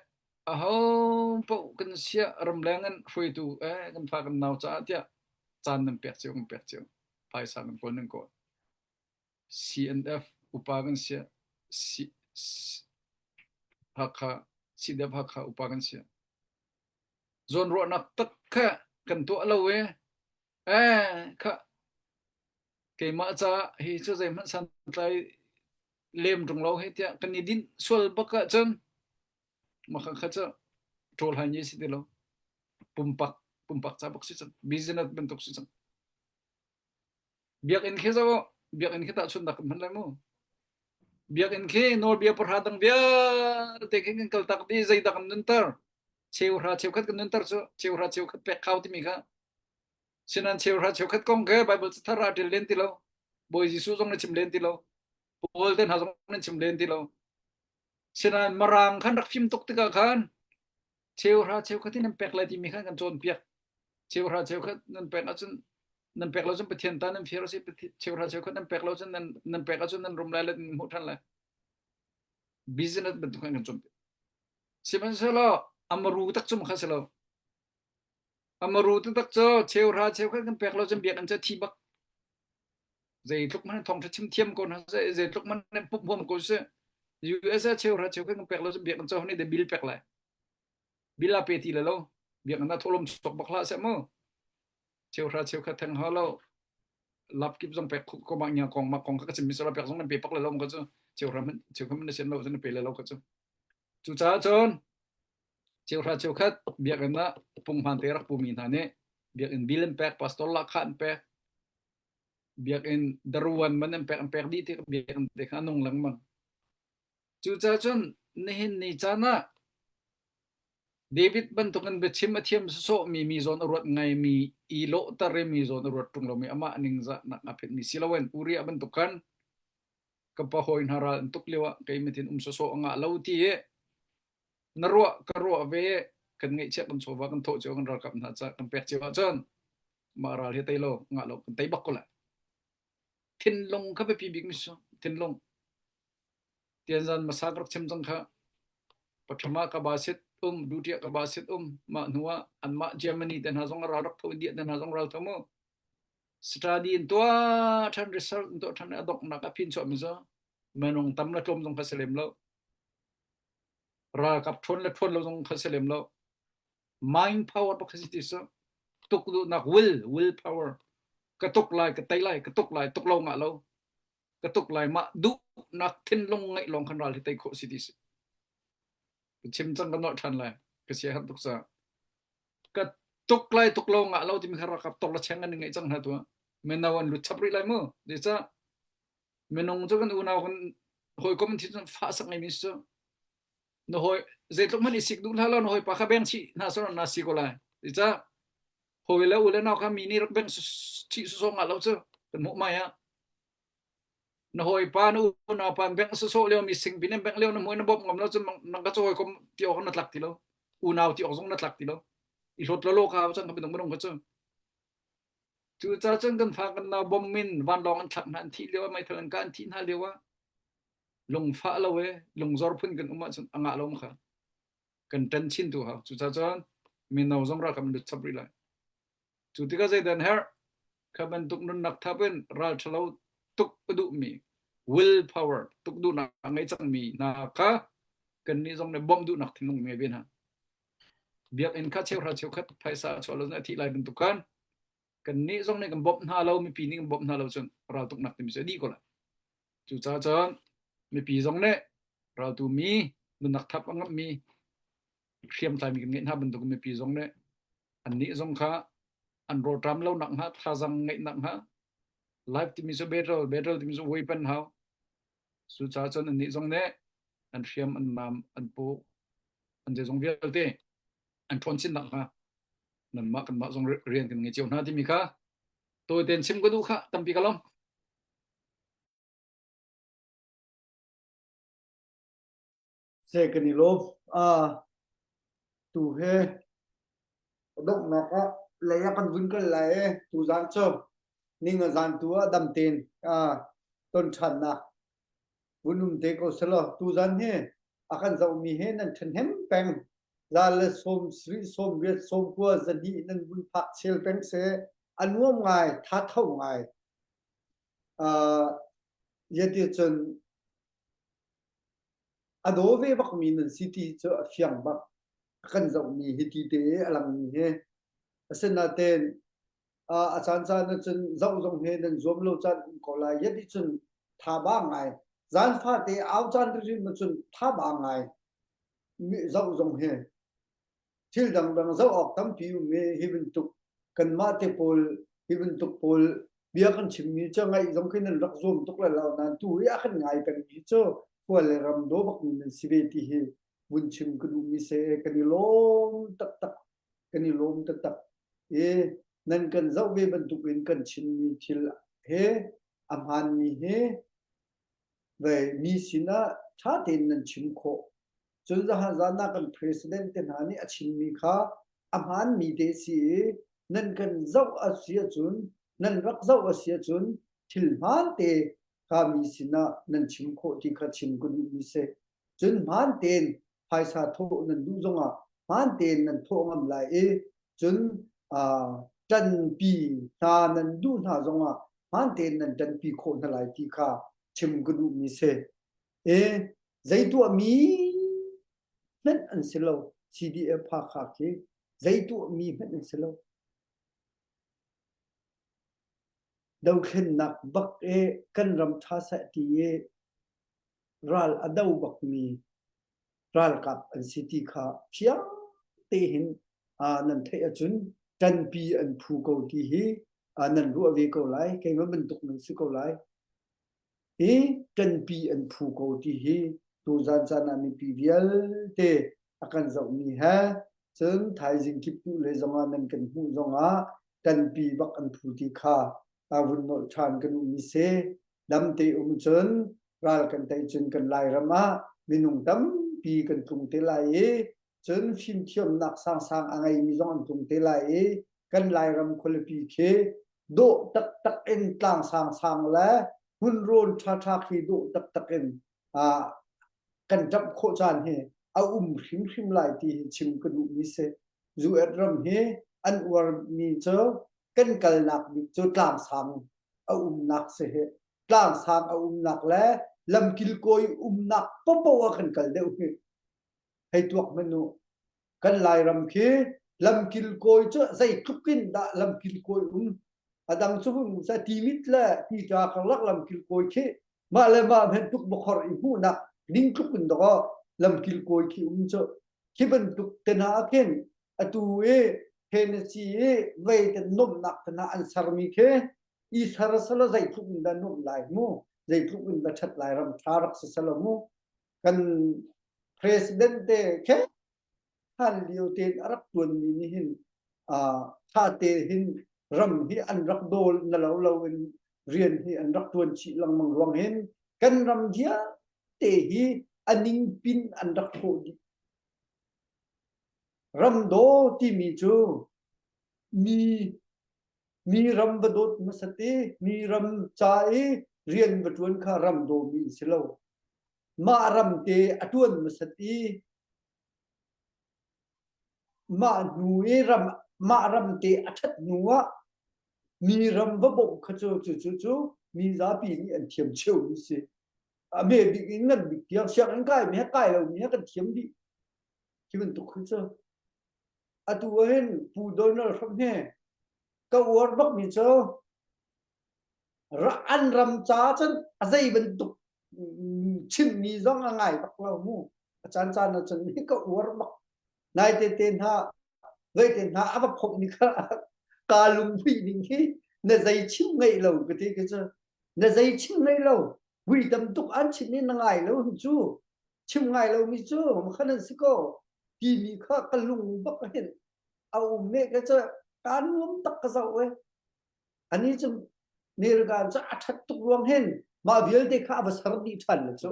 aho paoh kan siah, ramleng in hruaitu, eh, kan fa kan nau caah tiah caan nan pek cio, kan pek cio. Phaisa kan kawl, nan kawl. C N F upa kan siah, C, C, Hakha, C D F Hakha upa kan siah. Zawn ruahnak tak kha kan tuah lo e. Eh, kha keimah caah hi cu zeihmanh santlai lem ṭung lo he tiah kan i dinh sual bak ah cun, makha kha cu ṭawlhai ngi si ti lo, pumpak, pumpak ca bak si cang, business bantuk si cang. Biakinn khi zoh, biakinn khi tahchunh dah kan hman lai mu? Biakinn khi nawlbia pahra dang vialte khi kan kaltak dih, zeidah kan nunter? Cheuhra cheukhat kan nunter cu, cheuhra cheukhat pek khau timi kha. Sinan cheuhra cheukhat kong khe Baibal cathar ah ṭil len ti lo. Bawi Jesuh zong na chim len ti lo. Paul te hna zong na chim len ti lo. Sinan Mirang khan rak fim tuk tikah khan cheuhra cheukhat hi nan pek lai timi khan kan cawnpiak. Cheuhra cheukhat nan pek ahcun, nan pek lo cun Pathian ta nan fir a si. Pathian, cheuhra cheukhat nan pek lo cun nan, nan pek ahcun nan rum lai le nan hmuh ṭhan lai. Business bantuk khan kan cawnpiak. Sihmanhsehlaw a maru tak cu makha si lo. A maru taktak cu cheuhra cheukhat kan pek lo cun biakinn cu a thi bak. Zeitluk hmanh thawngṭha chim thiam ko hna seh, zeitluk hmanh pumhhuam ko seh. U S a cheuhra cheukhat kan pek lo cun biakinn cu honi de bill pek lai. Bill a pe ti le lo. Biakinn a thawhlawm chuak bak hlah seh mu. Cheuhra cheukhat theng ha lo. Lapkip zong pek ko mah nia, kong mah kong kha ka chimmi sala pek zong nan pe pak le lo kha cu. Cheuhra hmanh, cheukhat hmanh na sian lo cun na pe le lo kha cu. Cucaah cun cheuhra cheukhat biakinn ah punghman te rak pumi hna nih biakinn bill an pek, pastor lakh kha an pek, biakinn daruan man an pek, an pek dih ti biakinn te kha a nung lengmang. Cucaah cun nihin ni caan ah David bantukin biachim a thiam sawsawhmi, mi zawn a ruat ngaimi, i lawhter i mi zawn a ruat ṭung lomi, amah ningzahnak a phenhmi si loin Uriah bantuk khan ka pa hawi hna ral an tuk lio ah kei mit hin um sawsawh a ngah lo ti i na ruah, ka ruah ve, kan ngaihchiat kan chawva kan thawh cio, kan ralkap hna ca kan pek cio ahcun mah ral hi tei lo, ngah lo, kan tei bak ko lai. Thinlung kha biapi bikmi si, thinlung. Tianzan masa ka rak chim cang kha, pathama ka ba sit, um, dutia ka basit um, mah hnuah anmah Germany te hna zong a ral rak tho, India te hna zong ral tho mu. Study in tuah ṭhan, research in tuah ṭhan, a donghnak a phin chuah mi zaw. Minung tam le tlawm zong kha si lem lo. Ralkap ṭhawn le ṭhawn lo zong kha si lem lo. Mind power bak kha si ti saw. Tuk duhnak, will, will power. Ka tuk lai, ka tei lai, ka tuk lai, tuk lo ngah lo. Ka tuk lai mah duhnak thinlung ngeih lawng khan ral hi tei khawh si ti si. Ka chim cang ka nawh ṭhan lai, ka sia hanh tuk sa. Ka tuk lai tuk lo ngah lo timi kha ralkap tor le cheng an i ngeih cang hna tuah. Mino an lut chap rih lai mu. Zeicah minung cu kan unau kan hawikom an thi cun fah sak ngeimi si cu. Na hawi, zeitluk hmanh i sik duh hlah lo, na hawipa kha beng chih hna sawn na si ko lai. Zeicah hawi le u le nau kha mi nih rak beng su-, chih sawsawh ngah lo cu kan hmuh mai ah. Na hawipa, na unaupa an beng sawsawh lio, mi singpi nih an beng lio, na hmuh i na bawmh ngam lo cu, nang ka cu hawikom ti awk na tlak ti lo. Unau ti awk zong na tlak ti lo. I hlawt lawlaw kha cang kha minung minung kha cu. Cucaah cun kan fa kan nau bawmh in vanlawng an thlak hna, an thih lio ah, meithal an kah, an thih hna lio ah, lungfah lo e, lungzor phun kan um ahcun a ngah lo ma kha. Kan ṭan chin tu hau. Cucaah cun mino zong ralkap an lut chap rih lai. Cu tikah zeidah herh kha bantuk nunnak thap in ral ṭhalo tuk a duhmi, will power, tuk duhnak a ngei cangmi hna kha kannih zong nih bawmh duhnak thinlung ngei ve hna. Biakinn kha cheuhra cheukhat phaisa chuah lo cun a thih lai bantuk khan kannih zong nih kan bawmh hna lo, mipi nih kan bawmh hna lo cun raltuknak timi cu a dih ko lai. Cucaah cun mipi zong nih raltu mi, nunnak thap a ngammi, hriamtlai mi kan ngeih hna bantuk mipi zong nih annih zong kha an rawlṭam lo nakhnga, thazaang ngeih nakhnga, life timi cu battle, battle timi cu weapon hau. Cucaah cun annih zong nih an hriam, an nam, an paw, an zeizong vialte an ṭhawn chin nakhnga nanmah kanmah zong ri-, rian kan ngei cio hna timi kha tawite in chim ka duh kha tampi ka lawm. Se kan i lawm. Ah, tu he a donghnak ah lei ah kan vun kal lai e, tuzan cu ning a zan tu ah dam tein, ah, ton ṭhannak vun um te ko selaw, tuzan he a kan zohmi he nan ṭhahnem peng, za le sawm sarih, sawm riat, sawm kua, zahnih nan vun phak chel peng seh, a nuam ngai, ṭha tho ngai. Ah, ziaticun a daw ve bakmi nan si ti cu a fiang bak a kan zohmi hi ti te a langmi he. Asinain, ah, a caan caan ahcun zoh zong he nan zuam lo caan um ko lai. Ziaticun tha ba ngai. Zan fate au caan rihrim ahcun tha ba ngai. Mi zoh zong he thil dangdang zoh awk tampi um i hi bantuk kanmah te pawl, hi bantuk pawl bia kan chimmi cu ngaih zong khi nan rak zuam tuk le lo nain tu i a kan ngai pengmi cu khua le ram daw bakmi nan si ve ti hi vun chim ka duhmi si e. Kan i lawm taktak, kan i lawm taktak. E, nan kan zoh ve bantukin kan chimmi thil he a hmaanmi he vei mi sinah ṭha tein nan chim khawh. Cun zahan zan ah kan president te hna nih a chimmi kha a hmaanmi te si i nan kan zoh a si ahcun, nan rak zoh a si ahcun thil hmaan te kha mi sinah nan chim khawh ti kha chim ka duhmi si. Cun hmaan tein phaisa thawh nan duh zongah hmaan tein nan thawh ngam lai i cun, aa, ṭanpi hna nan duh hna zongah hmaan tein nan ṭanpi khawh hna lai ti kha chim ka duhmi si. E, zeituahmi hmanh an si lo, C D F Hakha khi zeituahmi hmanh an si lo. Dothlennak bak e kan ram ṭha seh ti e ral a do bakmi ralkap an si ti kha fiang tein, aa, nan theih ahcun ṭanpi an phu ko ti hi, aa, nan ruah ve ko lai, keimah bantuk nan si ko lai. Hi ṭanpi an phu ko ti hi tuzan caan ah mipi vialte a kan zohmi he. Cun thaizing kip tu le zongah nan kan hmuh zongah ṭanpi bak an phu ti kha a vun nolh ṭhan ka duhmi si. Dam te um cun ral kan tei cun kan Lairam ah minung tampi kan tlung te lai i cun fimthiamnak sangsang a ngeimi zong an tlung te lai i kan Lairam khualipi khi dawh taktak in tlang sangsang le hmunrawn ṭhaṭha khi dawh taktak in, aa, kan ṭamh khawh caan hi a um hrimhrim lai ti hi chim ka duh mi si. U S ram hi an uar mi cu kan kalnak bik cu tlangsang a umnak si hi. Tlangsang a umnak le lamkil kawi umnak paohpaoh ah kan kal deuh hi. Hei tuak hmanh uh, kan Lairam khi lamkil kawi cu zeitluk in dah lamkil kawi um? A dang cu hun sa timit le tita karlak lamkil kawi khi mah le mah hmanh tuk bakhor i hmuhnak ding tluk in dah lamkil kawi khi um cu. Khi bantuk te hna ah khin atu i Tennessee i vei te nuamhnak te hna an sermi khi i ser sala zeitluk in dah nuamh lai mu, zeitluk in dah ṭhat lai ram ṭha rak si sala mu. Kan president te khi han lio tein a rak ṭuanmi nih hin, aa, ṭha te hin ram hi an rak daw na lo lo in rian hi an rak ṭuan chih lengmang ruang hin kan ram vialte hi a ningpin an rak thawh dih. Ram daw timi cu mi, mi ram va dawt hmasat i mi ram ca i rian va ṭuan kha ram dawmi an si lo. Mah ram te a ṭuan hmasat i mah hnu i ram, mah ram te a ṭhat hnu ah mi ram va bawmh kha cu, cu, cu, cu mi zapi nih an thiam cheu mi si. A me bik in ngan bik tiang siang in kai mi he kai lo mi he kan thiam dih. Khi bantuk khi cu. Atu ah hin Pu Donald Trump he ka uar bak mi cu ra-, an ram ca cun a zei bantuk, mm, chimmi zong a ngai bak lo mu. A caan caan ah cun hi ka uar bak. Naite te hna, veite hna a va phawmh ni kha ka lung huih ning hi na zei chim ngeih lo ka ti ka cu. Na zei chim ngeih lo. Hui tam tuk an chim i na ngai lo hin cu. Chim ngai lo mi cu makhan an si ko. Timi kha ka lung bak hin a um mek ka cu ka nuam tak ka zoh e. Ani cu America cu a ṭhat tuk ruang hin mah vialte kha a va ser dih ṭhan le cu.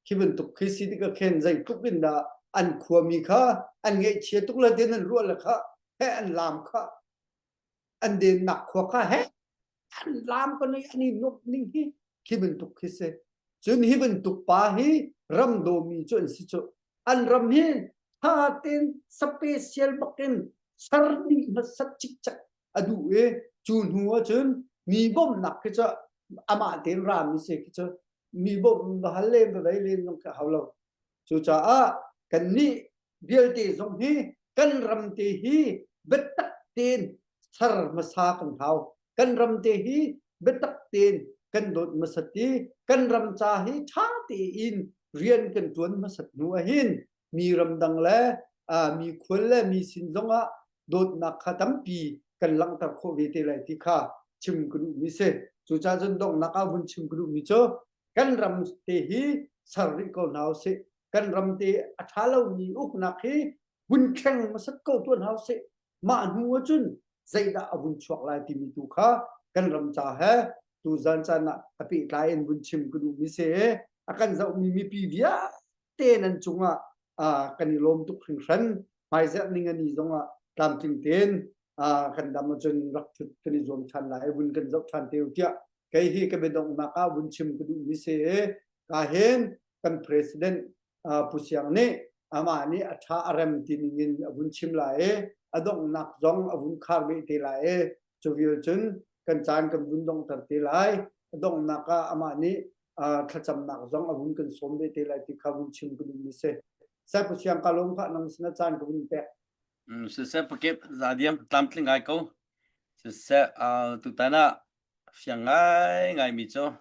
Khi bantuk khi si tik a khen zeitluk in dah an khuami kha an ngaihchia tuk le tin an ruah le kha he an lam kha an dennak khua kha he an lam ka nui an i nuamh ning hi khi bantuk khi si. Cun hi bantuk pa hi ram dawmi cu an si cu. An ram hi ṭha tein special bak in ser dih hmasat cikcek a duh i cu hnu ahcun mi bawmhnak khi cu amah tein rami si khi cu mi bawmh va hal len va vei len zong khi a hau lo. Cucaah kannih vialte zong hi kan ram te hi biatak tein ser hmasa kan hau. Kan ram te hi biatak tein kan dawt hmasat i kan ram ca hi ṭha tein rian kan ṭuan hmasat hnu ahhin mi ramdang le, aa, mi khual le mi sin zongah dawtnak kha tampi kan langhter khawh ve te lai ti kha chim ka duhmi si. Cucaah cun donghnak ah vun chim ka duhmi cu kan ram te hi ser rih ko hna usih. Kan ram te a ṭha lomi uknak hi vun thleng hmasat ko tuah hna usih. Mah hnu ahcun zeidah a vun chuak lai timi tu kha kan ram ca he tu zan caan ah a pehtlai in vun chim ka duhmi si. A kan zohmi mipi vialte nan cungah, aa, kan i lawm tuk hringhran. Hmaizarh ning ani zongah tlamtling tein, aa, kan dam ahcun rak ṭhut kan i zuam ṭhan lai, vun kan zoh ṭhan te u tiah kei hi ka biadonghnak ah vun chim ka duhmi si. Ka hin kan president, aa, Pu Siang nih amah nih a ṭha a rem ti ningin a vun chim lai i a donghnak zong a vun khar ve te lai i cu vial cun kan caan kan vun donghter te lai. A donghnak ah amah nih, aa, thlacamnak zong a vun kan sawm ve te lai ti kha vun chim ka duhmi si. Sai Pu Siang ka lawm kha nang sinah caan ka vun pek. Um, siseh, pakip, za diam, tlamtling ngai ko. Siseh, aa, tutan ah fiang ngai ngai mi cu.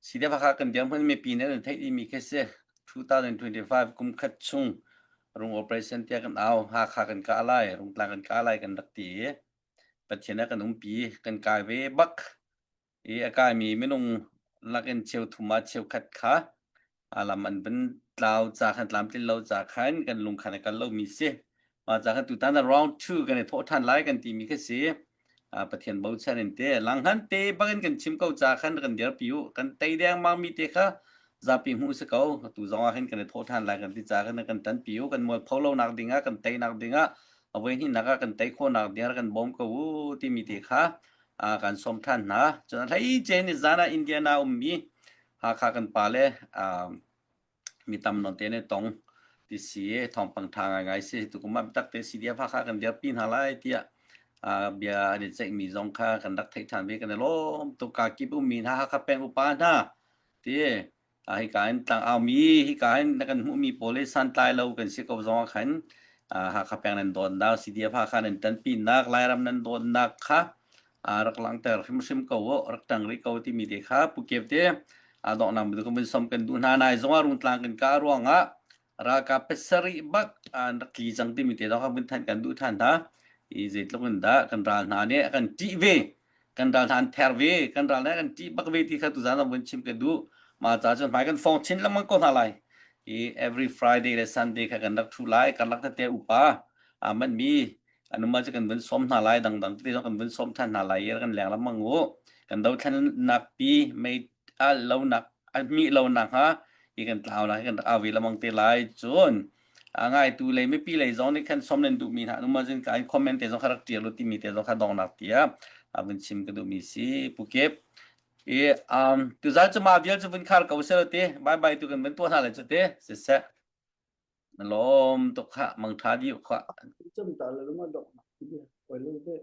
C D F Hakha kan dir hmanh mipi nih an theih dih mi khi si. Two thousand twenty-five kum khat chung rung operation tiah kan au, Hakha kan kah lai, rung tlang kan kah lai kan rak ti. Pathian nih kan umpi, kan kai ve bak. I a kaimi minung lak in cheu thum ah cheu khat kha, aa, lam an van tlau ca khan, tlamtlin lo ca khan kan lung khan a kal lo mi si. Mah ca khan tutan ah round two kan i thawh ṭhan lai kan timi kha si. Aa, Pathian bochan in te, langhan te bak in kan chim ko ca khan kan dirpi u, kan tei dengmang mi te kha zapi hmuh si ko. Tu zong ah khan kan i thawh ṭhan lai kan ti ca khan kan tanpi u, kan mualpho lonak ding ah, kan teinak ding ah, a voihnihnak ah kan tei khawhnak ding ah kan bawm ko u timi te kha, aa, kan sawm ṭhan hna. Cun a hleice in zan ah Indiana ummi Hakha kan pa le, aa, mi tam nawn te ne tong ti si e, thawng pang tha ngai ngai si tu kuma takte C D F Hakha kan dir pi hna lai tia, a, bia a ni cek mi zong kha kan rak theih ṭhan ve kan lawm tuk ka kip um mi hna Hakha peng upa hna ti e. A, hi ka in tlang au mi, hi ka in na kan hmuh mi pawl le san tlai lo kan si ko zong a khan, a, Hakha peng nan dawnnak, C D F Hakha nan tanpinak, Lairam nan dawnnak kha, a, rak langter hrimhrim ko, rak ṭang rih ko ti mi te kha, Pu Kep te, a, donghnak mi tu kan vun sawm kan duh hna nai zong a rung tlang kan kah ruangah, ralkap pasarih bak, a, rak tli cang ti mi te zong kha vun thanh kan duh ṭhan hna. I zeitluk in dah kan ral hna nih kan ṭih ve, kan ral hna an ther ve, kan ral hna kan ṭih bak ve ti kha tuzan zong vun chim ka duh. Mah ca cun hmai kan fawng chin lamang ko hna lai. I every Friday le Sunday kha kan rak ṭhu lai, kan rak tete upa, a, man mi, a numa cu kan vun sawm hna lai, dangdang tete zong kan vun sawm ṭhan hna lai, i kan leng lamang u. Kan dothlennak pi, mei, a lonak, a hmih lonak hnga, i kan tlaunak hi kan rak au ve lamang te lai cun, a ngaitu lei, mipi lei zong nih khan sawm nan duh mi hna, numa zin ka in comment te zong kha rak ṭial u ti mi te zong kha donghnak tia, a vun chim ka duh mi si, Pu Kep. I, um, tuzan cu mah vial cu vun khar ko seh lo te, bye bye tu kan vun tuah hna lai cu te, siseh. Na lawm tuk kha, mang ṭha dih kha. Cun ta le lama donghnak ti bia, koi lo te.